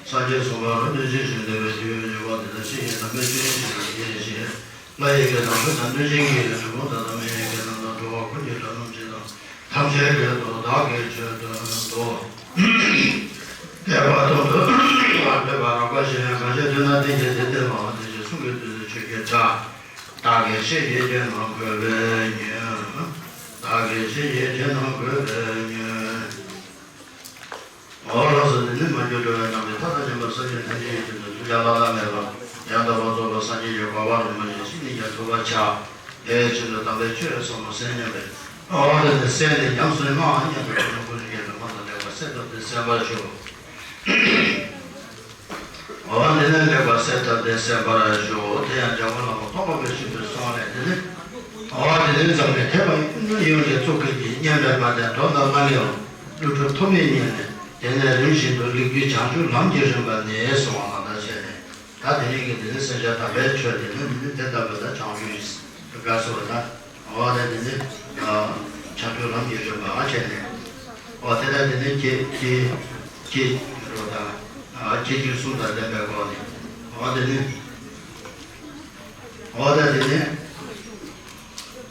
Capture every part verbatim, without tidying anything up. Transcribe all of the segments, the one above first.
སངས་རྒྱས་གསུངས་པ་ལ་གནོད་བྱེད་བཞིན་བསྡད་པའི་དུས་ཡུན་རིང་པོ་དེ་ལ་ཤི་ཡི་དམ་པའི་ཆོས་ཉིད་ཀྱི་ལམ་སེལ་ཞིང་ཡེ་ཤེས། ལྷ་ཡི་གེ་དང་མི་དང་གནོད་སྦྱིན་གྱི་རི་བོ་དང་མི་ཡི་གེ་རྣམས་དང་འགྲོ་བ་ཀུན་གྱི་སྒྲ་རྣམས་ཀྱིས་དང་ཐམས་ཅད་ཀྱིས་དུ་བདག་གི་ཆོས་སྟོན་ཏོ། དད་པ་དོན་དུ་ལ་འབད་པ་རགས་པ་ཞིག་གང་ཞིག་ཐོས་ན་དེ་ཉིད་དེ་སྟེ་མ་དེ་ཞིག་གསུང་གི་དུས་སུ་ཆོས་ཀྱི་སྒྲ། བདག་གིས་ཤེས་ཡིན་ཅེ་ན་གོ་བས་ཉོན། བདག་གིས་ཤེས་ཡིན་ཅེ་ན་གོ་བས་ཉོན། འོ་ལགས་སོ། འདི་ནི་མ་གྱུར་འགྲོ་བའི་དམ་པའི་མཐའ་དང་མཉམ་པར་སངས་རྒྱས་ཐམས་ཅད་ཀྱི་དོན་དུ་ཐུགས་ཀྱང་བླ་ན་མེད་པ་ཡང་དག་པར་རྫོགས་པའི་སངས་རྒྱས་ཀྱི་གོ་འཕང་རིན་པོ་ཆེ་ཤིན་ཏུ་ཀྱང་ཐོབ་པར་བྱ། དེའི་ཕྱིར་དུ་དམ་པའི་ཆོས་ཟབ་མོ་གསན་སྙམ་པའི། འོ་དེ་ནི་གསན་ཏེ་ཉམས་སུ་བླང་སྙམ་པའི་ཀུན་སློང་ཀུན་གྱི་ལམ་དང་ལེགས་པར་གསལ་བཏབ་སྟེ་གསན་པར་ཞུ། འོ་དེ་ནས་ལེགས་པར་གསལ་བཏབ་སྟེ་གསན་པར་ཞུ། དེ་ཡང་འཇམ་མགོན་བླ་མ་ཙོང་ཁ་པའི་ཆོས་པའི་གསུང་ལས་དེ་ནི། འོ་དེ་ནི་འཛམ་གླིང་ཐེག་པ་ཡོངས་ཀྱི་གཙུག་གི་སྙན་པའི་མ་ལྡན་མདོ་དང་སྔགས་ཀྱི་བློ་གྲོས་ཐོགས་མེད་བརྙེས་ནས་དེ་ནས་རིམ་བཞིན་དུ་ལེགས་བཅོས་བྱང་ཆུབ་ལམ་གྱི་རིམ་པ་ནས་གསུངས་པ་ནང་ལྟར་བྱས་ནས། ད་དེ་རིང་གི་འདི་ནི་གསན་བྱ་དམ་པའི་ཆོས་དེ་ནི་འདི་ནི་དེ་ལྟ་བུ་ལ་བྱང་ཆུབ་དགའ་སོ་ལ། འོ་ད་དེ་ནི་བྱང་ཆུབ་ལམ་གྱི་རིམ་པ་བྱས་ནས། འོ་དེ་ལྟར་དེ་ནི་ཁྱེད་ཁྱེད་ཁྱེད་ཁྱེད་རོ་དང་ཁྱེད་ཀྱི་གསུང་དང་ལྡན་པའི་སྒོ་ནས། འོ་དེ་ནི་འོ་ད་དེ་ནི།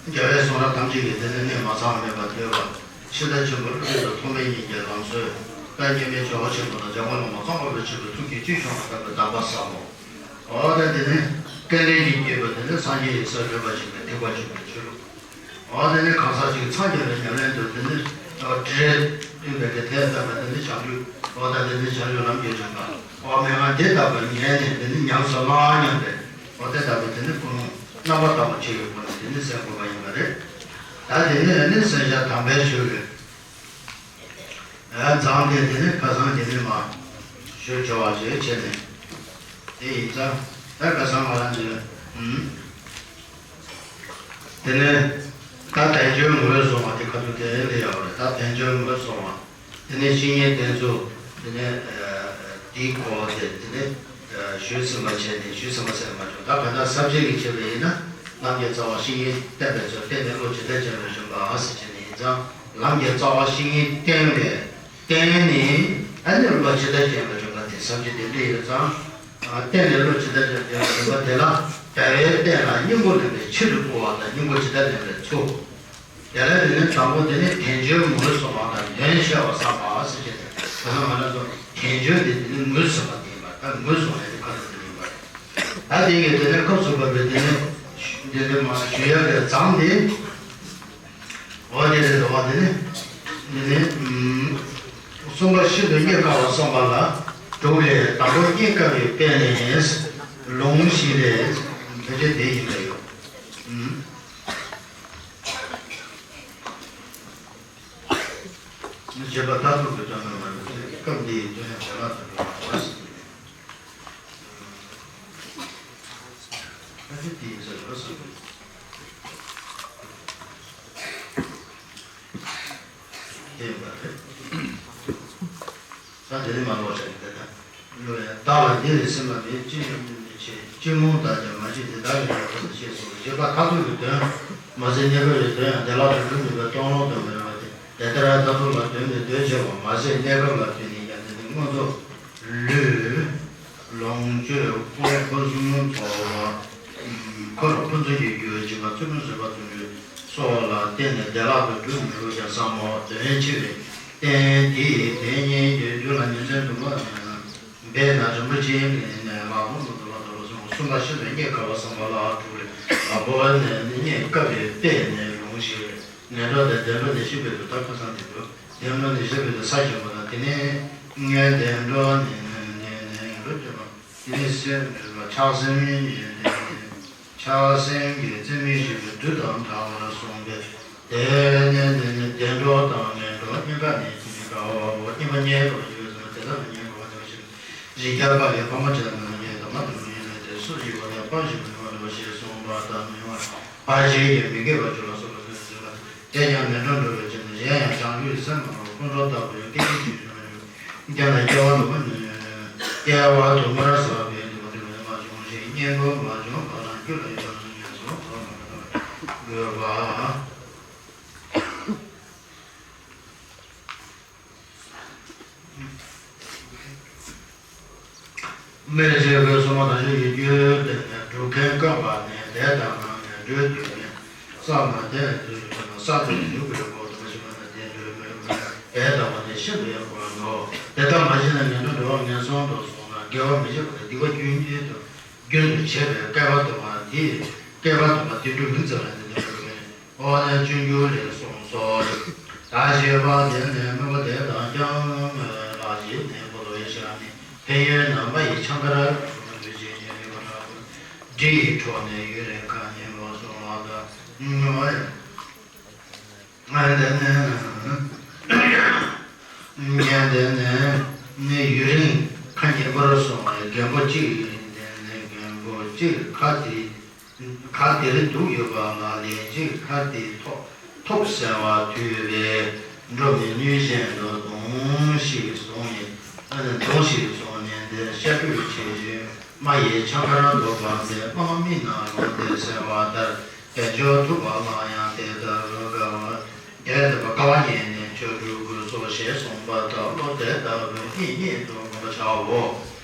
རྒྱལ་བའི་གསུང་རབ་ཐམས་ཅད་ཀྱི་དེ་ནི་གནད་མ་ཚང་བ་མེད་པར་ཐོས་པ། ཕྱི་དང་ཆེན་པོ་བློ་གྲོས་དང་ཐོགས་མེད་ཉིད་ཀྱི་ལམ་སྲོལ། དཔལ་མཉམ་མེད་ཇོ་བོ་ཆེན་པོ་དང་འཇམ་མགོན་བླ་མ་ཙོང་ཁ་པའི་ཆོས་པའི་ཐུགས་ཀྱི་བཅུད་ཤོང་བ་ལྟ་བུའི་གདམས་པ་ཟབ་མོ། འོ་ད་དེ་ནི་སྐལ་ལྡན་གྱི་སྐྱེས་བུ་དེ་ནི་སངས་རྒྱས་ཡིན་ས་འདྲེན་པ་ཞིག་ལ་ཐེག་པ་ཆེན་པོའི་ཆོས་ལུགས། འོ་དེ་ནི་གང་ཟག་ཅིག་འཚང་རྒྱ་བའི་ཉམས་ལེན་དུ་དེ་ནི་འབྲས་བསྟུན་པའི་གི་དེ་ལྟ་བུ་དེ་ནི་བྱང་ཆུབ། འོ་ད་དེ་ནི་བྱང་ཆུབ་ལམ་གྱི་རིམ་པ། འོ་མན་ངག་དེ་ལྟ་བུ་ཉན་ནས་དེ་ནི་ཉམས་སུ་བླང་སྙམ་པའི། འོ་དེ་ལྟ་བུ་དེ་ནི་ཀུན་སློང་རྣམ་པར་དག་པོ་ཆེ་བའི་སྒོ་ནས་དེ་ནི་གསན་དགོས་པ་ཡིན་པ་རེད། ད་དེ་ནི་ནི་གསན་བྱ་དམ་པའི་ཆོས་ཀྱི་མཛངས་དེ་དེ་ནི་ཁ་སང་དེ་ནི་མ་ཞུ་བྱ་བ་ཞིག་བྱས་ནས། དེ་ཡིན་ཙང་ད་ཁ་སང་ང་རང་ཚོས་ཨུམ། དེ་ནས་ད་དལ་འབྱོར་ངོས་བཟུང་བ་དེ་ཁ་ཐུག་དེ་ལས་ཡག་རེད། ད་དལ་འབྱོར་ངོས་བཟུང་བ་དེ་ནས་བཤེས་གཉེན་བསྟེན་ཚུལ། དེ་ནས་དེའི་སྐོར་དེ་དེ་ནས་ཞུས་ཟིན་པ་བྱས་ནས་ཞུས་ཟིན་པ་ཟེར་མ་བྱུང་། ད་ག་ད་ས་བཅད་ཀྱི་བྱས་པ་ཡིན་ན་ལམ་གྱི་རྩ་བ་བཤེས་གཉེན་བསྟེན་པའི་ཚུལ། བསྟེན་ནས་བློ་ཇི་ལྟར་འབྱོངས་པའི་རིམ་པ་ཟེར་བྱས་ནས་ཡིན་ཙང་། ལམ་གྱི་རྩ་བ་བཤེས་གཉེན་བསྟེན་པའི། བསྟེན་ནས་ཨ་ནི་བློ་ཇི་ལྟར་འབྱོངས་པའི་རིམ་པ་དེ་ཟབ་ཅིང་དེ་འདྲ་ཡོད་ཙང་། བསྟེན་ནས་བློ་ཇི་ལྟར་འབྱོངས་པའི་རིམ་པ་དེ་ལ་འབད་པས་བསྟེན་ལ་སྙིང་པོ་ལེན་པའི་ཕྱིར་དུ་བསྐུལ་བ་དང་། སྙིང་པོ་ཇི་ལྟར་ལེན་པའི་ཚུལ། དེ་ལ་དེ་ནི་དང་པོ་དེ་ནི་དལ་འབྱོར་ངོས་བཟུང་བ་དང་དོན་བཤད་པ་བསམ་པ་ཟེར་གྱི་འདུག་ད་ང་རང་ཚོ་དལ་འབྱོར་དེ་དེ་ནི་ངོས་བཟུང་བ་དེ་ཡིན་པ། ད་ངོས་བཟུང་བ་དེ་ཁ་ཐུག་དེ་ཡིན་པ་རེད། ད་དེ་གི་དེ་ནི་སྐབས་སུ་བབས་པའི་དེ་ནི་དེ་ནི་མ་ཞུ་ཡ་གི་མཛངས་དེ། འོ་དེ་རེད་དོ། འོ་དེ་ནི་དེ་ནི་གསུམ་པ་ཤིན་ཏུ་རྙེད་དཀའ་བ་གསུངས་པ་ལ་གྲུབ་ལས། དང་པོ་རྙེད་དཀའ་བའི་དཔེ་ནི་ལུང་ཞིག་ལས་ཕལ་ཆེར་དེ་ཡིན་པས་ཡོད། ཨུམ། བྱེད་པ་མཐར་ཐུག་ཏུ་སྟོན་པ་མ་ཡིན་པའི་སྐབས་འདིའི་དོན་ཡང་བྱེ་བྲག་ཏུ་འགྲོ་བ་ཞིག་ཡིན། ཨ་ཙི་དེ་ཡིན་ས་ཡོད་བསམ་གྱི་དེ་ཡིན་པ་རེད། ད་དེ་ནི་མ་ལོག་བྱ་ཡིན་པས་ད། བློ་ཡང་བདག་ལ་འདི་ལས་སེམས་པ་མེད། ཅི་ཡང་མི་མི་བྱེད། ཅི་རྨོངས་དག་ཀྱང་མ་བྱེད་དེ་དག་ལས་ཡང་དག་ཏུ་ཤེས་སོ། བྱེད་པ་མཐར་ཐུག་གི་དོན་མ་ཟད་གནས་སྐབས་ཀྱི་དོན་ཡང་བདེ་བླག་ཏུ་སྒྲུབ་ནུས་པའི་སྟོང་ལོང་དུ་མི་རུང་བ་སྟེ། དེ་ལྟར་མཐར་ཐུག་ལ་དོན་ནི་དོན་བྱེད་པ་མ་ཟད་གནས་སྐབས་ལ་དོན་ནི་ཡང་དེ་ནི་མངོན་རྫོགས་ལུས་ལོངས་སྤྱོད་ཀུན་གསུམ་རྫོགས་པ། འཁོར་ཕུན་སུམ་གྱི་རྒྱུ་བྱེད་པ་ཚུལ་ཁྲིམས་བཟོད་པ་བརྩོན་འགྲུས་སོགས་ལ་བརྟེན་ནས་བདེ་བླག་ཏུ་སྒྲུབ་མི་རུང་ཀྱང་བསམ་མོ། དོན་ཆེ་བའི་རྟེན་དེ་ཡི་དེ་ཉིད་ཀྱི་རྒྱུ་ལ་ཉིན་མཚན་དུ་མ་འབད་ན་རིན་པོ་ཆེའི་ནས་ལག་མོ་ལ་དུ་ལ་དུ་ལ་སོང་གསུམ་པ་ཤིན་ཏུ་རྙེད་དཀའ་བ་བསམ་པ་ལ་གྲུབ་ལས་ལ་བོ་ནས་རྙེད་དཀའ་བའི་དཔེ་ནས་ལུང་ཞིག་ངན་འགྲོ་དང་བདེ་འགྲོ་ནས་ཤེས་པའི་དུ་ད་ཁ་སང་དེ་དུ་བདེ་འགྲོ་ནས་ཤེས་པའི་དུ་ས་ཞིང་པོ་དང་དེ་ནས་ངན་བདེ་འགྲོ་ནས་ནས་ནས་ངན་འགྲོ་སྐྱེ་བ། དེ་ནས་སེམས་ཆགས་སེམས་ཉིད་ལྡན་ཆགས་སེམས་ཀྱི་རྩེ་མོའི་ཞིག་གི་དུས་དང་འདྲ་བར་གསུངས་པས། དེ་ནས་དེ་ནི་བདེ་འགྲོ་དང་ངན་འགྲོ་གཉིས་ཀ་ནི་དེ་ནི་དགའ་བའོ། གཉིས་པ་རྙེད་དཀའ་བ་ཞིག་ཡོད་ཙང་དེ་དག་ལ་རྙེད་དཀའ་བ་དེ་བ་ཞིག་རིགས་བརྒྱ་པ་ལས་ཕ་མ་བྱས་ན་ངས་དང་མ་དང་མ་ཡིན་ན་དེ་སུ་ཡི་བ་ལས་སྤང་ཞིང་མི་མ་འགྲོ་ཞེས་གསུངས་པ་དང་མི་མ། ཕར་ཕྱིན་གྱི་མི་དགེ་བ་བཅུ་ལ་སོགས་པ་སེལ་བར་མཛད་པ། དེས་ཀྱང་ངན་འགྲོར་འགྲོ་བའི་ཕྱིར་དུ་གཞན་ཡང་བྱང་ཆུབ་ཀྱི་སེམས་མ་ལུས་པ་ཀུན་རྫོབ་ལྟ་བུའི་སྐད་ཅིག་གཅིག་ཡོད་ན་ཡང་། རྒྱལ་ལ་སྐྱེ་བ་དུ་མ་སྐྱེ་བ་དུ་མར་བསགས་པའི་དུ་མ་དུ་མས་མ་བྱུང་ཞིང་། གཉེན་པོ་མ་བྱུང་བ་དང་རྒྱུ་ལ་ཡོད་པ་ན་ངན་སོང་དུ་མ་འགྲོ་བར་འགོད་པ། སྨིན་བྱེད་ཀུན་གསུམ་དང་ཆོས་ཀྱི་རྒྱུ་སྟེ་སྒྲུབ་མཁན་བསྐོས་པ་ནི་དེ་ལྟར་སྣང་ནས་འགྲོ་དུས་ནི་ས་མ་དེ་དུས་ན་ས་དུ་འཇུག་པའི་སྒོ་དུ་མ་ཞིག་པ་ན་དེ་འགྲོ་མི་རུང་བས་དེ་ལྟ་བ་དེ་ཤིན་ཏུ་ཡང་དཀོན་ནོ། དེ་ལྟར་མ་བྱས་ན་ངན་འགྲོར་འགྲོ་བ་ངན་སོང་དུ་སོང་ན་དགེ་བ་མི་བྱེད་པ་དང་སྡིག་པ་རྒྱུན་གཉིས་དུ་རྒྱུན་དུ་བྱེད་པའི་བསྐལ་པ་དུ་མ་དེ་བསྐལ་པ་དུ་མ་དེ་འགྲོ་མིང་ཙམ་ལ་ནི་དེ་འགྲོ་མི་རུང་། འོ་ན་སྤྱོད་འཇུག་ལས་གསུངས་སོ། ད་ཞེས་པ་དེ་ནི་དམིགས་པ་དེ་དག་ཀྱང་ལགས་ཞེས་ནི་བོར་བའི་ཞག་ནི་ཕན་ཡོན་ནམ་མ་ཡི་འཆང་ཁར་འདུས་བྱས་ཉེ་རིང་བ་འདྲ་བོ། འབྲི་ཡི་འཕྲོ་ནས་ཡུན་རིང་ཁ་ཉིན་མོ་སོང་བ་དང་། ཉོ་ཡང་། ངས་དེ་ནི་ངས་དེ་ནི་ནི་ཡུན་རིང་ཁ་ཉིན་མོར་སོང་བའི་རྒན་པོ་གཅིག་དེ་ནི་རྒན་པོ་གཅིག་ཁ་དེ། ཁ་དེར་འདུག་ཡོད་པ་ལ་ལན་ཅིག་ཁ་དེ་ཐོབ་ཐོབ་ཟེར་བ་ཐོས་པས་འགྲོ་མི་ནུས་བཞིན་དུ་གདོང་ཞིག་བཟུང་ནས་གདོང་ཞིག་བཟུང་ནས་འདིར་ཤ་ཁྲུས་བྱེད་ཞིང་མ་ཡི་འཆང་ཁར་འདུག་པ་མཛད། སྨྲ་མི་ནག་ལོ་དེ་ཟེར་བ་ལྟར་དལ་འབྱོར་ཐུབ་པ་ལ་ཡང་དེ་ལྟ་བུའི་དགའ་བ་དེ་ལྟ་བུའི་དགའ་བ་བརྙེས་ནས་ཆོས་སྒྲུབ་དགོས་སོ་ཞེས་གསུངས་པ་ལྟར་བློ་དེ་ལྟ་བུ་གཉིས་ཉིད་དུ་བསྒོམ་པར་བྱའོ།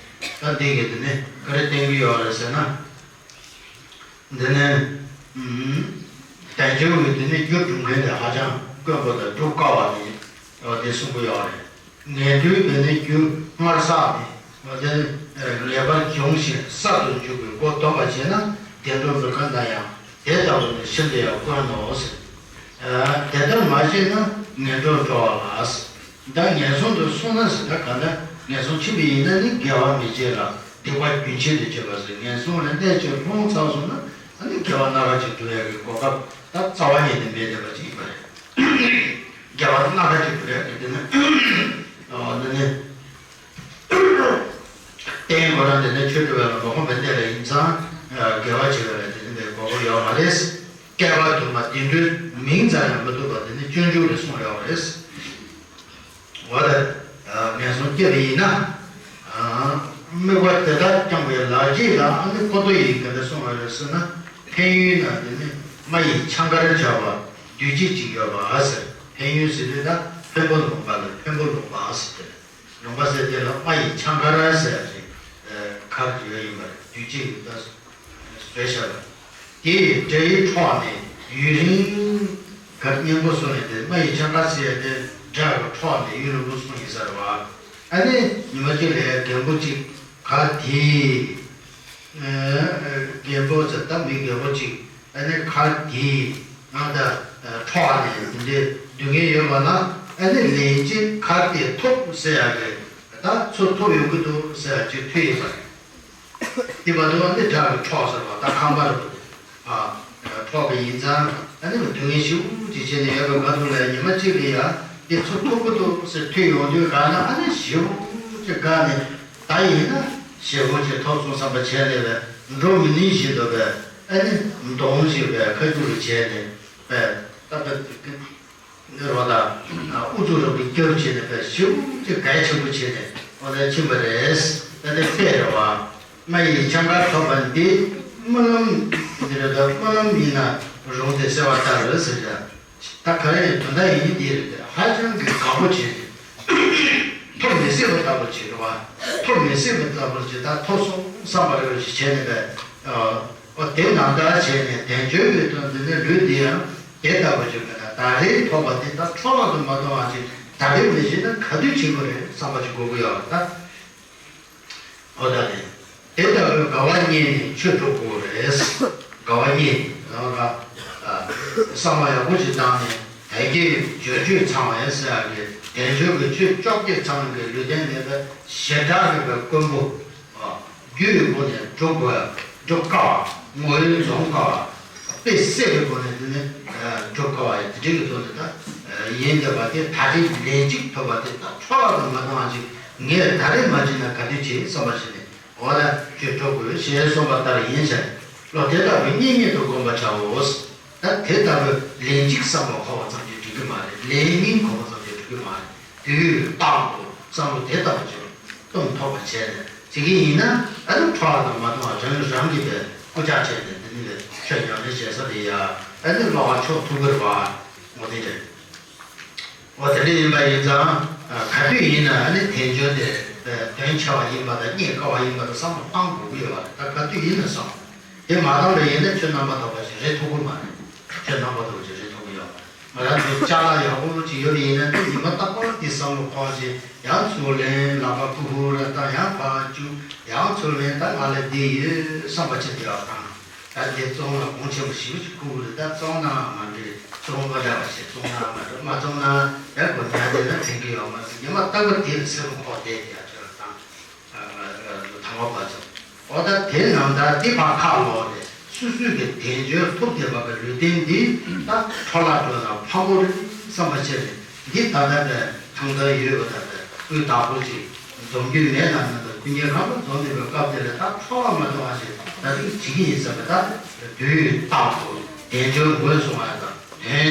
ད་འདི་གི་དེ་ནི་ག་རེ་བསྟན་གྱི་ཡོད་རེད་ཟེར་ན། འདི་ནི། ཨུམ། དལ་འབྱོར་གྱི་དེ་ནི་རྒྱུ་སྒྲུབ་མཁན་དེ་ཧ་ཅང་དཀོན་པོ་དང་སྒྲུབ་དཀའ་བ་ནི། འོ་དེ་གསུང་གི་ཡོད་རེད། ངན་འགྲོའི་དེ་ནི་རྒྱུ་སྔར་བསགས་ནས་འོ་དེ་ནི་ངེས་པར་འབྱུང་ཞིང་གསར་དུ་འཇུག་པའི་སྒོ་སྡོམ་པ་བྱས་ན་བདེ་འགྲོ་འགྲོ་མཁན་ན་ཡང་དེ་ལྟ་བུ་ནི་ཤིན་ཏུ་ཡང་དཀོན་ནོ་ཟེར། དེ་ལྟར་མ་བྱས་ན་ངན་འགྲོར་འགྲོ་བ་ལ་ཟེར། ད་ངན་སོང་དུ་སོང་ན་ཟེར་ད་ག་ན་ངན་སོང་ཕྱིན་པ་ཡིན་ན་ནི་དགེ་བ་མི་བྱེད་ལ་སྡིག་པ་རྒྱུན་ཆད་དུ་བྱེད་པ་ཟེར། ངན་སོང་ལ་གནས་ཆེར་ལྷུང་ཚར་སོང་ན་ཨ་ནི་དགེ་བ་སྣ་ཁ་ཅིག་སྒྲུབ་ཡག་གི་གོ་སྐབས་ད་རྩ་བ་ཉིད་ནས་མེད་བསྡད་པ་ཅིག་ཡིན་པ་རེད། དགེ་བ་སྣ་ཁ་ཅིག་སྒྲུབ་ཡག་གི་དེ་ནི་ཨ་ནི་རྟེན་ཁོ་རང་དེ་ནི་ཆོས་སྒྲུབ་པ་ལ་མ་གོམས་པའི་གནས་ལ་ཡིན་ཙང་དགེ་བ་བྱེད་པ་ལ་དེ་ནི་མེད་གོ་སྐབས་ཡོད་མ་རེད། བསྐལ་པ་དུ་མ་བདེ་འགྲོའི་མིང་ཙམ་ཡང་མི་ཐོབ་པ་དེ་ནི་སྤྱོད་འཇུག་ལས་གསུངས་ཡོད་རེད། འོ་ད། ངན་སོང་སྐྱེས་པ་ཡིན་ན། དམིགས་པ་དེ་དག་བསྐྱངས་པའི་ལག་རྗེས་ལ་ཨ་ནི་ཁོ་ཐོ་ཡིན་ག་འདྲ་གསུངས་པ་རེད་ཟེར་ན། ཕན་ཡོན་ན་དེ་ནི་མ་ཡི་འཆང་ཁར་བྱ་བ་བདུད་རྩི་ཅིག་ཡོད་པ་ཟེར། ཕན་ཡོན་ཟེར་དུས་ད་བེམ་པོ་ལུང་པ་ལ་བེམ་པོ་ལུང་པ་ཟེར་དེ། ལུང་པ་ཟེར་དེ་ལ་མ་ཡི་འཆང་ཁར་ཟེར་ཞིག་ཁར་ཡོད་ཡིན་པ་རེད། བདུད་རྩི་ཡིན་ད། བཟོས་བཞག་པ། དེ་ཡི་སྒྲ་ཡི་འཕྲོ་ནས་ཡུན་རིང་གར་སྙན་པོ་གསུངས་ནས་དེ་མ་ཡི་འཆང་ཁ་ཟེར་ཡ་དེ་སྒྲ་གི་འཕྲོ་ནས་ཡུན་རིང་པོ་གསུངས་ཡིན་ས་རེད་བ། ཨ་ནི་ཉི་མ་གཅིག་ལ་རྒན་པོ་གཅིག་ག་དེ། རྒན་པོ་ཟེར་ད་མི་རྒན་པོ་གཅིག་ཨ་ནི་ག་དེ་ང་ད་འཕྲོ་ནས་འདི་འདྲའི་སྡུག་བསྔལ་ཡོད་པ་ན་ཨ་ནི་ལན་གཅིག་ག་དེ་ཐོབ་ཟེར་ཡ་གི་ད་ཚུར་ཐོབ་ཡོང་གི་འདུག་ཟེར་ཡ་གཅིག་ཐོས་ཡིན་པ་རེད། དེ་བར་དུ་འདི་སྒྲ་གི་འཕྲོ་ཟེར་བ་ད་ཁང་པ་རུ། ཨ། འཕྲོ་གི་ཡིན་ཙང་ཨ་ནི་སྡུག་བསྔལ་ཞེ་པོ་ཅིག་བྱས་ནས་ཡོད་པའི་བར་དུ་ལ་ཉི་མ་གཅིག་ལ་ཡ་འདི་ཚུར་ཐུག་གི་འདུག་ཟེར་ཐོས་ཡོང་དུས་ག་ན་ཨ་ནི་ཞེ་པོ་ཅིག་དགའ་ནས་ད་ཡིན་ན་ཞེ་པོ་ཅིག་ཐོབ་སོང་བསམ་པ་བྱས་ནས་བས་འགྲོ་མི་ནུས་བཞིན་དུ་བས་ཨ་ནི་གདོང་ཞིག་བས་ཁ་རྒྱུག་རུ་བྱས་ནས་བས་ད་བས། རོ་དང་། ཨུ་ཚུགས་རོགས་ཀྱི་སྐྱོབ་བྱས་ནས་པའི་ཞིབ་ཅིག་གལ་ཆེན་པོ་བྱས་ནས་འོ་ན་ཕྱིན་པ་རེད། ད་ལྟ་ཚེ་རེ་བ། མ་ཡི་འཆང་ཁ་ཐོབ་པ་འདི་སྨོན་ལམ་འདི་རེད་ད་སྨོན་ལམ་ཡིན་ན་རུང་སྟེ་ཟེར་བ་ལྟར་རེད་ཟེར་ཡ། ད་ག་རེ་ཡིན་དོན་དག་ཡིན་འདི་རེད་ད་ཧ་ཅང་གི་དགའ་པོ་བྱས་ནས། ཐོབ་མི་སྲིད་པ་ལྟ་བུ་བྱས་རེད་བ། ཐོབ་མི་སྲིད་པ་ལྟ་བུ་བྱས་ད་ཐོབ་སོང་བསམ་པ་རེ་བ་ཞིག་བྱས་ནས་པའི། ཨོ་དེ་ནང་ལྟར་བྱས་ནས་དལ་འབྱོར་གྱི་དོན་འདི་ནི་ལུས་འདི་ཡང་དེ་ལྟ་བུ་ཅིག་མེད་ན་ད་རེས་ཐོབ་པ་དེ་ད་འཕྲོ་བརླག་ཏུ་མ་གཏོང་བ་ཅིག་ད་རེས་མི་བྱེད་ན་ག་དུས་བྱེད་དགོས་རེད་བསམ་པ་ཅིག་དགོས་ཀྱི་ཡོད་རེད་ད། ཨོ་ད་རེད། དེ་ལྟ་བུའི་དགའ་བ་རྙེད་ནས་ཆོས་སྒྲུབ་དགོས་རེད། དགའ་བ་རྙེད་ལ་བསམ་བློ་ཡག་པོ་ཞིག་བཏང་ནས་དལ་བརྒྱད་ཀྱི་སྦྱོར་ཆོས་ཚང་བ་ཡིན་ཟེར་ཡག་གི་དལ་འབྱོར་གྱི་ཆོས་བཅོ་བརྒྱད་ཚང་གི་ལུས་རྟེན་མེད་པའི་ཞེ་དྲག་གི་དཀོན་པོ། རྒྱུ་ཡི་སྒོ་ནས་སྒྲུབ་དགོས། སྒྲུབ་དཀའ་བ། ངོ་བོས་འཛོམས་དཀའ་བ། དཔེ་གསལ་བའི་སྒོ་ནས་དེ་ནི་སྒྲུབ་དཀའ་བ་ཡིན་དེ་འདྲའི་གི་ཐོག་ནས་ད་ཡིན་བསྡད་པ་དེ་ད་རེས་ལན་གཅིག་ཐོབ་པ་དེ་ད་འཕྲོ་བརླག་ཏུ་མ་གཏོང་བ་ཅིག་ངས་ད་རེས་མ་བྱས་ན་ག་དུས་བྱེད་བསམ་པ་ཞིག་ནས་འོ་ན་ཁྱོད་སྒྲུབ་དགོས་ཞེས་གསུངས་པ་ལྟར་ཡིན་ཞིང་བློ་དེ་ལྟ་བུའི་གཉིས་ཉིད་དུ་བསྒོམ་པར་བྱའོ། དེ་ལྟ་བུའི་ལན་གཅིག་བསམ་བློ་འཁོར་བ་ཙམ་གྱིས་འགྲིག་གི་མ་རེད། ལན་གཉིས་འཁོར་བ་ཙམ་གྱིས་འགྲིག་གི་མ་རེད། དུས་རྟག་ཏུ་བསམ་བློ་དེ་ལྟ་བུ་ཅིག་གཏོང་ཐུབ་པ་བྱས་ནས་བྱེད་ཀྱི་ཡིན་ན། ཨ་ནི་འཕྲོ་བརླག་ཏུ་མ་གཏོང་བ། རང་རང་གིས་པའི་སྐུལ་ལྕག་བྱས་ནས་འདི་ནི་ཆོས་ཉམས་ལེན་བྱེད་ས་དེ་ཡ། ཨ་ནི་བསླབ་པ་ཆོག་ཐུབ་ཀྱི་རེད་པ། འོ་དེ་རེད། འོ་དེ་འདྲ་ཡིན་པ་ཡིན་ཙང་། ག་དུས་ཡིན་ན་ཨ་ནི་དལ་འབྱོར་དེ་དོན་ཆེ་བ་ཡིན་པ་དང་རྙེད་དཀའ་བ་ཡིན་པ་དང་བསམ་བློ་བཏང་དགོས་ཀྱི་ཡོད་པ་རེད། ད་ག་དུས་ཡིན་ན་སོང་། དེ་མ་བཏང་བ་ཡིན་ན་ཆོས་རྣམ་པར་དག་པ་ཞིག་རེད་ཐུབ་ཀྱི་མ་རེད། ཆོས་རྣམ་པར་དག་པ་ཞིག་རེད་ཐུབ་ཀྱི་ཡོད་མ་རེད། ང་རང་ཚོ་ཅ་ལག་ཡག་པོ་ཅིག་ཡོད་པ་ཡིན་ན་དེ་ཉི་མ་རྟག་པར་དེ་བསམ་བློ་འཁོར་བ་ཞིག་ཡང་ཚུར་ལེན། ལག་པ་ཕུར་ཕུར་རེ་བཏང་། ཡང་ཕར་བཅུག་ཡང་ཚུར་ལེན། ད་ང་ལ་འདི་ཡོད་བསམ་པ་ཅིག་དེ་ཡག་དང་། ད་དེ་བཙོང་ན་གོང་ཆེན་པོ་ཞེ་པོ་ཅིག་ཁུག་རེད། ད་བཙོང་ན་མ་འགྲིག་བཙོང་མ་འདྲ་བ་ཞིག་བཙོང་ན་མ་འགྲིག་མ་བཙོང་ན་ཡང་སྒོ་ཉག་དེ་ན་ཕན་གྱི་ཡོད་མ་རེད། ཉི་མ་རྟག་པར་དེ་ལ་སེམས་ཁོག་བསྡད་དེ་ཡ་ཆོས་ལ་བཏང་། དང་པོ་པ་ཚོ། འོ་ད་དེ་ནང་ལྟར་དེ་ཕར་ཁ་ལོག་ནས་སོ་སོའི་གི་དལ་འབྱོར་ཐོབ་བསྡད་པ་གི་ལུས་རྟེན་འདི་ད་འཕྲོ་བརླག་འགྲོ་ན་ཕངས་པོ་རེད་བསམ་པ་བྱས་ནས། འདི་ད་ལྟ་བའི་ཐང་ཐང་ཡོད་པ་ད་ལྟ་སྤུས་དག་པོ་ཅིག་འཛོམས་རྒྱུ་མེད་ན་ན་ད་ཀུན་མཁྱེན་རབ་ཏུ་འཛོམས་བསྡད་པའི་སྐབས་དེ་ལ་ད་འཕྲོ་བརླག་མ་གཏོང་བ་ཞིག་ད་དུང་བྱེད་ཀྱི་ཡིན་བསམ་པ། ད་དུས་རྟག་ཏུ་དལ་འབྱོར་ངོས་བཟུང་བ་དང་དོན་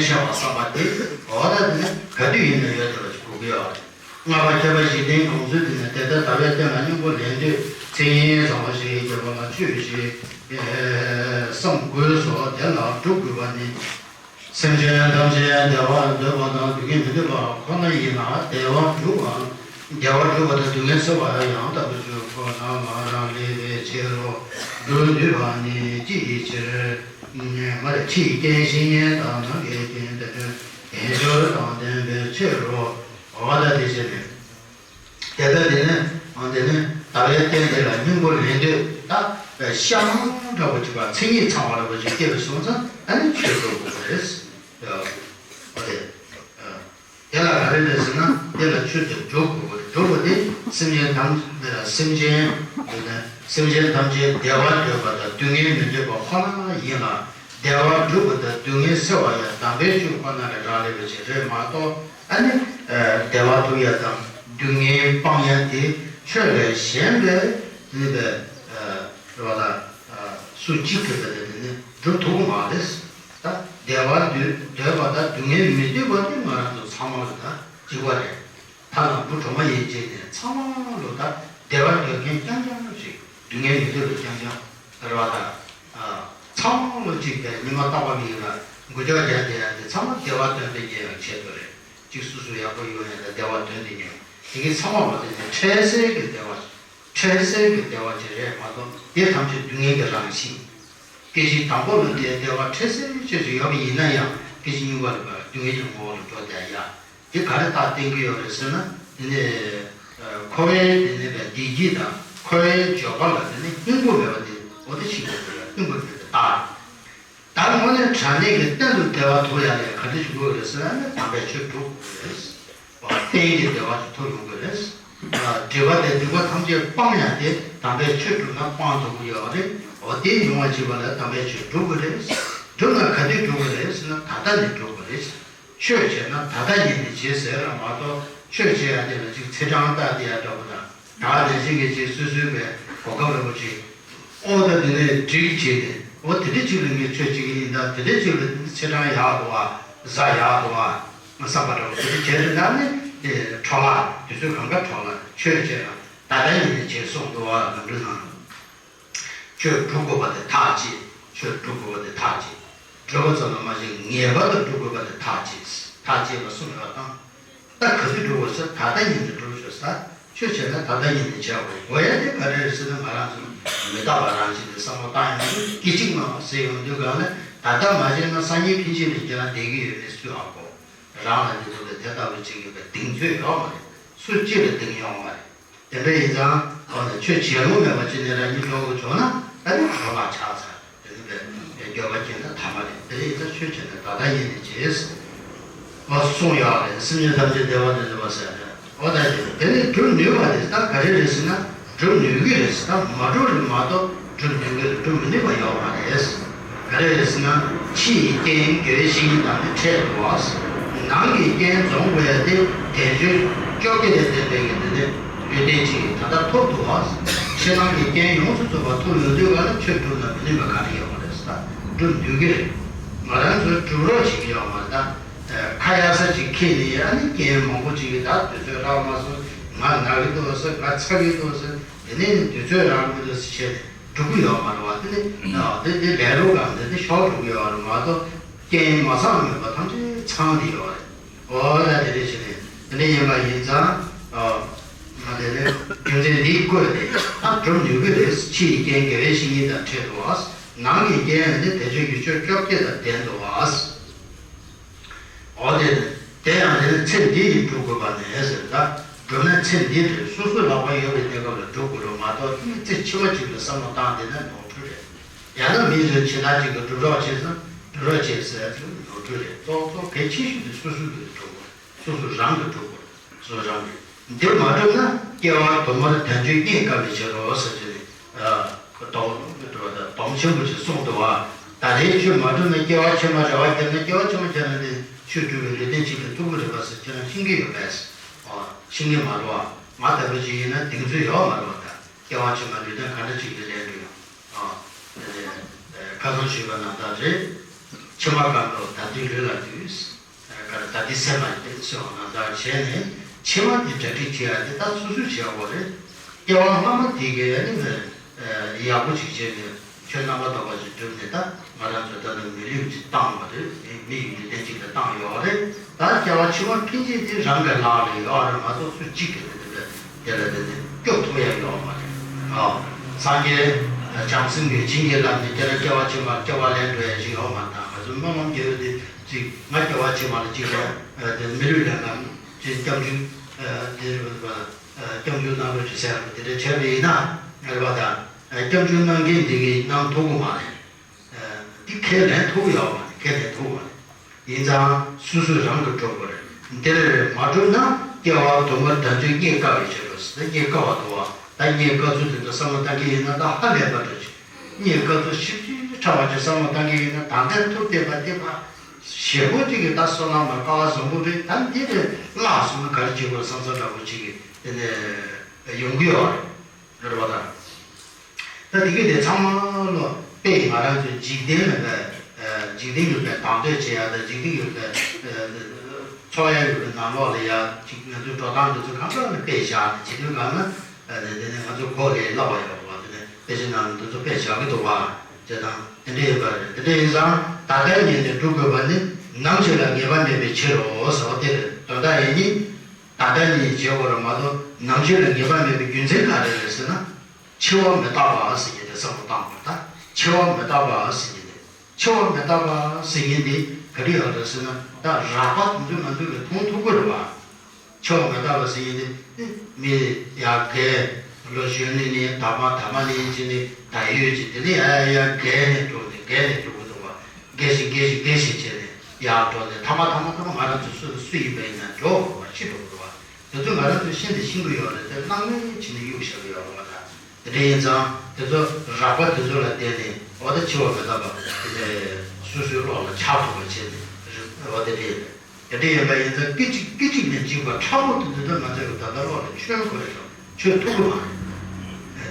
ཆེ་བ་བསམ་པ་དེ། འོ་ད་དེ་ནི་ག་དུས་ཡིན་ན་ཡོད་བསྡད་པ་ཅིག་དགོས་ཀྱི་ཡོད་རེད། ལྔ་པ་ཁྱད་པར་བཞི་ལྡན་གྲོང་ཚོའི་དེ་ནི་དེ་ལྟར་ཟླ་བའི་སྟེང་ལ་སྙིང་པོ་ལེན་འདོད། མཚན་ཉིད་བཟང་པོ་ཞིག་བརྒྱབ་པ་ལ་ཆོས་ཞེས་བསམ་དགོས་སོ། དེ་ལ་སྒྲུབ་དགོས་པ་ནི། སེམས་ཅན་ཐམས་ཅད་བདེ་བ་འདོད་པ་དང་སྡུག་བསྔལ་མི་འདོད་པ་ཁོ་ན་ཡིན་ལ། བདེ་བ་སྒྲུབ་པ། བདེ་བ་སྒྲུབ་པ་དང་སྡུག་བསྔལ་སེལ་བ་ཡང་དག་པར་སྤྱོད་ཁོ་ན་ང་རང་ལས་པའི་ཕྱིར་རོ། སྒྲུབ་ནུས་པ་ནི་ཅི་ཡི་ཕྱིར། མ་རེད། ཕྱི་ཡི་རྐྱེན་བཞི་ཉིད་དང་ནང་གི་རྐྱེན་དེ་དོན་དལ་འབྱོར་དང་ལྡན་པའི་ཕྱིར་རོ། འོ་ད་དེ་བྱས་ནས། དེ་ལྟར་དེ་ནས་འོ་དེ་ནས་ཟླ་བའི་སྟེང་དེ་ལ་སྙིང་པོ་ལེན་འདོད། ད་ཤ་མང་འདྲ་པོ་ཅིག་པ་མཚན་ཉིད་ཚང་བ་འདྲ་པོ་ཅིག་སྐྱེས་པ་སོང་ཙང་ཨ་ནི་ཆོས་སྒྲུབ་དགོས་པ་རེད། འོ་དེ། དེ་ལ་ག་རེ་རེད་ཟེར་ན། དེ་ལ་ཆོས་དེ་སྒྲུབ་དགོས་པ་རེད། སྒྲུབ་པ་དེ་སེམས་ཅན་ཐམས་སེམས་ཅན་དེ་ནས་སེམས་ཅན་ཐམས་ཅད་བདེ་བ་འདོད་པ་དང་སྡུག་བསྔལ་མི་འདོད་པ་ཁོ་ན་ཡིན་ལ། བདེ་བ་སྒྲུབ་པ་དང་སྡུག་བསྔལ་སེལ་བ་ཡང་དམ་པའི་ཆོས་ཁོ་ན་ལས་རག་ལས་པ་ཅིག་རེད་མ་གཏོགས། ཨ་ནི་བདེ་བ་སྒྲུབ་ཡ་དང་སྡུག་བསྔལ་སྤང་ཡ་དེ་ཆོས་ལས་གཞན་པའི་ནི་པའི་རེ་བ་ལ་སུ་གཅིག་གིས་པའི་དེ་ནི་སྒྲུབ་ཐུབ་ཀྱི་མ་རེད། ད་བདེ་བ་འདོད་འདོད་པ་དང་སྡུག་བསྔལ་མི་འདོད་པ་དེ་ང་རང་ཚོ་ཚང་མ་ལ་ད་གཅིག་པ་རེད། ཐ་ན་བུ་གྲོགས་མོ་ཡིན་ཅེས་ནས་ཚང་མ་ལོ་ད་བདེ་བ་འདོད་མཁན་རྐྱང་རྐྱང་ཞིག་སྡུག་བསྔལ་མི་འདོད་པ་རྐྱང་རྐྱང་རེད་བ། ད་ཚང་མ་ལོ་གཅིག་པའི་ཉི་མ་རྟག་པ་མི་ཡིན་ལ་འགུལ་སྐྱོད་རྒྱག་བསྡད་ཡ་དེ་ཚང་མ་བདེ་བ་དོན་དུ་གཉེར་ཡང་ཆེད་དུ་རེད། གཅིག་སོ་སོ་ཡག་པོ་ཡོང་ཡ་ད་བདེ་བ་དོན་དུ་གཉེར་དེ་གི་ཚང་མ་ལོ་དེ་ནི་འཕྲལ་སེལ་གྱི་བདེ་བ། འཕྲལ་སེལ་གྱི་བདེ་བ་ཅིག་རེད་མ་གཏོགས་དེ་ཐམས་ཅད་སྡུག་བསྔལ་གྱི་རང་བཞིན། སྐད་ཅིག་དང་པོ་ལ་དེའི་བདེ་བ་འཕྲལ་སེལ་ཆོས་ཅིག་ཡོད་པ་ཡིན་ན་ཡང་སྐད་ཅིག་གཉིས་པ་ལ་སྡུག་བསྔལ་གྱི་ངོ་བོ་ལ་འགྲོ་བསྡད་ཡ། དེ་ག་རེ་རྟགས་བསྟན་གྱི་ཡོད་རེད་ཟེར་ན། དེ་ནས་འཁོར་བའི་དེ་ནས་པའི་བདེ་སྐྱིད་དང་འཁོར་བའི་འབྱོར་པ་ལ་དེ་ནས་སྙིང་པོ་མེད་པ་དེ། འོ་དེ་ཤིན་ཏུ་དེ་ལ་སྙིང་པོ་མེད་པའི་རྟགས་རེད། ད་དངོས་གནས་དྲང་གནས་ཀྱི་གཏན་དུ་བདེ་བ་ཐོབ་ཡ་ལ་ག་འདྲ་ཞིག་དགོས་རེད་ཟེར་ན། དམ་པའི་ཆོས་སྒྲུབ་དགོས་རེད། རྟེན་གྱི་བདེ་བ་ཅིག་ཐོབ་ཡོང་གི་རེད། སྒྲིབ་པ་དང་སྡིག་པ་ཐམས་ཅད་སྤང་ཡ་དེ་དམ་པའི་ཆོས་སྒྲུབ་ན་སྤང་ཐུབ་ཀྱི་ཡོད་རེད། འོ་དེ་ཡོང་བ་བྱེད་པ་ལ་དམ་པའི་ཆོས་སྒྲུབ་དགོས་རེད། སྒྲུབ་ན་ག་དུས་སྒྲུབ་དགོས་རེད་ཟེར་ན། ད་ལྟ་ནས་སྒྲུབ་དགོས་རེད། ཆོས་བྱས་ན་ད་ལྟ་ཉིད་ནས་བྱེད་ཟེར་བ་མ་གཏོགས། ཆོས་བྱེད་ཡ་དེ་ལ་ཅིག་ཚེས་གྲངས་བཏགས་བསྡད་ཡ་འདྲ་པོ་དང་། ད་ནང་བཞིན་གྱི་ཅིག་སོ་སོའི་བའི་གོ་སྐབས་རིན་པོ་ཆེ། ཨོ་ད་དེ་ནས་འགྲིག་བྱས་ནས། ཨོ་དེ་འདྲ་ཅིག་ལ་ངས་ཆོས་བྱེད་ཀྱི་ཡིན། ད་དེ་འདྲ་ཅིག་ལ་ཚེས་གྲངས་ཡག་འདུག་ཨ། གཟའ་ཡག་འདུག་ཨ། བསམ་པ་འདྲ་པོ་དེ་འདྲ་བྱས་ནས། ད་ནི་འཕྲོ་བརླག་དུས་ཚོད་གང་ག་འཕྲོ་བརླག་ཆོས་བྱས་ན་ད་ལྟ་ཡིན་ནས་བྱས་སོང་འདུག་ཨ། ནམ་འགྲོ་ན། ཆོས་སྒྲུབ་དགོས་པ་དེ་ཐག་བཅད། ཆོས་སྒྲུབ་དགོས་པ་དེ་ཐག་བཅད། སྒྲུབ་པ་ཙམ་ལ་མ་བྱས་ངེས་པར་དུ་སྒྲུབ་དགོས་པ་དེ་ཐག་བཅད། ཐག་བཅད་པ་གསུངས་ཡོད་དང་། ད་ག་དུས་སྒྲུབ་དགོས་ཟེར། ད་ལྟ་ཉིད་ནས་སྒྲུབ་ཤོག་ཟེར། ཆོས་བྱས་ན་ད་ལྟ་ཉིད་ནས་བྱས་དགོས། དགོས་ཡ་དེ་ག་རེ་རེད་ཟེར་ན། ང་རང་ཚོ་མི་རྟག་པ་རང་བཞིན་དེ་བསམ་བློ་བཏང་ཡོང་དུས། སྐད་ཅིག་མ་ཟེར་ཡོང་དུས་གང་ལ། ད་ལྟ་མ་བྱས་ན་སང་ཉིན་ཕན་ཆད་ལ་རྒྱ་ལ་བསྡད་ཀྱི་ཡོད་མེད་སུས་ཧ་གོ། རང་ལ་འདི་ཚོ་ལ་དེ་ལྟ་བུ་ཅིག་ཡོད་པའི་གདེང་ཚོད་ཡོད་མ་རེད། སུ་གཅིག་ལ་གདེང་ཡོད་མ་རེད། དེ་འདྲ་ཡིན་ཙང་། འོ་ན་ཆོས་བྱེད་ལུགས་མེད་པ་ཅིག་ནས་རང་ཉིད་འགྲོ་དགོས་བྱུང་ན། ཨ་ནི་འཕྲོ་བརླག་ཆགས་ཚར། དེ་ནི་བས་འགྱོད་པ་སྐྱེས་ན་ཐ་མ་རེད། དེ་ཡིན་ཙང་ཆོས་བྱེད་ན་ད་ལྟ་ཉིད་ནས་བྱེད། འོ་གསུངས་ཡོད་རེད། སེམས་ཅན་ཐམས་ཅད་བདེ་བ་དང་ལྡན་པ་ཟེར་ནས། འོ་ད་དེ་དེ་ནི་སྒྲུབ་ནུས་པ་དེ་ད་ག་རེ་རེད་ཟེར་ན། སྒྲུབ་ནུས་ཀྱི་རེད་ཟེར། ད་མ་སྒྲུབ་རེད་མ་གཏོགས་སྒྲུབ་ནུས་ཀྱི་རེད། སྒྲུབ་མི་ནུས་པ་ཡོད་མ་རེད། ག་རེ་རེད་ཟེར་ན། ཕྱི་ཡི་རྐྱེན་དགེ་བའི་བཤེས་གཉེན་དང་ནི་འཕྲད་དོ། ནང་གི་རྐྱེན་འཛོམས་དགོས་ཡ་དེ་དལ་འབྱོར་བཅོ་བརྒྱད་ལས་ལྡན་པའི་གི་དེ་ནས་ལུས་རྟེན་ཅིག་ད་ལྟ་ཐོབ་འདུག་བ། ཕྱི་ནང་གི་རྐྱེན་ཡོངས་སུ་རྫོགས་པ་ཐོབ་ཡོང་དུས་ག་ལ་ཆོས་སྒྲུབ་ན་མི་ནུས་པ་ག་རེ་ཡོད་མ་རེད་ཟེར། སྒྲུབ་ནུས་ཀྱི་རེད། མ་ ང་རང་ཚོ་སྒྲུབ་རོགས་བྱེད་ཀྱི་ཡོད་མ་རེད་ད། ཁ་ཡག་ས་ཅིག་ཁྱེར་ནས་ཨ་ནི་རྐྱེན་མང་པོ་ཅིག་གིས་ད་དུས་ཚོད་རག་མ་སོང་། ང་ན་གི་འདུག་ཟེར། ང་ཚ་གི་འདུག་ཟེར། དེ་ནས་ནི་དུས་ཚོད་རག་གི་འདུག་ཟེར་བྱས་ནས་སྒྲུབ་ཀྱི་ཡོད་མ་རེད་བ། དེ་ནི་དེ་དེ་ལས་རོགས་གམ་དེ་དེ་ཤོར་འགྲོ་གི་ཡོད་རེད་མ་གཏོགས། རྐྱེན་མ་ཚང་མེད་པ་ཐམས་ཅད་ཚང་བསྡད་ཡོད་རེད། འོ་ད་དེ་འདྲ་བྱས་ནས་དེ་འདྲ་ཡིན་པ་ཡིན་ཙང་། ཨ། ང་དེ་ནས་རྒྱུ་མཚན་འདི་བཀོད་དེ་ད་སྒྲུབ་ནུས་ཀྱི་རེད། ཕྱི་ཡི་རྐྱེན་དགེ་བའི་བཤེས་གཉེན་དང་འཕྲད་འདུག་བ། ནང་གི་རྐྱེན་ནི་བདེ་སྤྱོད་ཀྱི་ཆོས་བཅོ་བརྒྱད་དང་ལྡན་འདུག་བ། འོ་དེ་དེ་ཡང་དེ་ནི་ཚེ་འདི་ཡིས་སྒྲུབ་དགོས་པ་ནས་ཟེར། ད་སྒྲུབ་ན་ཚེ་འདི་རེད། སོ་སོའི་ལག་པ་ཡོད་པའི་གནས་སྐབས་ལ་སྒྲུབ་དགོས་རེད་མ་གཏོགས། ཚེ་ཕྱི་མ་ཅིག་ལ་བསམ་བློ་བཏང་བསྡད་ན་ནོར་འཁྲུལ་རེད། ཡང་ན་མི་རེ་ཕྱི་ནང་གཅིག་གིས་སྒྲུབ་རོགས་བྱས་ཙང་སྒྲུབ་རོགས་བྱས་ཟེར་ཚུལ་ནོར་འཁྲུལ་རེད། གཙོ་གཙོ་གལ་ཆེ་ཤོས་དེ་སོ་སོའི་སྒྲུབ་དགོས། སོ་སོ་རང་གིས་སྒྲུབ་དགོས། སོ་སོ་རང་གིས། འདི་མ་སྒྲུབ་ན་སྐྱེ་བ་དུ་མར་དལ་འབྱོར་རྙེད་དཀའ་བའི་ཕྱིར་རོ་ཟེར་གྱི་ནས། སྡོམ་སྡོམ་ཆེན་པོ་ཅིག་གསུངས་འདུག་བ། ད་རེས་ཆོས་མ་སྒྲུབ་ན་སྐྱེ་བ་ཕྱི་མ་རེ་བ་བརྒྱབ་ན། སྐྱེ་བ་ཕྱི་མ་བརྒྱབ་ན་དེ་ཆོས་སྒྲུབ་པའི་ལུས་རྟེན་ཅིག་ལ་ཐུག་གི་རེད་པ་ཟེར་ཁྱེད་རང་ཤེས་ཀྱི་ཡོད་པས། ཤེས་ཀྱི་མ་རེད་བ། ང་ལྟ་བུ་ཅིག་ཡིན་ན་གདེང་ཚོད་ཡོད་མ་རེད་བ། ད་སྐྱེ་བ་ཕྱི་མ་ལུས་རྟེན་ག་འདྲ་ཅིག་ལ་ལེན་དགོས་ཡོད། ཨ། དེ་ནས་ཁ་སང་ཞུས་པ་ནང་ལྟར་རེད། ཕྱི་མ་གང་འགྲོ་ད་ལྟའི་ལུས་ལ་འདུས། ག་རེ་ད་ལྟའི་སེམས་ལ་འདུས་ཟེར་བ་ནང་ལྟར་བྱས་ནས། ཕྱི་མ་དེ་གྲ་སྒྲིག་བྱེད་ཡ་དེ་ད་སོ་སོས་བྱེད་དགོས་རེད། སྐྱེ་བ་སྔ་མ་དེ་གའི་ནི་ཡག་པོ་ཅིག་བྱས་ནས་ཆོས་རྣམ་པར་དག་པ་ཞིག་བསྒྲུབས་ནས། ད་ང་རང་ཚོ་ད་ནི་མི་ལུས་ཅིག་བཏང་བ་རེད། མི་ཡི་ལུས་རྟེན་ཅིག་ལ་བཏང་ཡོད་རེད། ད་སྐྱེ་བ་ཕྱི་མ་ཕན་ཆད་དེ་རང་གི་ལག་ལ་ཡོད་རེད་མ་གཏོགས་སུ་གཅིག་གིས་དེ་འདྲ་དེ་ལ་དེ་ནི་སྐྱོབ་ཐུབ་ཡ་ཡོད་མ་རེད། ཨ། སངས་རྒྱས་བྱང་སེམས་ཀྱི་བྱིན་གྱིས་བརླབས་ནས་དེ་ལ་སྐྱེ་བ་ཕྱི་མར་སྐྱེ་བ་ལེན་འགྲོ་ཡ་ཞིག་ཡོད་མ་རེད། ད་ང་ཚོ་སྨོན་ལམ་རྒྱག་ཡོད་དེ་ཅིག་ང་སྐྱེ་བ་ཕྱི་མ་ལ་ཅིག་ལ་དེ་མི་ལུས་ལེན་ལ་ཅིག་སྐྱབས་འཇུག་དེ་སྐྱབས་འཇུག་གནང་རོགས་ཞེས་ཟེར་བ་དེ་འདྲ་བྱས་པ་ཡིན་ན། རེད་པ། ད་སྐྱབས་འཇུག་གནང་མཁན་འདི་གིས་གནང་ཐུབ་ཀྱི་མ་རེད། འདི་ཁས་ལེན་ཐུབ་ཀྱི་ཡོད་མ་རེད། ཁས་ལེན་ཐུབ་ཀྱི་མ་རེད། ཡིན་ཙང་སོ་སོས་རང་གིས་སྒྲུབ་དགོས་རེད། འདིར་མ་སྒྲུབ་ན་སྐྱེ་བ་དུ་མར་དལ་འབྱོར་རྙེད་དཀའ་བའི་ཕྱིར་རོ་ཟེར། ད་རྙེད་དཀའ་བ་འདུག་བ། ད་རྙེད་དཀའ་ཚུལ་དེ་ཚོ་བསམ་བློ་བཏང་གི་ཡིན་ན་ད་ཧ་ལས་པ་འདྲ་ཅིག་རྙེད་དཀའ་ཚུལ་ཞིབ་ཅིང་ཕྲ་བ་ཅིག་བསམ་བློ་བཏང་གི་ཡིན་ན། ད་ལྟ་ཐུབ་བསྡད་པ་དེ་ཕར་ཞེ་པོ་ཅིག་གི་ད་བསོད་ནམས་ལ་དཀའ་བ་བཟང་པོ་རེད། ད་འདི་རེད་བརླག་སོང་ན་ག་རེ་བྱེད་དགོས་བསམ་ས་འདྲ་པོ་ཅིག་གི་དེ་ནས་ཡོང་གི་ཡོད་རེད། རེད་བ་ད། ད་དེ་གི་དེ་ཚང་མ་ལོ་དཔེ་ང་རང་ཚོའི་འཇིག་རྟེན་ལ་བས། འཇིག་རྟེན་གྱི་བས་དང་དོད་བྱེད་ཡ་དང་། འཇིག་རྟེན་གྱི་བས་འཚོ་ཡ་ཡོད་པའི་ནང་ལོགས་ལ་ཡ་ཅིག་ང་ཚོའི་འགྲོ་སྟངས་འདི་ཚོ་གང་ལྟར་ལ་དཔེ་བཞག་ནས་བྱེད་དུས་གང་ན། དེ་ནས་ང་ཚོ་གོ་ལས་སླ་བ་ཡོད་པ། དེ་ནས་དཔེ་ཆ་ནང་འདི་ཚོ་དཔེ་བཞག་གི་འདུག་བ། བྱེད་སྟངས་དེ་འདྲ་ཡོད་པ་རེད། དེ་འདྲ་ཡིན་ཙང་ད་ལྟའི་ཉིན་ནས་སྒྲུབ་དགོས་པ་ནི། ནམ་ཞིག་ལ་ངེས་པ་མེད་པའི་ཕྱིར་རོ་ཟེར་བ་དེ་རེད། དོན་དག་ཡིན་གྱི། ད་ལྟ་ནས་བྱེད་དགོས་རེད་མ་གཏོགས། ནམ་ཞིག་ལ་ངེས་པ་མེད་པའི་རྒྱུ་མཚན་ག་རེ་རེད་ཟེར་ན། འཆི་བ་མི་རྟག་པ་ཟེར་གྱི་དེ་བསམ་བློ་བཏང་དགོས། ད་འཆི་བ་མི་རྟག་པ་ཟེར་གྱི་དེ། འཆི་བ་མི་རྟག་པ་ཟེར་མཁན་དེ་ག་རེ་ཡོད་རེད་ཟེར་ན། ད་རགས་པ་དེ་ཚོ་ང་ཚོ་གིས་མཐོང་ཐུབ་ཀྱི་རེད་བ། འཆི་བ་མི་རྟག་པ་ཟེར་མཁན་དེ་མི་ཡར་རྒས། ལོ་གཞོན་ནུ་ནས་དར་མ། དར་མ་ནས་ཕྱིན་ནས་ད་ཡོད་ཅིག་དེ་ནས་ཡར་ཡར་རྒས་ནས་འགྲོ་ནས་རྒས་ནས་འགྲོ་གི་འདུག་བ། རྒས་ཤིང་རྒས་ཤིང་རྒས་ཤིང་བྱས་ནས་ཡར་འགྲོ་ནས་ཐ་མ་ཐ་མ་ཐ་མ་ང་རང་ཚོ་སུ་སུ་ཡིན་པ་ཡིན་ན་འགྲོ་བ་ཤི་འགྲོ་གི་འདུག་བ། དེ་ཚོ་ང་རང་ཚོས་ཤིན་ཏུ་ཤེས་ཀྱི་ཡོད་རེད། དེ་སྣང་མེད་བྱས་ནས་གཡུག་བཞག་གི་ཡོད་རེད་བ། ད་དེ་འདྲ་ཡིན་ཙང་དེ་ཚོ་རགས་པ་དེ་ཚོ་ལ་བརྟེན་ནས། འོ་ད་འཆི་བ་མི་རྟག་པ་དེ་ཚོ་སོ་སོའི་བློ་ལ་འཆར་ཐུབ་པ་བྱས་ནས། འོ་དེ་འདྲ་ཡིན་པ། དེ་འདྲ་ཡིན་པ་ཡིན་ཙང་སྐད་ཅིག་སྐད་ཅིག་ནས་འཇིག་པ་ཕྲ་མོ་དེ་འདི་ལྟར་ང་ཚོས་ད་ལྟ་བློ་ལ་འཆོལ་དགོས་རེད་དང་འཆོལ་ཐུབ་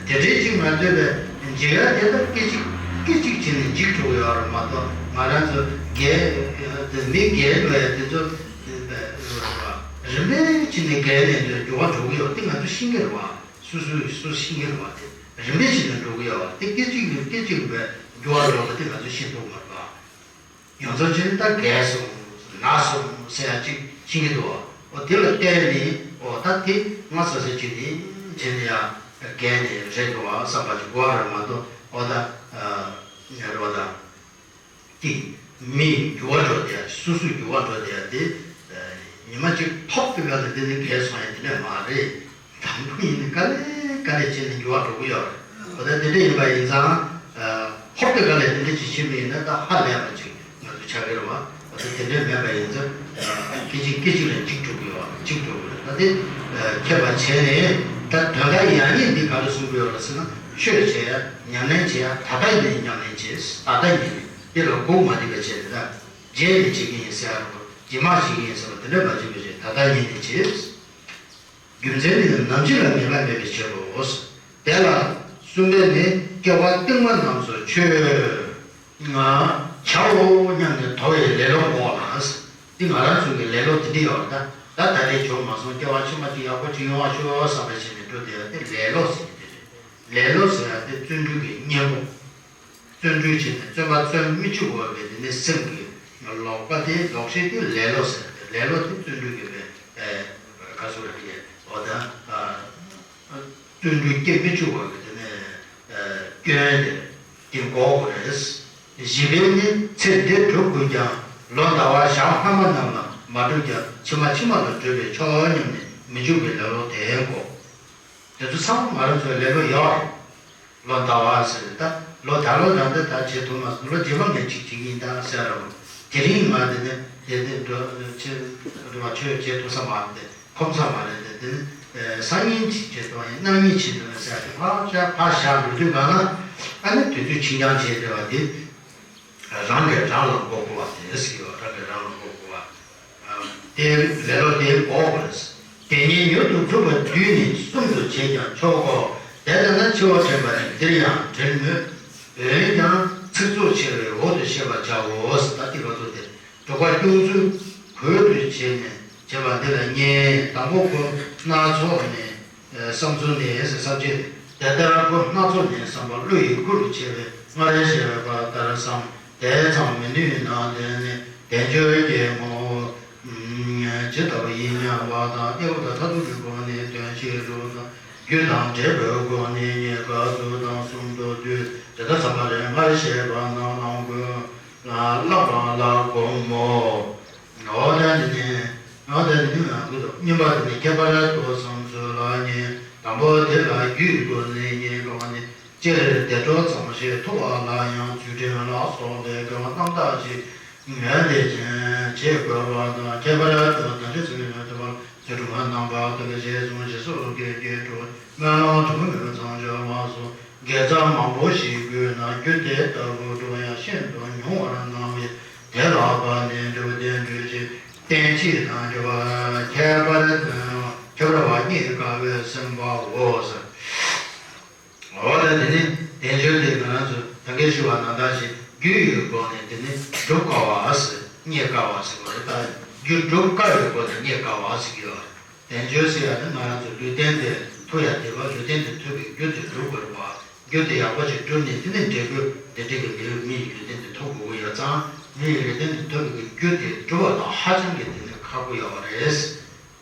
ཀྱི་མ་རེད། དེ་འདྲའི་ཅིག་ང་ཚོས་པའི་འཇིག་ཡ་དེ་ལྟར་སྐད་ཅིག་སྐད་ཅིག་བྱས་ནས་འཇིག་འགྲོ་གི་ཡོད་རེད་མ་གཏོགས། ང་རང་ཚོ་རྒས་དེ་མི་རྒས་འགྲོ་ཡ་དེ་ཚོ་རིམ་པས་བྱས་ནས་རྒས་ནས་འགྱུར་བ་འགྲོ་གི་ཡོད་དེ་ང་ཚོ་ཤེས་ཀྱི་རེད་བ། སོ་སོས་སོ་སོ་ཤེས་ཀྱི་རེད་བ། དེ་རིམ་པས་བྱས་ནས་འགྲོ་གི་ཡོད་བ། དེ་སྐད་ཅིག་ནས་སྐད་ཅིག་རིམ་པས་འགྱུར་བ་འགྲོ་བ་དེ་ང་ཚོ་ཤེས་ཐུབ་མ་རེད་བ། ཡོངས་རྫོགས་བྱས་ནས་ད་རྒས་སོང་། ན་སོང་ཟེར་ཡ་ཅིག་ཤེས་ཀྱི་འདུག་བ། འོ་དེ་ལ་བལྟས་ནས། འོ་ད་དེ་སྔ་ས་ས་ཅིག་ནས་བྱས་ནས་ཡ་རྒས་ནས་རེད་འདུག་བ་བསམ་པ་ཅིག་དགོས་རེད་མ་གཏོགས། འོ་ད་ཨ་རེད་བ། ད་དེ་མི་འགྱུར་བ་འགྲོ་བསྡད་ཡ། སོ་སོ་འགྱུར་བ་འགྲོ་བསྡད་ཡ་དེ། ཉི་མ་གཅིག་ཐོབ་དེ་ག་ལ་དེ་ནི་རྒས་སོང་ཡ་དེ་འདྲ་མ་རེད། དང་པོ་ཡིན་ན་དཀའ་ལས་དཀའ་ལས་བྱས་ནས་འགྱུར་བ་འགྲོ་གི་ཡོད་རེད། འོ་ད་དེ་འདྲ་ཡིན་པ་ཡིན་ཙང་། ཧོབ་ཏེ་དཀའ་ལས་དེ་འདྲ་ཅིག་བྱེད་པ་ཡིན་ན་ད་ཧ་ལས་པ་ཅིག་ང་ཚོ་ཆགས་ཀྱི་རེད་བ། འོ་ད་དེ་འདྲ་མེད་པ་ཡིན་ཙང་། སྐད་ཅིག་སྐད་ཅིག་ལ་འཇིག་འགྲོ་གི་ཡོད་རེད། འཇིག་འགྲོ་གི་རེད། ད་དེ་མཁྱེན་པ་བྱས་ནས། ད་དོན་དག་ཡང་སྙིང་འདི་ག་རེ་གསུང་གི་ཡོད་རེད་ཟེར་ན། ཆོས་བྱེད་ཡ། ཉམས་ལེན་བྱེད་ཡ། ད་ལྟ་ཡིན་ནས་ཉམས་ལེན་བྱེད། ད་ལྟ་ཡིན་ནས་དེ་ལ་སྒུག་མ་བསྡད་པ་བྱས་ནས། ད་རྗེས་ནས་བྱེད་ཀྱི་ཡིན་ཟེར་ཡ་རེད། རྗེས་མ་བྱེད་ཀྱི་ཡིན་ཟེར་བ་དེ་འདྲ་མ་བྱེད་པ་བྱས། ད་ལྟ་ཡིན་ནས་བྱེད། རྒྱུ་མཚན་ནི་ནམ་འཆི་ལ་ངེས་པ་མེད་པའི་ཕྱིར་རོ། དེ་ལ་གསུམ་པས་ནི། སྐྱེ་བ་རྟིང་མ་རྣམས་སུ་ཆོས་ང་བྱའོ་སྙམ་ནས་ དེ་ང་རང་ཚོ་གི་ལེ་ལོ་དེ་འདྲ་ཡོད་རེད་ད། ད་ད་རེས་བྱུང་མ་སོང་། སྐྱེ་བ་ཕྱི་མ་དེ་ཡག་པོ་ཅིག་ཡོང་བ་ཤོག་བསམ་པ་བྱས་ནས་འགྲོ་བསྡད་ཡ་དེ་ལེ་ལོ་ཟེར་གྱི་དེ་རེད། ལེ་ལོ་ཟེར་ཡ་དེ་བརྩོན་འགྲུས་ཀྱི་གཉེན་པོ། བརྩོན་འགྲུས་བྱས་ནས་བརྩོན་པ་བརྩོན་མི་བཅུག་པ་བས་དེ་ནས་སེམས་ཀྱི་ལོག་པ་དེ་ལོག་ཤེས་དེ་ལེ་ལོ་ཟེར་ཏེ། ལེ་ལོ་དེ་བརྩོན་འགྲུས་ཀྱི་བས་ཁ་སོ་རེད་ཡ། འོ་ད་བརྩོན་འགྲུས་སྐྱེ་མི་བཅུག་པ་བས་དེ་ནས་སྐྱོན་དེ་དེ་འགོག་དགོས་རེད། བཞི་པས་ནི་ཚེ་འདི་སྒྲུབ་དགོས་ཀྱང་། ལོ་ཟླ་བ་ཞག་སྔ་མ་རྣམས་ལ་མ་སྒྲུབ་ཀྱང་། ཕྱི་མ་ཕྱི་མ་ལ་སྒྲུབ་པས་ཆོག་སྙམ་ནས་མི་འཇུག་པའི་ལེ་ལོ་དེ་འགོག་དེ་ཚོ་ཚང་མ་ང་རང་ཚོའི་ལེ་ལོ་ཡོད་རེད། ལོ་ཟླ་བ་ཟེར་ད། ལོ་ཟླ་ལོ་རང་ད་ད་བྱེད་ཐུབ་མ་སོང་། ལོ་རྗེས་མ་ངས་ཅིག་བྱེད་ཀྱི་ཡིན་ད་ཟེར་རོ། དེ་རིང་ང་དེ་ནས་དེ་དེ་འགྲོ་ཆེ་འགྲོ་བ་ཆོས་བྱེད་ཐུབ་ས་མ་རེད་དེ། ཁོམ་ས་མ་རེད་དེ། དེ་ནི་སང་ཉིན་ཅིག་བྱེད་ཐུབ་ཡིན། གནངས་ཉིན་བྱེད་ཐུབ་ཡིན་ཟེར་ཏེ་ཕར་བཞག་ཕར་བཞག་འགྲོ་དུས་གང་ལ་ཨ་ནི་དུས་ཚོད་ཕྱིན་ཀྱང་བྱེད་བསྡད་པ་དེ། རང་གིས་རང་ལ་མགོ་སྐོར་བ་དེ་ཟེར་གྱི་ཡོད། རང་གིས་རང་ལ་མགོ་སྐོར་བ། དེ་ལེ་ལོ་དེ་འགོག་དགོས། དེ་ཉིད་མྱུར་དུ་འགྲུབ་པར་བསྡུས་ནས་གསུམ་དུ་བྱས་ཀྱང་ཆོག་གོ། དེ་ལྟར་ན་འཆི་བ་དྲན་པ་ནི་འདིར་ཡང་བྲེལ་མོད། འོན་ཀྱང་ཚིག་རྩུབ་ཆེ་བས་འོག་ཏུ་བཤད་པར་བྱའོ། ད་དེ་ག་ཚོད་དེ། སྒྲུབ་པ་སྐྱོང་ཚུལ་གོང་དུ་བྱས་ནས་བྱས་པ་འདི་ལ་གཉིས། དང་པོ་ཁོ་སྣ་ཚོགས་ནས་བསམ་ཚུལ་ནས་ཟེར་ས་བཅད། དེ་ལྟར་ཁོ་སྣ་ཚོགས་ནས་བསམ་པ་བློ་ཡི་ཁུར་དུ་བྱས་པས་སྔར་བཤད་པ་ལྟར་བསམ། དེ་ཚང་མི་ནུས་ན་དེ་ནི་དལ་འབྱོར་གྱི་ངོ་བོ་ཇི་ལྟ་བུ་ཡིན་སྙམ་པ་དང་། སྐྱེས་བུ་དང་མཐར་ཐུག་གི་སྒོ་ནས་དོན་བྱེད་ལུགས་དང་། རྒྱུ་དང་འབྲས་བུའི་སྒོ་ནས་རྙེད་དཀའ་ཚུལ་དང་། གསུམ་དུ་བསྡུས། དེ་ལྟར་བསམ་པ་ལས་སྔར་བཤད་པ་རྣམས་ལ་གོམས། ལ་ལ་ལ་སྒོམ་མོ། འོ་ད་འདི་ནི། འོ་ད་འདི་ནི་ང་ཚོ་གཉིས་པ་འདི་ནི་ཁྱད་པར་དུ་བསམ་ཚུལ་ལ་གཉིས། དང་པོ་དེ་ལ་རྒྱུའི་སྒོ་ནས་རྙེད་དཀའ་བ་ནི། སྤྱིར་བདེ་འགྲོ་ཙམ་ཞིག་ཐོབ་པ་ལ་ཡང་ཚུལ་ཁྲིམས་ལ་སོགས་པའི་དགེ་བ་རྣམ་དག་ཅིག་ངེས་བདེ་ཅན་བྱེད་དགོས་པ་དང་། ཁྱད་པར་དུ་དལ་འབྱོར་ཚུལ་ཁྲིམས་ཐོབ་པ་ལ་ཚུལ་ཁྲིམས་རྣམ་པར་དག་པའི་རྗེས་སུ་འཇུག་ཚུལ་གྱི་རྒྱུར་གྲུབ། སྨོན་ལམ་དྲི་མ་མེད་པ་ཙམ་བྱས་པ་སོགས་དགེ་རྩ་མང་པོ་ཞིག་དགོས་ན་རྒྱུ་དེ་ལྟ་བུ་སྒྲུབ་ཡ་ཤིན་ཏུ་ཉུང་བར་སྣང་བས། དེ་ལ་དཔག་ནས་འབྲས་བུ་དེ་འགྲུབ་ཕྱིར་རྟེན་ཅིང་འབྲེལ་བར་ཁྱད་པར་ཁྱད་པར་བ་རྙེད་དཀའ་བས་ཟིན་པའོ། འོ་ད་དེ་ནི་དལ་འབྱོར་དེ་ང་རང་ཚོ་ད་གིན་ཞུ་བ་ནང་ལྟར་ཞིག་རྒྱུ་ཡོད་སྒོ་ནས་དེ་ནི་སྒྲུབ་དཀའ་བ་ཟེར། རྙེད་དཀའ་བ་ཟེར་བ་རེད། ད་རྒྱུ་སྒྲུབ་དཀའ་བའི་སྒོ་ནས་རྙེད་དཀའ་བ་ཟེར་གྱི་ཡོད་རེད། དལ་འབྱོར་ཟེར་ཡ་ནི་ང་རང་ཚོ་ལུས་རྟེན་དེ་ཐོབ་ཡ་དེ་བ། ལུས་རྟེན་དེ་ཐོབ་པའི་རྒྱུ་དེ་སྒྲུབ་དགོས་རེད་བ། རྒྱུ་དེ་ཡག་པོ་ཞིག་བསྒྲུབས་ནས་དེ་ནས་འབྲས་བུ་དེ་འདྲ་གི་འབྲས་བུ་མི་ཡི་ལུས་རྟེན་དེ་ཐོབ་དགོས་ཀྱི་ཡོད་ཙང་། མི་ཡི་ལུས་རྟེན་དེ་ཐོབ་པའི་རྒྱུ་དེ་སྒྲུབ་པ་དང་ཧ་ཅང་གི་དེ་ནི་ཁག་པོ་ཡོད་རེད། ངས་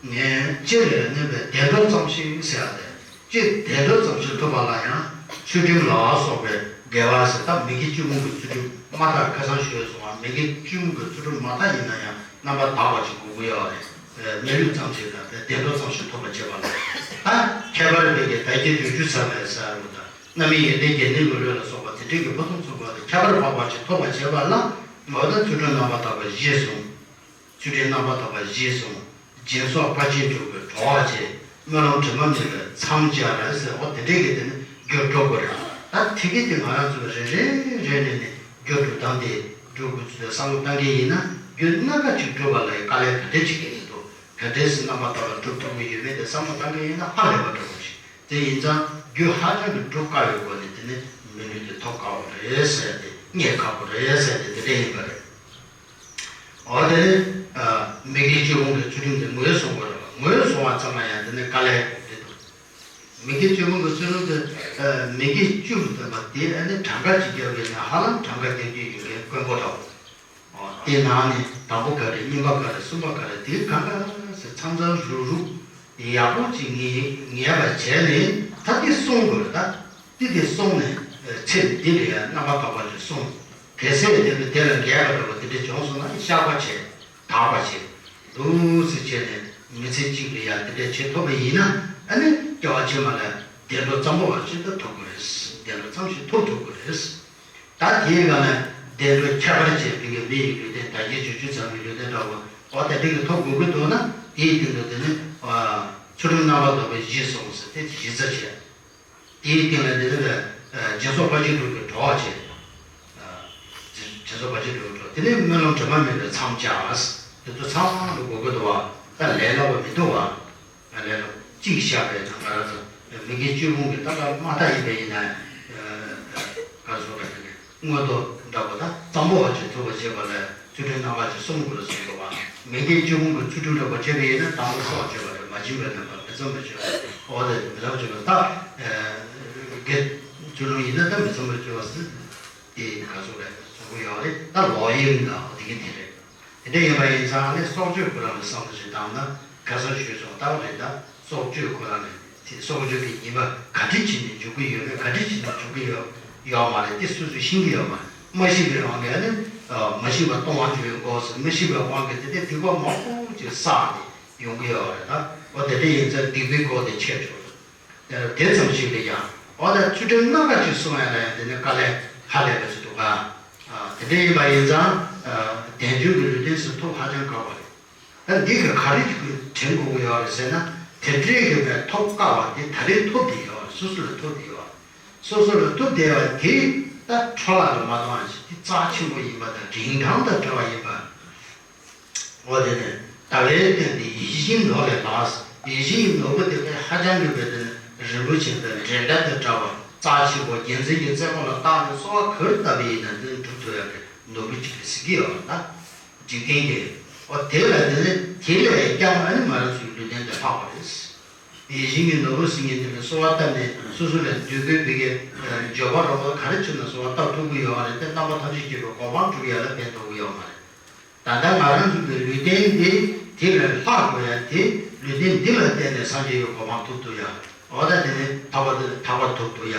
སྤྱིར་ནི་བདེ་འགྲོ་ཙམ་ཞིག་ཟེར་ཡ་དེ། སྤྱིར་བདེ་འགྲོ་ཙམ་ཞིག་ཐོབ་པ་ལ་ཡང་ཚུལ་ཁྲིམས་ལ་སོགས་པའི་དགེ་བ་ཟེར། ད་མི་དགེ་བཅུ་སྤོང་གི་ཚུལ་ཁྲིམས་མ་དག་ཁ་སང་ཞུས་སོང་བ། མི་དགེ་བཅུ་སྤོང་གི་ཚུལ་ཁྲིམས་མ་དག་ཡིན་ན་ཡང་རྣམ་པར་དག་པ་ཅིག་དགོས་ཀྱི་ཡོད་རེད། མི་ལུས་ཙམ་ཞིག་དང་བདེ་འགྲོ་ཙམ་ཞིག་ཐོབ་པར་བྱེད་པ་ལ། ད་ཁྱད་པར་བའི་གི་བདག་གིས་བསྒྲུབ་རྒྱུ་ཚ་བའི་ས་རུ་དང་། རྣམ་སྨིན་ཡོན་ཏན་གྱི་གནས་ལུགས་ལ་སོགས་པ་དེ་འདྲའི་གི་ཕུན་སུམ་ཚོགས་པ་དང་ཁྱད་པར་འཕགས་པ་ཅིག་ཐོབ་པར་བྱེད་པ་ལ། འོ་ད་ཚུལ་ཁྲིམས་རྣམ་པར་དག་པ་གཞིར་བཟུང་། ཚུལ་ཁྲིམས་རྣམ་པར་དག་པ་གཞིར་བཟུང་། སྦྱིན་སོགས་དཔལ་ཆེན་དྲུག་གི་གྲོགས་བྱས། སྨོན་ལམ་དྲི་མ་མེད་པའི་མཚམས་སྦྱར་ཟེར། འོ་དེ་འདྲའི་གི་དེ་ནི་རྒྱུ་སྒྲུབ་དགོས་རེད། ད་དེ་གི་དེ་ང་རང་ཚོ་རེ་རེ་རེ་ནས་ནི་རྒྱུ་སྒྲུབ་སྟངས་དེ་སྒྲུབ་དགོས་ཚུལ་བསམ་བློ་བཏང་གི་ཡིན་ན། རྒྱུ་སྣ་ཁ་ཅིག་སྒྲུབ་པ་ལ་དཀའ་ལས་ག་འདྲ་ཅིག་གི་འདུག་ག་འདྲས་སེ་རྣམ་པར་དག་པ་སྒྲུབ་ཐུབ་ཀྱི་ཡོད་མེད་དེ་བསམ་བློ་བཏང་གི་ཡིན་ན་ཧ་ལས་པ་འདྲ་པོ་ཞིག་དེ་ཡིན་ཙང་རྒྱུ་ཧ་ཅང་གི་སྒྲུབ་དཀའ་བའི་སྒོ་ནས་དེ་ནི་མི་ལུས་དེ་ཐོབ་དཀའ་བ་རེད་ཟེར་ཏེ། རྙེད་ཁག་པོ་རེད་ཟེར་ཏེ་དེ་འདྲ་ཡིན་པ་རེད། འོ་དེ་ནི་མི་དགེ་བཅུ་སྤོང་གི་ཚུལ་ཁྲིམས་དེ་ངོས་བཟུང་དགོས་རེད་པ། ངོས་བཟུང་བ་ཙམ་ལ་ཡང་དེ་ནི་དཀའ་ལས་དགོས་ཀྱི་འདུག་མི་དགེ་བཅུ་སྤོང་གི་ཚུལ་ཁྲིམས་དེ། མི་དགེ་བཅུ་ཟེར་བ་དེ་ཨ་ནི་གྲངས་ཀ་གཅིག་བརྒྱབ་པས་ན་ཧ་ལམ་གྲངས་ཀ་བརྒྱབ་ཀྱི་ཡོད་མཁན་དཀོན་པོ་འདྲ་བོ། དེའི་ནང་ནས་དང་པོ་ག་རེ། གཉིས་པ་ག་རེ། གསུམ་པ་ག་རེ། དེའི་གང་ག་ཟེར་མཚམས་མཚམས་རུག་རུག་ཡག་པོ་ཅིག་ངེས་ངེས་པ་བྱས་ནས། ད་འདི་བསྲུང་དགོས་རེད། ད་འདི་དེ་བསྲུང་ནས་ཚེ་འདི་ལ་ཡང་རྣམ་པར་དག་པ་ཅིག་བསྲུང་། གལ་སྲིད་དེ་ལ་དེ་ལ་འགལ་བ་འདྲ་བོ་དེ་འདྲ་བྱུང་སོང་ན་བཤགས་པ་བྱས། དག་པ་བྱས། འདུག་སེ་བྱས་ནས་མི་ཚེ་གཅིག་ལ་ཡང་དེ་འདྲ་བྱེད་ཐུབ་པ་ཡིན་ན། ཨ་ནི་སྐྱེ་བ་ཕྱི་མ་ལ་བདེ་འགྲོ་ཙམ་པོ་བ་ཞིག་ད་ཐོབ་དགོས་རེད། བདེ་འགྲོ་ཙམ་ཞིག་ཐོབ་ཐུབ་དགོས་རེད། ད་དེའི་སྒང་ལ་བདེ་འགྲོ་ཁྱད་པར་ཅན་ཕ་གི་མི་ཡི་ལུས་རྟེན། བདག་གིས་བསྒྲུབ་རྒྱུ་ཚ་བའི་ལུས་རྟེན་འདྲ་བོ། འོ་དེ་འདྲ་གི་ཐོབ་དགོས་ཀྱི་འདུག་ན། དེའི་སྟེང་དུ་དེ་ནི་ཚུལ་ཁྲིམས་རྣམ་པར་དག་པའི་གཞི་བཟུང་ཟེར་ཏེ་གཞི་རྩ་བྱས། དེའི་སྟེང་ལ་དེ་ནི་སྦྱིན་སོགས་དཔལ་ཆེན་དྲུག་གི་གྲོགས་བྱས། སྦྱིན་སོགས་དཔལ་ཆེན་དྲུག་གི་གྲོགས། དེ་ནི་སྨོན་ལམ་དྲི་མ་མེད་པའི་མཚམས་སྦྱར། དེ་ཚོ་ཚང་མ་དགོས་ཀྱི་འདུག་བ། ད་ལས་སླ་པོ་མི་འདུག་བ། ལས་སླ་པོ་གཅིག་བཤད་པའི་ནང་ང་རང་ཚོ་མི་དགེ་བཅུ་སྤོང་གི་ད་ལྟ་མ་མཐའ་ཡིན་པ་ཡིན་ན། ག་རེ་ཟེར་དགོས་རེད། མངོན་རྟོགས་འདྲ་པོ་ད་གཙང་པོ་བ་ཅིག་ཐུབ་པ་བྱེད་པ་ལ། ཚུལ་ཁྲིམས་རྣམ་པ་བཅུ་གསུམ་དགོས་ལ་གསུངས་འདུག་བ། མི་དགེ་བཅུ་སྤོང་གི་ཚུལ་ཁྲིམས་རིག་པ་བྱས་པ་ཡིན་ན། དང་པོ་སྲོག་གཅོད་པ་རེད། མ་བྱིན་པའི་ནང་པ་མི་འཚམས་པར་བྱེད་པ་རེད། འོ་དེ་མི་འཚམས་བྱེད་པ་ད་དགེ་བཅུ་ལོན་ཡིན་ན་ད་མི་འཚམས་པར་བྱེད་པ་ཟེར་དེ་ག་ཚོད་རེད་གསུང་གི་ཡོད་རེད། ད་ལོག་གཡེམ་དང་འོ་དེ་གི་དེ་རེད། དེ་འདྲ་ཡིན་པ་ཡིན་ཙང་ཨ་ནི་སྲོག་གཅོད་ཁོ་རང་ལ་བསམ་བློ་ཞིག་བཏང་ན་ཁ་སང་ཞུས་སོང་ལྟ་བུ་རེད། ད་སྲོག་གཅོད་ཁོ་རང་ལ་དེ་སྲོག་གཅོད་ཀྱི་ཉེས་པ་ག་འདྲ་བྱས་ནས་འཇུག་གི་ཡོད་མེད། ག་འདྲ་བྱས་ནས་འཇུག་གི་ཡོད་ཡོད་མ་རེད། དེ་སོ་སོས་ཤེས་ཀྱི་ཡོད་མ་རེད། མ་ཤེས་པའི་དབང་གིས་ཨ་ནི་མ་ཤེས་པ་གཏོང་བ་བྱེད་པའི་སྒོ་ཟེར། མ་ཤེས་པའི་དབང་གིས་དེ་འདྲའི་སྡིག་པ་མང་པོ་ཅིག་བསགས་ནས་ཡོང་གི་ཡོད་རེད། ད་འོ་དེ་འདྲ་ཡིན་ཙང་སྡིག་པའི་སྒོ་དེ་ཆད་ཆོག་དེ་ཙམ་ཞིག་ལ་ཡང་། འོ་ད་ཚུལ་ཁྲིམས་རྣམ་པ་བཅུ་སྲུང་ཡ་ལ་ཡང་དེ་ནི་དཀའ་ལས་ཧ་ལས་པ་ཞིག་འདུག་ག་ཨ། དེ་འདྲ་ཡིན་པ་ཡིན་ཙང་། ཨ། དལ་འབྱོར་གྱི་ལུས་རྟེན་ཟེར་ཐོབ་ཧ་ཅང་དཀའ་བ་རེད། ད་འདི་གི་ག་རེ་ཅིག་དྲན་དགོས་ཀྱི་ཡོད་རེད་ཟེར་ན། དེ་འདྲའི་གི་བའི་ཐོབ་དཀའ་བ་དེ་ད་རེས་ཐོབ་བསྡད་ཡོད་རེད། སོ་སོ་ལ་ཐོབ་བསྡད་ཡོད་རེད། སོ་སོ་ལ་ཐོབ་བསྡད་པ་དེ་ད་འཕྲོ་བརླག་ཏུ་མ་གཏོང་བ་ཞིག་དེ་རྩ་ཆེན་པོ་ཡིན་པ་དང་། རིན་ཐང་དང་བྲལ་བ་ཡིན་པ། འོ་དེ་ནས་ལྟ་བའི་སྟེང་དུ་ཡིད་བཞིན་ནོར་ལས་ལྷག་ཡིད་བཞིན་ནོར་བུ་དེ་ཧ་ཅང་གི་བའི་དེ་ནི་རིན་པོ་ཆེ་དང་འདྲེན་སྒྲ་དང་འདྲ་བ། རྩ་ཆེན་པོ་རྒྱལ་མཚན་གྱི་རྩེ་མོ་ལ་བཏགས་ནས་གསོལ་བ་ག་རེ་བཏབ་པ་ཡིན་ན་དེ་འགྲུབ་ཐུབ་ཡག་གི་ནོར་བུ་ཅིག་རེད་ཟེར་གྱི་ཡོད་ལ། འཇིག་རྟེན་གྱི། འོ་དེ་ལ་དེ་ནི་དེ་ལས་ཀྱང་ཨ་ནི་ང་རང་ཚོའི་ལུས་རྟེན་དེ་ལྷག་པ་རེད། ཡིད་བཞིན་གྱི་ནོར་བུ་ཟེར་མཁན་དེ་ལ་གསོལ་བ་བཏབ་ནས་སོ་སོ་ལ་འདོད་དགུའི་བི་གའི་འབྱོར་པ་རོགས་པ་ག་རེ་བྱུང་ན་གསོལ་བ་བཏབ་ཐུབ་ཀྱི་ཡོད་རེད་དེ། རྣམ་པ་ཐམས་ཅད་མཁྱེན་པའི་གོ་འཕང་སྒྲུབ་ཡག་ལ་ཕན་ཐོགས་ཀྱི་ཡོད་མ་རེད། ད་ལྟ་ང་རང་ཚོ་གི་ལུས་རྟེན་འདི་དེ་ལས་ལྷག་དགོས་ཡ་དེ། ལུས་རྟེན་འདི་ལ་བརྟེན་ནས་སངས་རྒྱས་ཀྱི་གོ་འཕང་ཐོབ་ཐུབ་ཡ། འོ་ད་དེ་ནི་ཐར་པ་དེ་ཐར་པ་ཐོབ་ཐུབ་ཡ།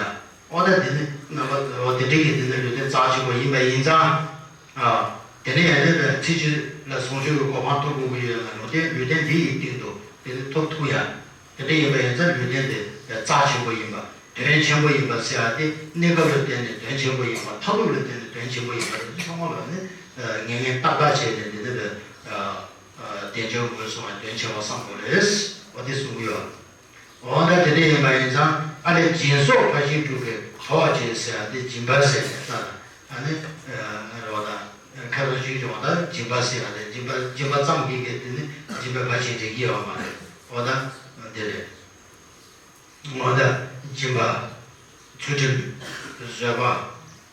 འོ་ད་དེ་ནི་རྣམ་པ་འོ་དེ་འདྲའི་གི་དེ་ནི་ལུས་རྟེན་རྩ་ཆེན་པོ་ཡིན་པ་ཡིན་ཙང་། ཨ། དེ་ནི་ཡང་ནི་ཚེ་གཅིག་ལ་ཟུང་འཇུག་གི་གོ་འཕང་ཐོབ་དགོས་ཀྱི་ཡོད་ན་ལུས་རྟེན་ལུས་རྟེན་འདི་ཡི་སྟེང་དུ་དེ་ནི་ཐོབ་ཐུབ་ཡ། དེ་འདྲ་ཡིན་པ་ཡིན་ཙང་ལུས་རྟེན་དེ་རྩ་ཆེན་པོ་ཡིན་པ། དོན་ཆེན་པོ་ཡིན་པ་ཟེར་ཡ་དེ་གནས་སྐབས་ལ་བརྟེན་ནས་དོན་ཆེན་པོ་ཡིན་པ། མཐར་ཐུག་ལ་བརྟེན་ནས་དོན་ཆེན་པོ་ཡིན་པ། དེ་ཚོ་ཚང་མ་ལ་ནི་ངེས་ངེས་ཏག་ཏག་བྱས་ནས་འདི་ནི་བས་དལ་འབྱོར་ངོས་བཟུང་བ་དོན་ཆེ་བ་བསམ་དགོས་རེད། འོ་དེ་གསུང་གི་ཡོད། འོ་ད་དེ་འདྲ་ཡིན་པ་ཡིན་ཙང་ཨ་ལས་སྦྱིན་སོགས་ཕར་ཕྱིན་དྲུག་གིས་དོར་བར་བྱེད་ཟེར་ཡ་དེ་སྦྱིན་པ་ཟེར་ནས་ད་ཨ་ནི་རེད་བ། ད་ཁ་སང་ཞུས་བྱུང་བ། ད་སྦྱིན་པ་ཟེར་ཡ་དེ་སྦྱིན་པ་སྦྱིན་པ་ཙམ་གྱིས་གལ་ཏེ་ནི་སྦྱིན་པའི་ཕར་ཕྱིན་འགྲིག་གི་ཡོད་མ་རེད། འོ་ད་འདི་རེད། ངོ་ད་སྦྱིན་པ། ཚུལ་ཁྲིམས། བཟོད་པ།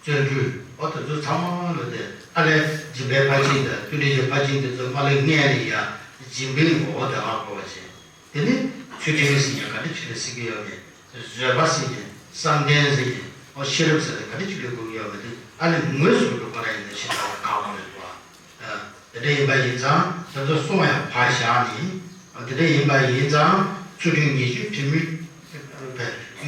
བརྩོན་འགྲུས། འོ་དེ་ཚོ་ཚང་མ་ལ་དེ་ཨ་ལས་སྦྱིན་པའི་ཕར་ཕྱིན་དང་བརྩོན་འགྲུས་ཀྱི་ཕར་ཕྱིན་དེ་ཚོ་མ་ལས་ངན་ལས་ཡ་སྦྱིན་པའི་ངོ་བོ་དེ་ཧ་གོ་བ་བྱས། དེ་ནི་ཚུལ་ཁྲིམས་ཟེར་ཡ་ག་འདྲ་ཅིག་ལ་ཟེར་གྱི་ཡོད་མེད། བཟོད་པ་ཟེར་ཡ། བསམ་གཏན་ཟེར་ཡ། འོ་ཤེས་རབ་ཟེར་ཡ་ག་འདྲ་ཅིག་ལ་གོ་གི་ཡོད་མེད་དེ་ཨ་ལས་ངོས་སུ་འགྲོ་ག་ར་ཡིན་ན་ཤེས་ཐུབ་པ་གང་མ་རེད་བ། དེ་འདྲ་ཡིན་པ་ཡིན་ཙང་དེ་ཚོ་གསུང་ཡང་ཕར་བཞག་ནས། དེ་འདྲ་ཡིན་པ་ཡིན་ཙང་ཚུལ་ཁྲིམས་ཉེས་སྤྱོད་དྲི་མའི།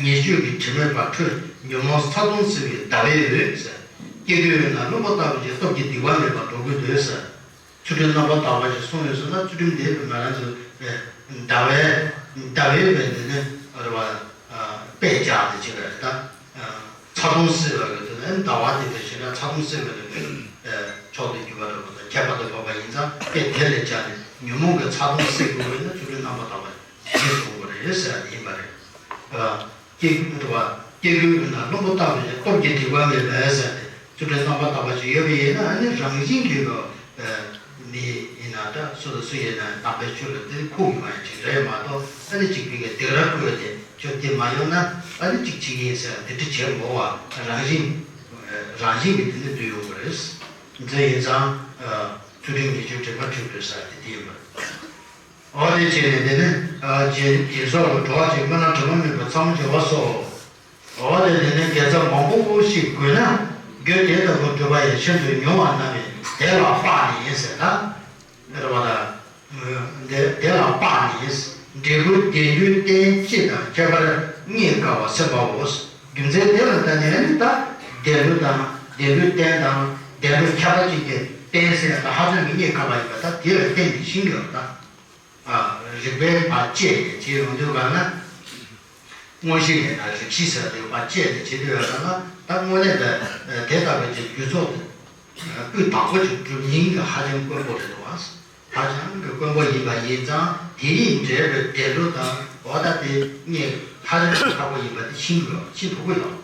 ཉེས་སྤྱོད་ཀྱི་དྲི་མས་ཕར་འཁྲུད། ཉོན་མོངས་ཚ་གདུང་བསིལ་བའི་ཟླ་བའི་འོད་ཟེར། སྐྱེ་རྒུའི་འོད་ན་རློན་པ་ལྟ་བུ་ཅན། སྟོབས་ཀྱིས་སྡིག་པ་མེད་པར་འགྲོ་ཀུན་འདོད་ཟེར། ཚུལ་ཁྲིམས་རྣམ་པར་དག་པ་ཞིག་གསུངས་ཡོད་ཟེར་ན། ཚུལ་ཁྲིམས་དེ་ང་རང་ཚོ་ཟླ་བའི་ཟླ་བའི་འོད་འདི་ནི་རེད་བ། དཔེ་བཞག་སྟེ་བྱས་པ་རེད་ད། ཚ་གདུང་བསིལ་བ་གི་དོན་ནི་ཟླ་བ་དེ་དེ་བཞིན་ན་ཚ་གདུང་བསིལ་བ་ལས་མེད་མཆོག་ཏུ་གྱུར་པ་འདྲ་པོ་དང་ཁྱད་པར་དུ་འཕགས་པ་ཡིན་ཙང་། དཔེ་དེ་ལས་སྦྱར་ནས་ཉོན་མོངས་ཀྱི་ཚ་གདུང་བསིལ་དགོས་པས་ན་ཚུལ་ཁྲིམས་རྣམ་པར་དག་པ་ཞིག་གསུང་དགོས་རེད་ཟེར་བ་དེ་ཡིན་པ་རེད། སྐྱེ་རྒུ་འགྲོ་བ། སྐྱེ་རྒུའི་འོད་ན་རློན་པ་ལྟ་བུ་ཅན། སྟོབས་ཀྱིས་སྡིག་པ་མེད་པར་ཟེར་ཏེ། ཚུལ་ཁྲིམས་རྣམ་པར་དག་པ་ཞིག་ཡོད་པ་ཡིན་ན་ཨ་ནི་རང་བཞིན་གྱིས་གོ། མི་ཡིན་ན་འདྲ། སུ་དང་སུ་ཡིན་ན་དམ་པའི་ཆོས་ལ་དེ་ཁུག་ཡོང་བ་ཅིག་རེད་མ་གཏོགས། ཨ་ནི་གཅིག་པའི་གི་སྡིག་ར་བསྐུལ་ཏེ་ཁྱོད་དེ་མ་ཡོང་ན་ཨ་ནི་གཅིག་བྱེད་ཀྱི་ཡིན་ཟེར་དེ་འདྲ་བྱེད་མོ་བ། རང་བཞིན། རང་བཞིན་གྱིས་དེ་འདྲ་འདུལ་ཡོང་གི་རེད། འཛིན་ཡིན་ཙང་། ཚུལ་ཁྲིམས་ཉེས་སྤྱོད་དྲི་མ་འཁྲུད་དགོས་ཟེར་དེ་དེ་ཡིན་པ་རེད། འོ་དེ་བྱས་ནས་དེ་ནི་སྦྱིན་སྦྱིན་སོགས་ལ་གྲོགས་ཀྱི་སྨོན་ལམ་དྲི་མ་མེད་པར་ཚང་མ་བྱེད་པ་སོགས། འོ་དེ་དེ་ནི་དགེ་རྩ་མང་པོ་ཞིག་དགོས་ན། རྒྱུ་དེ་ལྟ་བུ་བསྒྲུབ་པ་ཡང་ཤིན་ཏུ་ཉུང་བ་རྣམས་ཡིན། དེ་ལ་དཔག་ནི་ཡིན་ཟེར་ན། རེད་བ་ད། དེ་དེ་ལ་དཔག་ནི་ཡིན། འབྲས་བུ་བདེ་འགྲོའི་རྟེན་སྤྱི་དང་ཁྱད་པར་རྙེད་དཀའ་བ་སེམས་དཔའ་བོ། རྒྱུ་མཚན་དེ་ལ་བརྟེན་ནས་ནི་ད་བདེ་འགྲོ་དང་བདེ་འགྲོའི་རྟེན་དང་བདེ་འགྲོ་ཁྱད་པར་ཅན་གྱི་རྟེན་ཟེར་ཡ་ད་ཧ་ཅང་གི་རྙེད་དཀའ་བ་ཡིན་པ་ད་དེ་ལ་བརྟེན་ནས་ཤེས་ཀྱི་ཡོད་ད། རིགས་པས་ཕར་དཔྱད་དེ་བྱེད་ཡོང་དུས་གང་ན། དངོས་གཞི་ཡིན་ན་རིགས་ཤེས་ཟེར་དེ་ཕར་དཔྱད་དེ་བྱེད་དུས་ཡོད་ན། ད་དངོས་གནས་ད་དེ་ལྟ་བུའི་རྒྱུ་ཚོགས་དེ་སྤུས་དག་པོ་ཅིག་སྒྲུབ་སྙིང་གི་ཧ་ཅང་དཀོན་པོ་རེད་འདུག་ཨ། ཧ་ཅང་གི་དཀོན་པོ་ཡིན་པ་ཡིན་ཙང་དེ་ཡིས་འབྲེལ་བའི་བདེ་འགྲོ་དང་འོ་ད་དེ་རྙེད་ཧ་ཅང་གི་ཁག་པོ་ཡིན་པ་དེ་ཤེས་དགོས་ཤེས་ཐུབ་ཀྱི་ཡོད།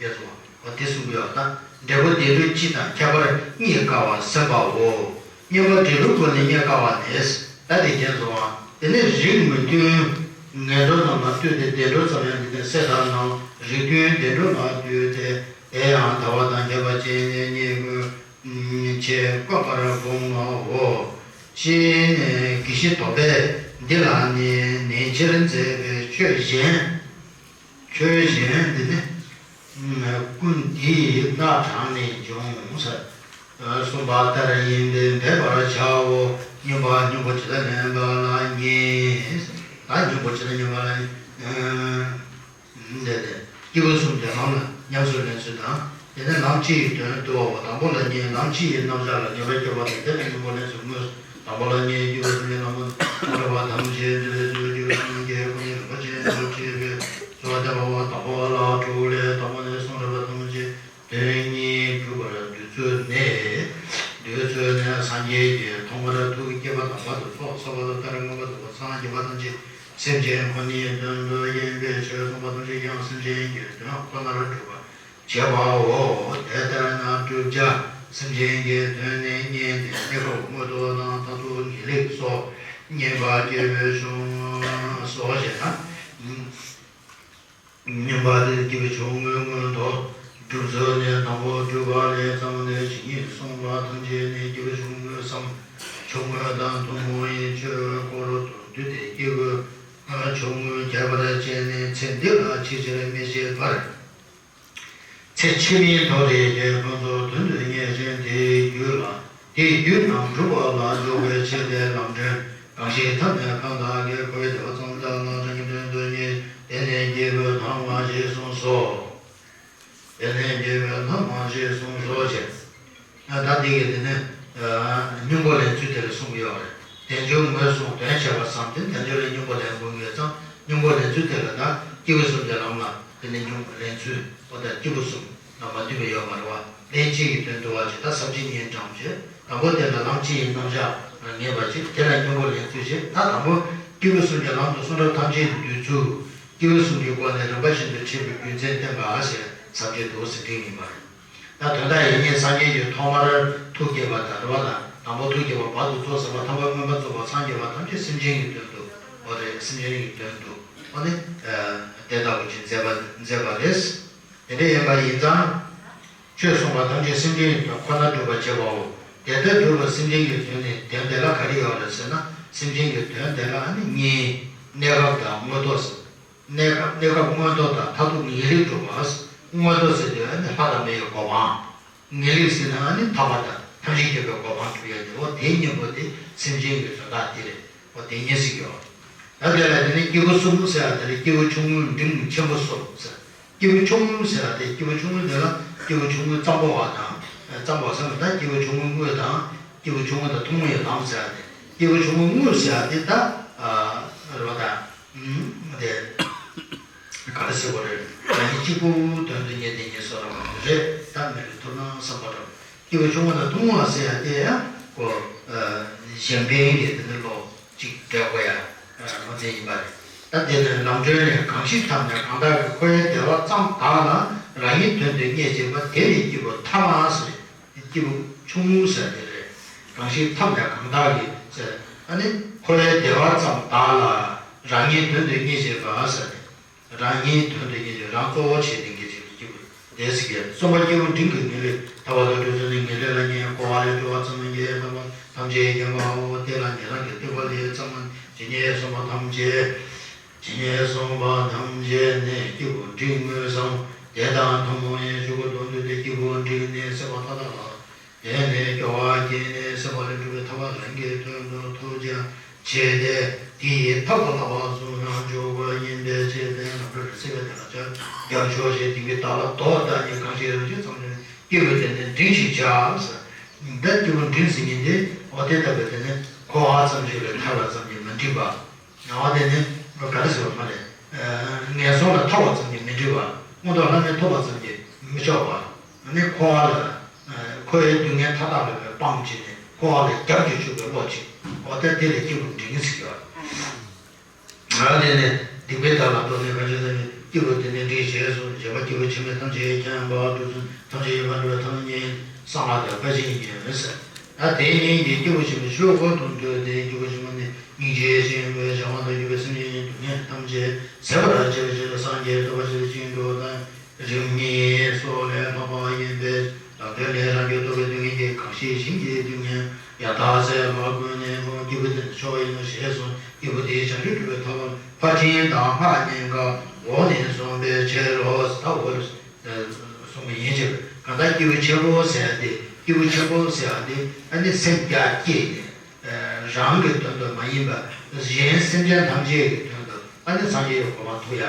ཡོད་སོང་བ། འོ་དེ་གསུངས་ཡོད་ད། འབྲས་བུ་བདེ་འགྲོའི་སྤྱི་དང་ཁྱད་པར་རྙེད་དཀའ་བ་སེམས་དཔའ་བོ། སྙན་པ་འབྲས་བུའི་སྒོ་ནས་རྙེད་དཀའ་བ་ནི། ད་དེ་རྒྱན་སོང་བ། དེ་ནས་རིགས་མི་མཐུན། ངན་འགྲོ་རྣམས་ལ་ལྟོས་ཏེ་བདེ་འགྲོ་ཙམ་ཡང་འདི་ནས་གསལ་ལྟར་སྣང་། རིགས་མཐུན་བདེ་འགྲོ་ལ་ལྟོས་ཏེ་དེ་ཡང་དག་པ་དང་ཁྱད་པར་ཅན་ནི་རྙེད་དགོས། ཆེས་བཀོད་པར་དགོངས་པའོ། ཅེས་ནས་དགེ་བཤེས་དོལ་པས་འདི་ལ་ནི་ནན་ཆེར་མཛད་པའི་ཆོས་གཞན། ཆོས་གཞན་འདི་ནི། ཀུན་འདིས་སྣ་དྲངས་ནས་འབྱུང་ཟེར། གསུངས་པ་ལྟར་ཡིན་པས་འབད་པར་བྱའོ། སྙོམས་པ་སྙོམས་པོ་ཇི་ལྟར་ལེན་པ་ལ་ཉེ། ད་སྙོམས་པོ་ཇི་ལྟར་སྙོམས་པ་ལ་ཉེ། འདི་ནི་སྐྱེས་བུ་གསུམ་གྱི་ལམ་ལ་ཉམས་སུ་ལེན་ཚུལ་དང་། དེ་ནས་ལམ་སྤྱི་ཡི་དོན་བསྡུ་བའོ། དང་པོ་ལ་ཉེ་ལམ་སྤྱི་ཡི་རྣམ་གཞག་ལ་ངེས་པར་སྐྱེ་བ་དང་། དེ་ལ་སྙོམས་པོ་ལེན་ཚུལ་དངོས་སུ། དང་པོ་ལ་ཉེ་སྐྱེས་བུ་གསུམ་གྱི་ལམ་ལ་སོང་རབ་པ་ཐམས་ཅད་འདུལ་བའི་ཚུལ། སྐྱེས་བུ་གསུམ་གྱི་སྒོ་ནས་རིན་པོ་ཆེ་མཛོད་ཁྲིད་པའི་གཙོ་བོ་དེ་བ་དང་པོ་ལ་དྲུག་ལས། དང་པོ་ནས་གསུང་རབ་པ་ཐམས་ཅད་དོན་གཉིས་སྒྲུབ་པར་འདོད་ཚུལ་ནི། འདོད་ཚུལ་ནི་སངས་རྒྱས་ཀྱིས་ཐོག་མར་ཐུགས་བསྐྱེད་པ་དང་བར་དུ་ཚོགས་བསགས་པ་དང་། མཐར་མངོན་པར་རྫོགས་པར་སངས་རྒྱས་པ་ཐམས་ཅད་སེམས་ཅན་ཁོ་ནའི་དོན་དུ་ཡིན་པའི་ཕྱིར། གསུངས་པ་ཐམས་ཅད་ཀྱང་སེམས་ཅན་གྱི་དོན་ཁོ་ནར་སྒྲུབ་པར་བྱེད་པའོ། དེ་ལྟར་ན་བསྒྲུབ་བྱ་སེམས་ཅན་གྱི་དོན་ནི་གཉིས་ཏེ། གནས་སྐབས་མངོན་རྟོགས་དང་མཐར་ཐུག་ངེས་ལེགས་སོ། གཉིས་པ་སྐྱེས་བུ་ཆུང་ངུ་སོ་ཞེ་ན། གཉིས་པ་དེ་སྐྱེས་བུ་ཆུང་ངུའི་མངོན་རྟོགས་སྒྲུབ་ཚུལ་ནི། དང་པོ་སྒྲུབ་པ་ལས་ཙམ་ལས་ཇི་སྙེད་གསུངས་པ་ཐམས་ཅད་ནི་སྐྱེས་བུ་ཆུང་ངུ་སམ། ཆུང་ངུ་དང་ཐུན་མོང་བའི་ཆོས་སྐོར་དུ་འདུས་ཏེ། སྐྱེས་བུ་ཆུང་ངུ་ཁྱད་པར་ཅན་ནི་ཚེ་འདི་ལ་ཆེས་ཆེར་མི་བྱེད་པར། ཚེ་ཕྱི་མའི་མཐོ་རིས་ཀྱི་ཕུན་ཚོགས་དོན་དུ་གཉེར་ཞིང་། དེའི་རྒྱུད་ལ། དེའི་རྒྱུད་རྣམས་སྒྲུབ་པ་ལ་འཇུག་པའི་ཕྱིར་ཏེ། ལམ་སྒྲོན་གང་ཞིག་ཐ་མལ་གང་དག་གིས། འཁོར་བའི་བདེ་བ་ཙམ་དག་ལ། རང་གི་དོན་དུ་གཉེར། དེ་ནི་སྐྱེས་བུ་ཐ་མ་ཞེས་གསུངས་སོ། དེ་ནི་སྐྱེས་བུ་ཐ་མ་ཞེས་གསུངས་སོ་ཞེས། ད་འདི་གི་དེ་ནི་སྙོམས་པོ་ལེན་ཚུལ་དེ་ལ་གསུངས་ཡོད་རེད། དལ་འབྱོར་ངོས་བཟུང་དོན་ཆེ་བར་བསམས་ཏེ་དལ་འབྱོར་ལ་སྙོམས་པོ་ལེན་དགོས་ཡོད་ཙང་། སྙོམས་པོ་ལེན་ཚུལ་དེ་ལ་ད་སྐྱེས་བུ་གསུམ་གྱི་ལམ་ལ་དེ་ནི་སྙོམས་པོ་ལེན་ཚུལ། འོ་ད་སྐྱེས་བུ་གསུམ་ལ་མ་འདུས་པ་ཡོད་མ་རེད་བ། ལན་གཅིག་གི་དོན་བསྡུ་བ་ཅིག་ད་ས་བཅད་གཉིས་དྲངས་བྱས། དང་པོ་དེ་ལ་ལམ་སྤྱི་ཡི་རྣམ་གཞག་ལ་ངེས་པ་ཅིག་དེ་ལ་སྙོམས་པོ་ལེན་ཚུལ་ཅིག་ད་དང་པོ་སྐྱེས་བུ་གསུམ་གྱི་ལམ་དུ་གསུང་རབ་ཐམས་ཅད་འདུས་ཚུལ། སྐྱེས་བུ་གསུམ་གྱི་སྒོ་ནས་རིམ་པ་བཞིན་དུ་འཁྲིད་པའི་རྒྱུ་མཚན་བསྟན་པ་ཞེས་ས་བཅད་འདུག་ཟེར་བྲིས་ཡིན་པ་རེད། ད་དོན་དག་ཡིན་ནའི་སངས་རྒྱས་ཀྱིས་ཐོག་མར་ཐུགས་བསྐྱེད་པ་དང་རེད་བ་དང་། དང་པོ་ཐུགས་བསྐྱེད་པ་བར་དུ་ཚོགས་བསགས་པ། ཐ་མ་མངོན་པར་རྫོགས་པར་སངས་རྒྱས་པ་ཐམས་ཅད་སེམས་ཅན་གྱི་དོན་དུ། འོ་རེད། སེམས་ཅན་གྱི་དོན་དུ་འོ་ནི་དེ་ལྟ་བུ་ཅིག་མཛད་པ་མཛད་པ་རེད། དེ་འདྲ་ཡིན་པ་ཡིན་ཙང་། ཆོས་གསུངས་པ་ཐམས་ཅད་སེམས་ཅན་གྱི་དོན་ཁོ་ན་སྒྲུབ་པར་བྱེད་པའོ། དེ་ལྟར་སྒྲུབ་པའི་སེམས་ཅན་གྱི་དོན་ནི་དོན་དེ་ལ་ག་རེ་ཡོད་རེད་ཟེར་ན། སེམས་ཅན་གྱི་དོན་དེ་ལ་ནི་གཉིས། གནས་སྐབས་དང་མངོན་རྟོགས་ཟེར། གནས་སྐབས། གནས་སྐབས་མངོན་རྟོགས་དང་མཐར་ཐུག་ངེས་ལེགས་སྒྲུབ་པ། མངོན་རྟོགས་ཟེར་དུས་ནི་ལྷ་དང་མི་ཡི་གོ་འཕང་། ངེས་ལེགས་ཟེར་ན་ནི་ཐར་པ་དང་ཐམས་ཅད་མཁྱེན་པའི་གོ་འཕང་སྒྲུབ་ཡ་དེ། འོ་དེ་གཉིས་པོ་དེ་སེམས་ཅན་གྱི་དོན་དག་དེ་རེད། འོ་དེ་གཉིས་ཟེར་གྱི་ཡོད། ད་དེ་ལ་དེ་ནི་སྐྱེས་བུ་གསུམ་ཟེར་བ་དེ་ལ་སྐྱེས་བུ་ཆུང་ངུའི་འབྲིང་ཆེན་པོ་གསུམ་ཟེར། སྐྱེས་བུ་ཆུང་ངུ་ཟེར་བ་དེ། སྐྱེས་བུ་ཆུང་ངུ་དེ་ལ་སྐྱེས་བུ་ཆུང་ངུ་གཙང་པོ་བ་དང་། གཙང་པོ་ཟེར་བ་ད་སྐྱེས་བུ་ཆུང་ངུ་དངོས་དང་། སྐྱེས་བུ་ཆུང་ངུ་དང་ཐུན་མོང་བའི་ལམ་ཟེར་བ་དེ། སྐྱེས་བུ་ཆུང་ངུ་དངོས་ཟེར་བ་དེ་ད་རེད་བ་ད། དེ་ག་རེ་ཟེར་དགོས་རེད། རང་ཉིད་གཅིག་པུ་དོན་དུ་གཉེར་ཏེ་ཉེར་སོ་ར་བ་རེད། ད་མི་ལུས་ཐོབ་ན་བསམ་པ་འདྲ། སྐྱེས་བུ་ཆུང་ངུ་དང་ཐུན་མོང་བ་ཟེར་ཡ་དེ་ཡང་ཁོ་གཞན་ཕན་གྱི་དེ་ནི་བློ་གཅིག་འདྲེས་དགོས་ཡ་ལོ་ཙཱ་ཡིན་པ་རེད། ད་དེ་ནི་ལམ་སྒྲོན་ནས་གང་ཞིག་ཐ་མལ་གང་དག་གིས། འཁོར་བའི་བདེ་བ་ཙམ་དག་ལ་རང་ཉིད་དོན་དུ་གཉེར་བྱེད་པ། དེ་ནི་སྐྱེས་བུ་ཐ་མ་ཟེར། སྐྱེས་བུ་ཆུང་ངུ་ཟེར་དེ་རེད། གང་ཞིག་ཐ་མལ་གང་དག་གིས་ཟེར། ཨ་ནི་འཁོར་བའི་བདེ་བ་ཙམ་དག་ལ་རང་ཉིད་དོན་དུ་གཉེར་བྱེད་པ་ཟེར། རང་ཉིད་དོན་དུ་གཉེར་བྱེད། རང་གཙོ་བོ་བྱས་ནས་གཉེར་བྱེད་པའི་སྐྱེས་བུ་དེ་ཟེར་གྱི། གསུམ་པ་སྐྱེས་བུ་འབྲིང་གི་ངེས་ལེགས། ཐར་པ་དང་སྒྲུབ་ཚུལ་ནི་ངེས་ལེགས་ལ་ཉེ། འཁོར་བ་ལས་གྲོལ་བ་ཙམ་གྱིས། ཐར་པ་ཐམས་ཅད་མཁྱེན་པའོ། དེ་ལ་ཉེ་རང་གི་ཐེག་པ་ལས་ཙམ། ཇི་སྙེད་གསུངས་པ་ཐམས་ཅད། ཇི་སྙེད་གསུངས་པ་ཐམས་ཅད་ནི་སྐྱེས་བུ་འབྲིང་དངོས་སམ། དེ་དང་ཐུན་མོང་བའི་ཆོས་སྐུ་དོན་བསྡུས་ཏེ། སྐྱེས་བུ་འབྲིང་ནི་སྲིད་པ་མཐའ་དག་ལ། དེ་ནི་སྐྱོ་བ་སྐྱེས་ནས་སྲིད་པ་ལས་གྲོལ་བའི་ཐར་པ་རང་གི་དོན་དུ་ཐུགས་རྗེ་ཆེ་སྟེ། དེ་ཡི་ཐབས་ལ་བསླབ་པ་བཟུང་ན་འཇུག་པ་ཡིན་པའི་ཕྱིར་ཏེ། ནམ་ར་རི་སྲིད་པའི་དེ་ལ་ཆ་རྒྱབ་ཆོག་ཅེས། སྡིག་པའི་བདག་ལ་ལྡོག་ལྟ་ཉིད། གང་ཞིག་རང་བཞིན་ཙམ་ལས་སྐྱེས་བུ་དེ་ནི་འབྲིང་ཞེས་བྱ་ཟེར། འདི་སྐྱེས་བུ་འབྲིང་ཟེར་མཁན་དེ་འོ་དེ་ལྟ་བུའི་དེ་ནི་འཁོར་བ་ཙམ་ཞིག་ལས་ཐར་བ་ཙམ་གྱིས་མི་འགྲིག་པ། ངག་དབང་དེ་ནི་ག་རེ་ཟེར་བ་མ་རེད། ངན་སོང་ལ་ཐར་བ་ཙམ་གྱིས་མི་འགྲིག་པ། མངོན་མཐོ་ལྷ་མིར་ཐོབ་པ་ཙམ་གྱིས་མི་ཆོག་པ། ཨ་ནི་འཁོར་བ་ལ། འཁོར་བའི་སྡུག་བསྔལ་མཐའ་དག་ལ་སྤངས་བྱས་ནས་འཁོར་བ་ལ་རྒྱབ་ཀྱིས་ཕྱོགས་པའི་བློ་ཅིག་འོ་ད་དེ་ལ་སྐྱེས་བུ་འབྲིང་ཟེར་གྱི་ཡོད། ང་དེ་ནི་སྡིག་པའི་བདག་ལ་ལྡོག་ནས། གང་ཞིག་ཐ་མལ་སྐྱེས་བུ་དེ་ནི་འབྲིང་ཞེས་གསུངས། བྱས་པ་སྐྱེས་བུ་ཆེན་པོས་ཐམས་ཅད་མཁྱེན་པ། སྒྲུབ་ཚུལ་ཐམས་ཅད་ཡོད་པར་སྒྲུབ་པའི་ཐབས་གཉིས། གསང་སྔགས་དང་དཔལ་ཆེན་གཉིས་ཟེར། ད་དེ་གཉིས་ཀྱིས་སྐྱེས་བུ་ཆེན་པོའི་ཆོས་སྐོར་དུ་འདོད་དེ། སྐྱེས་བུ་ཆེན་པོ་ནི་སྙིང་རྗེ་ཆེན་པོས་བྱང་བ་དང་བརྒྱུད་པའི་སེམས་ཅན་གྱི་སྡུག་བསྔལ་ཐམས་ཅད་ཟད་པར་བྱ་བའི་ཕྱིར་སངས་རྒྱས་ཐོབ་པར་བྱ་བའི་ཕྱིར་འགྲོ་དང་རིམ་གཉིས་སོགས་ལས་ལྷག་པ་ཡིན་པས། བོད་ལས་རང་རྒྱུད་རྟོག་པའི་སྡུག་བསྔལ་གྱིས། གང་ཞིག་ཞིང་གི་སྡུག་བསྔལ་ཡང་དག་བསལ་བར་ཀུན་ནས་ཀུན། སྐྱེས་བུ་དེ་ནི་མཆོག་ཡིན་ནོ་ཞེས་གསུངས། སྐྱེས་བུ་དེས་བྱང་ཆུབ་སྒྲུབ་པའི་ཐབས་ལ། ཕར་ཕྱིན་དང་སྔགས་ཉན་དགའ་འོག་ནས་གསུངས་པའི་ཕྱིར་རོ། ད་འོག་ལ་གསུངས་པ་ཡིན་ཕྱིར། གང་ལྟར་སྐྱེས་བུ་ཆེན་པོ་ཟེར་ཡ་དེ། སྐྱེས་བུ་ཆེན་པོ་ཟེར་ཡ་དེ་ཨ་ནི་སེམས་རྒྱ་བསྐྱེད་ནས་རང་གི་དོན་དུ་མ་ཡིན་པ་གཞན་སེམས་ཅན་ཐམས་ཅད་ཀྱི་དོན་དུ་ཨ་ནི་སངས་རྒྱས་ཀྱི་གོ་འཕང་ཐོབ་ཡ།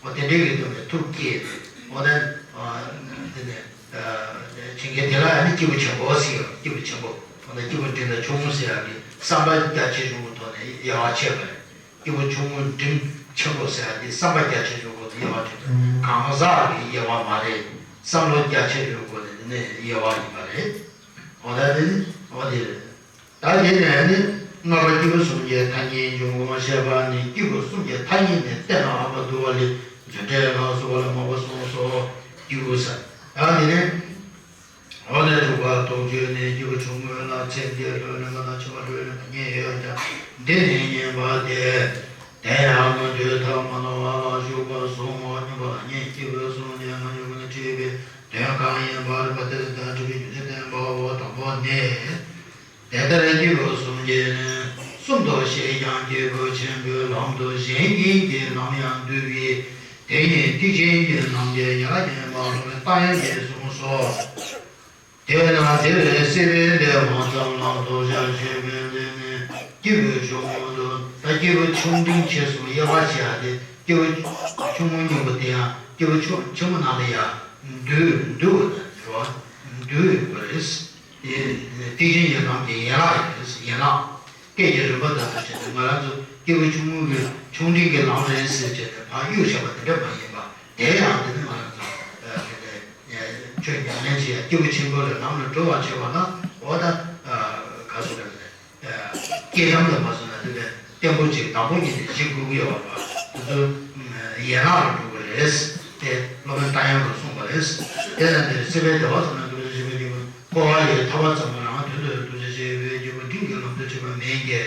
འོ་དེ་འདྲའི་གི་སྟེང་ནས་ཐུགས་བསྐྱེད་དེ། འོ་ན་དེ་ནས་བྱེད་མཁན་དེ་ལ་ཨ་ནི་སྐྱེས་བུ་ཆེན་པོ་ཟེར་ཡོད། སྐྱེས་བུ་ཆེན་པོ། འོ་ན་སྐྱེས་བུ་འབྲིང་དང་ཆུང་ངུ་ཟེར་ཡག་གི་བསམ་པ་རྒྱ་ཆེ་ཆུང་གི་ཐོག་ནས་དབྱེ་བ་ཕྱེ་བ་རེད། སྐྱེས་བུ་ཆུང་ངུ་འབྲིང་ཆེན་པོ་ཟེར་ཡག་གི་བསམ་པ་རྒྱ་ཆེ་ཆུང་གི་ཐོག་ནས་དབྱེ་བ་ཕྱེ་བ་རེད། གང་ཟག་གི་དབྱེ་བ་མ་རེད། བསམ་བློ་རྒྱ་ཆེ་ཆུང་གི་ཐོག་ནས་དེ་ནས་དབྱེ་བ་ཡིན་པ་རེད། འོ་ད་དེ་ནི་འོ་དེ་རེད། ད་དེ་ནས་ནི་ལྔ་པ་སྐྱེས་བུ་གསུམ་གྱི་ཐ་སྙད་འབྱུང་ཁུངས་བཤད་པ་ནི། སྐྱེས་བུ་གསུམ་གྱི་ཐ་སྙད་ནི་གཏན་ལ་དབབ་པར་འདུ་བ་ལས། རྫུ་འཕྲུལ་ལ་སོགས་པ་ལ་མོས་པ་གསུངས་སོ། སྐྱེས་བུ་ཟེར། ད་དེ་ནས་འོ་ན་དྲུག་པ་དོགས་གཅོད་ནི། སྐྱེས་བུ་ཆུང་ངུ་ལ་ཚེ་འདིར་ལྷོད་ལྷོད་པ་དང་འཆི་བ་ལྷོད་ལྷོད་པ་གཉིས་ཡོད་ཀྱང་། འདི་ནི་གཉིས་པ་སྟེ། དེ་ཡང་མངོན་མཐོའི་ཐབས་མ་ནོར་བ་ལ་ཞུགས་པར་གསུངས་སོ། སྙོམས་པར་ལེན་མཁན་སྐྱེས་བུ་གསུམ་དེ་སྔ་འཇུག་གི་ནི་འཁྲིད་པའི་དོན་གང་ཡིན་པར་བ་དེ་ལ་ད་འཁྲིད་པའི་རྒྱུ་མཚན་བསྟན་པའོ། དང་པོ་ནི། དེ་ལྟར་སྐྱེས་བུ་གསུམ་གྱི་ནི་གསུམ་དུ་བཤད་ཀྱང་སྐྱེས་བུ་ཆེན་པོའི་ལམ་དུ་གཞན་གཉིས་ཀྱི་ལམ་ཡང་འདུས་པས། དེ་ཉིད་ཐེག་ཆེན་གྱི་ལམ་གྱི་ཡན་ལག་ཡིན་པ་སློབ་དཔོན་རྟ་དབྱངས་ཀྱིས་གསུངས་སོ། དེས་ན་འདིར་སྲིད་པའི་བདེ་བ་ཙམ་ལ་ཐོབ་བྱར་བྱེད་པའི་ལས་ནི། སྐྱེས་བུ་ཆུང་ངུ་དང་། ད་སྐྱེས་བུ་ཆུང་འབྲིང་ཆེ་གསུམ་དབྱེ་བ་ཕྱེ་ཡ་དེ། སྐྱེས་བུ་ཆུང་ངུ་སྙིང་པོ་དེ་ཡང་སྐྱེས་བུ་ཆུང་ཆེན་པོ་ནང་ལ་ཡང་འདུས་འདུས་པ་དང་འདུས་པ་རེད། དེ་ཐེག་ཆེན་གྱི་ལམ་གྱི་ཡན་ལག་ཡིན་པ་རེད། ཡན་ལག་སྐད་ཀྱི་རིམ་པ་ལྟར་དུ་བྱས་ཏེ། ང་རང་ཚོ་སྐྱེས་བུ་ཆུང་ངུ་གི་ཆུང་འབྲིང་གི་ལམ་རེད་ཟེར་བྱས་ཏེ་ཕར་གཡུག་བཞག་པ་དེ་འདྲ་མ་ཡིན་པ། དེ་ཡང་དེ་ནི་ང་རང་ཚོ་ཨ་དེ་ནས་ཆོས་ཉམས་ལེན་བྱེད་ཡ་སྐྱེས་བུ་ཆེན་པོ་ལ་ལམ་ལ་འགྲོ་བར་བྱེད་པ་ན། འོ་ད་ག་ཚོད་རེད། སྐྱེས་ལམ་དུ་མ་སོང་ན་དེ་ལས་བརྟན་པོ་ཅིག་དང་པོ་ཉིད་ནས་བྱེད་དགོས་ཀྱི་ཡོད་པ། དེ་ཚོ་ཡན་ལག་ལ་འགྲོ་གི་རེད། དེ་སློབ་དཔོན་རྟ་དབྱངས་ཀྱིས་གསུངས་པ་རེད། དེ་ལ་འདིར་སྲིད་པའི་བདེ་བ་ཙམ་ལ་འདུ་བྱེད་པའི་སྐྱེས་བུ། འཁོར་བ་ལས་ཐར་བ་ཙམ་ལ་རང་དོན་དུ་འདུ་བྱེད་པའི་སྐྱེས་བུ་འབྲིང་གི་ལམ་དུ་བྱེད་པ་མེད་ཀྱི།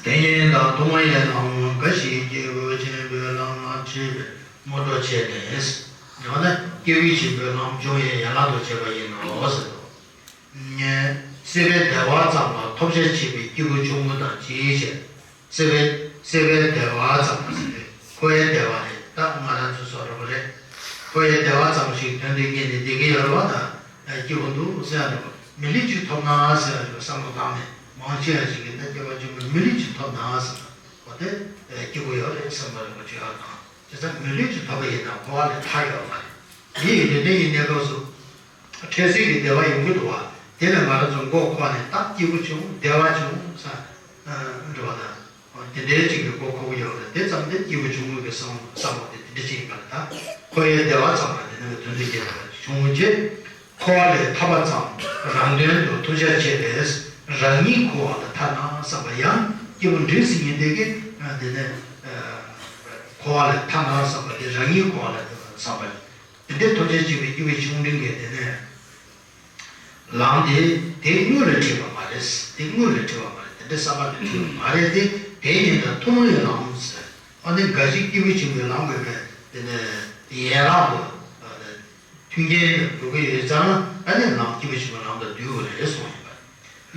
དེ་ཉིད་དང་ཐུན་མོང་བའི་ལམ་འགའ་ཞིག་སྐྱེས་བུ་ཆེན་པོའི་ལམ་ལ་འཁྲིད་པའི་སྔོན་འགྲོ་བྱས་ནས། ཡང་ན་སྐྱེས་བུ་ཆེན་པོའི་ལམ་སྦྱོང་བའི་ཡན་ལག་ཏུ་བྱེད་པ་ཡིན་ནོ་ཟེར་ཏོ། སྲིད་པའི་བདེ་བ་ཙམ་ལ་ཐོབ་བྱར་བྱེད་པའི་སྐྱེས་བུ་ཆུང་ངུ་དང་གཅིག་བྱས། སྲིད་པའི་སྲིད་པའི་བདེ་བ་ཙམ་ལ་ཟེར་ཏེ། འཁོར་བའི་བདེ་བ་རེད། ད་ང་རང་ཚོ་བཟོ་འདྲ་པོ་རེད། འཁོར་བའི་བདེ་བ་ཙམ་ཞིག་དོན་དུ་གཉེར་ནས་བསྡད་ཀྱི་ཡོད་རེད་བ། ད་སྐྱིད་པོ་འདུག་ཟེར་ཡ་འདྲ་པོ། མི་ལུས་གཅིག་ཐོབ་ན་ཟེར་ཡ་འདྲ་པོ་བསམ་བློ་བཏང་ནས། མང་ཆེ་བ་ཞིག་གིས་ད་སྐྱེ་བ་གཅིག་པུ་མི་ལུས་གཅིག་ཐོབ་ན་ཟེར། འོ་དེ་སྐྱིད་པོ་ཡོད་རེད་བསམ་པ་རེད་པ། ཆོས་ཡག་དང་། བྱས་ཙང་མི་ལུས་གཅིག་ཐོབ་པ་ཡིན་ན་འཁོར་བ་ལས་ཐར་ཡོད་མ་རེད། མི་ཡི་ཡོན་ཏན་གྱི་གནས་སྐབས་སུ་འཕྲལ་སེལ་གྱི་བདེ་བ་ཡོང་གི་འདུག་བ། དེ་ལས་ང་རང་ཚོ་མགོ་འཁོར་ནས་ད་སྐྱིད་པོ་བྱུང་། བདེ་བ་བྱུང་ཟེར་འགྲོ་བ་དང་། འོ་དེ་འདྲའི་གཅིག་གི་མགོ་འཁོར་གྱི་ཡོད་རེད། དེ་ཙམ་དེ་སྐྱིད་པོ་བྱུང་ངོ་གི་བསམ་བསམ་བློ་དེ་དེ་འདྲ་ཅིག་ཡིན་པ་རེད། ད་འཁོར་བའི་བདེ་བ་ཙམ་ལ་དེ་ནས་དོན་དུ་སྐྱེས་པ་བྱུང་རྗེས། འཁོར་བ་ལས་ཐར་པ་ཙམ་རང་དོན་དུ་ཐོབ་བྱར་བྱེད་པས་རང་ཉིད་འཁོར་བ་ལས་ཐར་ན་བསམ་པ། ཡང་སྐྱེས་བུ་འབྲིང་ཟེར་མཁན་དེ་གིས་དེ་ནས་འཁོར་བ་ལས་ཐར་ན་བསམ་པ་དེ་རང་ཉིད་འཁོར་བ་ལས་ཐར་ན་བསམ་པ། དེ་འདྲའི་ཐོབ་བྱར་བྱེད་པའི་སྐྱེས་བུ་ཆུང་འབྲིང་གི་དེ་ནས་ལམ་དེ་དེ་དངོས་ལ་འཁྲིད་པ་མ་རེད། དེ་དངོས་ལ་འཁྲིད་པ་མ་རེད། དེ་འདྲའི་བསམ་པ་ལ་འཁྲིད་པ་མ་རེད་དེ། དེ་ཉིད་དང་ཐུན་མོང་བའི་ལམ་ཟེར། ཨ་ནི་འགའ་ཞིག་སྐྱེས་བུ་ཆེན་པོའི་ལམ་དགོས་པས་དེ་ནས་ཡན་ལག་ཏུ་མཐུན་རྐྱེན་དུ་འགྲོ་གི་ཡོད་ཙང་། ཨ་ནི་ལམ་སྐྱེས་བུ་ཆེན་པོའི་ལམ་དུ་འདུས་པ་རེད་གསུངས་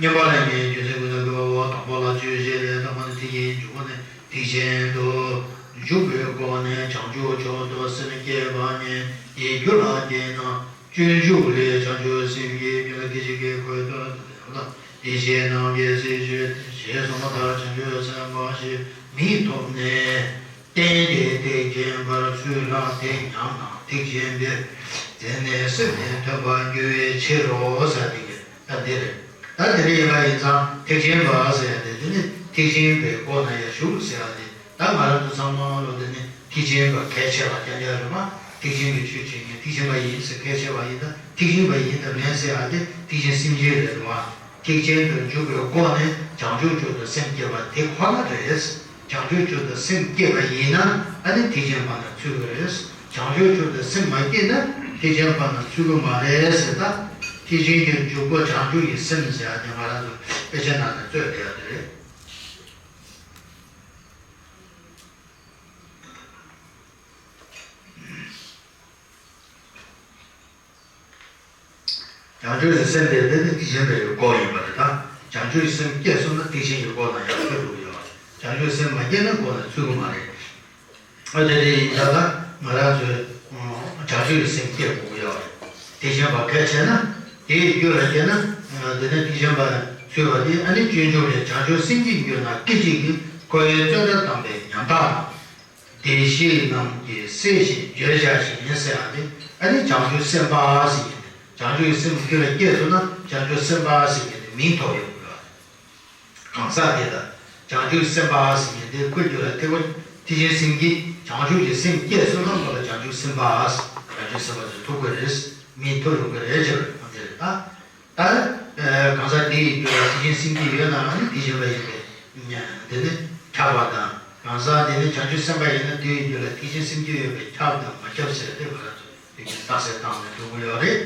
ཡོད་པ། མངོན་པར་ལེན་མཁན་རྒྱུ་མཚན་ཀུན་ནས་བཀོད་པའོ། དང་པོ་ལ་སྤྱོད་བྱེད་ལས་དང་པོ་ནི་ཐེག་ཆེན་འཇུག་པ་ནི། ཐེག་ཆེན་དུ་འཇུག་པའི་སྒོ་ནས་བྱང་ཆུབ་མཆོག་ཏུ་སེམས་བསྐྱེད་པ་ཉིད་ཀྱི་རྒྱུ་ལ་སྐྱེས་ན། སྤྱོད་འཇུག་ལས་བྱང་ཆུབ་སེམས་ཀྱི་རྒྱུ་ལ་ཐེག་ཆེན་གྱི་ཁོད་དུ་ལྟ། ཡེ་ཤེས་རྣམས་ཀྱི་སྲིད་ཞུས་ཞེས་གསུངས་པ་ལྟར་བྱང་ཆུབ་སེམས་དཔའ་ཞིག་མིང་ཐོབ་ནས། རྟེན་དེ་ཐེག་ཆེན་པར་ཚུལ་ལ་དེ་ཉམས་ན་ཐེག་ཆེན་པའི་རྩེ་ནས་སེམས་ནི་ཐོན་པར་འགྱུར་བའི་ཕྱིར་རོ་ཟེར་དེ་གི་ད་འདི་རེད། ད་དེ་འདྲ་ཡིན་པ་ཡིན་ཙང་ཐེག་ཆེན་པ་ཟེར་ཡ་དེ་དེ་ནི་ཐེག་ཆེན་པའི་སྒོ་ན་ཡང་ཞུགས་ཟེར་ཡ་དེ། ད་ང་རང་ཚོ་ཚང་མ་ལོ་དེ་ནི་ཐེག་ཆེན་པ་ཁས་འཆེ་བ་རྐྱང་རྐྱང་རེད་མ། ཐེག་ཆེན་གྱི་ཆོས་བྱེད་མཁན་ཐེག་ཆེན་པ་ཡིན་ཟེར་ཁས་འཆེ་བ་ཡིན་ད། ཐེག་ཆེན་པ་ཡིན་དང་མིན་ཟེར་ཡ་དེ་ཐེག་ཆེན་སེམས་ཅན་རེད་བ། ཐེག་ཆེན་དུ་འཇུག་པའི་སྒོ་ནས་བྱང་ཆུབ་མཆོག་ཏུ་སེམས་བསྐྱེད་པ་དེ་ཁོ་ན་རེད། བྱང་ཆུབ་མཆོག་ཏུ་སེམས་བསྐྱེད་པ་ཡིན་ན་ཨ་ནི་ཐེག་ཆེན་པ་ན་ཚུད་ཀྱི་རེད། བྱང་ཆུབ་མཆོག་ཏུ་སེམས་མ་བསྐྱེད་ན་ཐེག་ཆེན་པ་ན་ཚུད་ཀྱི་མ་རེད་ཟེར། ད་ཐེག་ཆེན་གྱི་འཇུག་སྒོ་བྱང་ཆུབ་ཀྱི་སེམས་ཟེར་ཡ་དེ་ང་རང་ཚོ་དཔེ་ཆ་ནང་ནས་རྩོད་བསྡད་ཡ་དེ་རེད། བྱང་ཆུབ་ཀྱི་སེམས་དེ་འདི་ནི་ཐེག་ཆེན་པའི་སྒོ་ཡིན་པ་རེད། ད་བྱང་ཆུབ་ཀྱི་སེམས་སྐྱེས་སོང་ན་ཐེག་ཆེན་གྱི་སྒོ་ལ་ཡང་ཚུད་འགྲོ་གི་ཡོད་རེད། བྱང་ཆུབ་སེམས་མ་སྐྱེས་ན་སྒོ་ལ་ཚུད་ཀྱི་མ་རེད། ཨ་དེ་འདྲ་ཡིན་ཙང་ད་ང་རང་ཚོས་བྱང་ཆུབ་ཀྱི་སེམས་སྐྱེ་དགོས་ཀྱི་ཡོད་རེད། ཐེག་ཆེན་པ་གལ་ཆེ་ན་དེའི་རྒྱུད་ལ་སྐྱེས་ན་དེ་ནས་ཐེག་ཆེན་པ་ཚུད་པ་དེ། ཨ་ནི་སྤྱོད་འཇུག་ལས། བྱང་ཆུབ་སེམས་ཀྱི་རྒྱུད་ན་སྐད་ཅིག་གིས་འཁོར་བའི་བཙོན་རར་བཏང་བའི་ཉམ་ཐག་དང་། བདེ་གཤེགས་རྣམས་ཀྱིས་བསད་ཞིང་བརྗོད་བྱ་ཞིང་ཟེར་བ་དེ། ཨ་ནི་བྱང་ཆུབ་སེམས་དཔའ་ཟེར་གྱི་འདུག། བྱང་ཆུབ་ཀྱི་སེམས་རྒྱུད་ལ་སྐྱེས་སོང་ན་བྱང་ཆུབ་སེམས་དཔའ་ཟེར་གྱི་འདུག། མིང་ཐོབ་ཡོང་གི་ཡོད་རེད། གང་ཟག་དེ་དང་བྱང་ཆུབ་སེམས་དཔའ་ཟེར་མཁན་དེ་ཁོའི་རྒྱུད་ལ་ཐེག་པ་ཐེག་ཆེན་སེམས་བསྐྱེད་བྱང་ཆུབ་ཀྱི་སེམས་སྐྱེས་སོང་ན་ཁོ་ལ་བྱང་ཆུབ་སེམས་དཔའ་ཟེར། བྱང་ཆུབ་སེམས་དཔའ་ཟེར་ཐུབ་ཀྱི་རེད། མིང་ཐོབ་ཡོང་གི་རེད་ཅེས་པ་དེ་རེད། ད་ད་གང་ཟག་དེ་ཡི་རྒྱུད་ལ་ཐེག་ཆེན་སེམས་བསྐྱེད་ཡོད་ན་ཨ་ནི་ཐེག་ཆེན་པ་ཡིན་པས་དེ་ནི་ཁྱབ་པ་དང་། གང་ཟག་དེ་ནི་བྱང་ཆུབ་སེམས་དཔའ་ཡིན་ན་དེ་ཡི་རྒྱུད་ལ་ཐེག་ཆེན་སེམས་བསྐྱེད་ཡོད་པས་ཁྱབ་དང་མ་ཁྱབ་ཟེར་དེ་ཁོ་རང་ཚོ། དེ་གིས་རྟགས་གསལ་བཏང་ནས་འགྲོ་གི་ཡོད་རེད།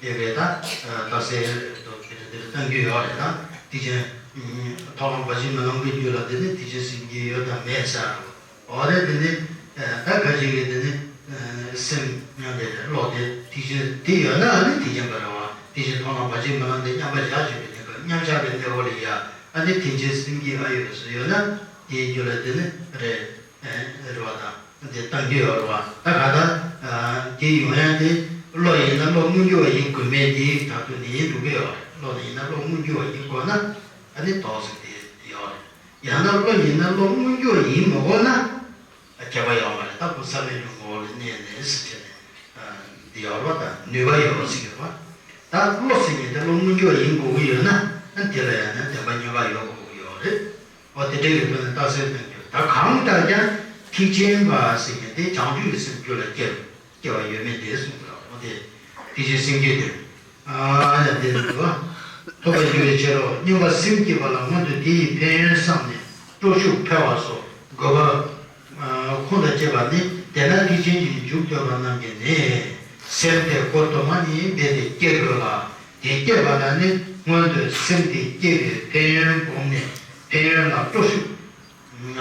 དེ་བས་ད་རྟགས་གསལ་དེ་འདྲ་འདིར་བཏང་རྒྱུ་ཡོད་རེད། ད་ཐེག་ཆེན་ཐོག་ལམ་བར་ཆད་མེད་ལམ་གྱི་རྒྱུད་ལ་དེ་ནི་ཐེག་ཆེན་སེམས་བསྐྱེད་ཡོད་དམ་མེད་ཟེར་རོ། འོ་རེད། དེ་ནི་ད་ག་ཅིག་གིས་དེ་ནི་སེམས་མཉམ་པའི་བློ་དེ་ཐེག་ཆེན་དེ་ཡོད་ན་ཨ་ནི་ཐེག་ཆེན་པ་རེད་བ། ཐེག་ཆེན་ཐོག་ལམ་བར་ཆད་མེད་ལམ་དེ་མཉམ་པར་བཞག་བྱས་པའི་གནས་སྐབས་མཉམ་བཞག་པའི་གནས་སྐབས་ལ་ཡ་ཨ་ནི་ཐེག་ཆེན་སེམས་བསྐྱེད་ཨ་ཡོད་ཟེར་ཡོད་ན་དེའི་རྒྱུད་ལ་དེ་ནི་རེད། རེད་བ། དང་དེ་བཏང་རྒྱུ་ཡོད་རེད་བ། ད་ག་ད་དེ་ཡོང་ཡ་དེ་བློ་ཡིན་ན་བློ་མངོན་གྱུར་བ་ཡིན་དགོས་མེད་དེ་ད་དུང་ནི་ཡིན་འགྲོ་གི་ཡོད་རེད། བློ་ཡིན་ན་བློ་མངོན་གྱུར་བ་ཡིན་དགོས་ན་ཨ་ནི་དོགས་ཟེར་དེ་ཡོད་རེད། ཡང་ན་བློ་ཡིན་ན་བློ་མངོན་གྱུར་བ་ཡིན་མི་དགོས་ན་ཁྱད་པར་ཡོད་མ་རེད། ད་ཁོ་ས་མེད་ཀྱི་ངོ་བོ་ལ་གནས་ནས་ཟེར་བྱས་ནས་འདི་ཡོད་རེད་བ། ད་ནུས་པ་ཡོད་ཟེར་གྱི་རེད་བ། ད་བློ་ཟེར་མཁན་དེ་བློ་མངོན་གྱུར་བ་ཡིན་དགོས་ཀྱི་ཡོད་ན་ཨ་དེ་ལ་ཡང་ན་བདེན་པ་མངོན་པ་ཡོད་དགོས་ཀྱི་ཡོད་རེད། འོ་དེ་འདྲའི་ཡོད་པ་ནི་རྟགས་གསལ་སྟོན་རྒྱུ། ད་གང་ལྟར་ཀྱང་ཐེག་ཆེན་པ་ཟེར་མཁན་དེ་བྱང་ཆུབ་ཀྱི་སེམས་རྒྱུད་ལ་སྐྱེ་སྐྱེ་བ་ཡོད་མེད་དེ་གསུངས་པ་རེད། འོ་དེ་ཐེག་ཆེན་སེམས་བསྐྱེད་དེ། ཨ་ཡ་དེ་རེད་བ། ཐོབ་པར་འགྱུར་བའི་ཕྱིར་རོ། སྙོམས་པར་སེམས་བསྐྱེད་པ་ལ་སྔོན་དུ་དེ་ཡི་ཕན་ཡོན་བསམས་ནས་སྤྲོ་ཞུགས་འཕེལ་བ་སོགས་དགོས་པ་ཁོང་དང་བཅས་པ་ནི་དེ་ལྟར་ཐེག་ཆེན་གྱི་མཇུག་བསྡུས་པ་རྣམས་ཀྱིས་ནི། སེམས་དེ་སྒོ་དུ་མ་ནི་རྦད་དེ་སྐྱེ་དགོས་ལ། དེ་སྐྱེས་པ་ལ་ནི་སྔོན་དུ་སེམས་དེ་སྐྱེས་པའི་ཕན་ཡོན་བསྒོམས་ནས་ཕན་ཡོན་ལ་སྤྲོ་ཞུགས་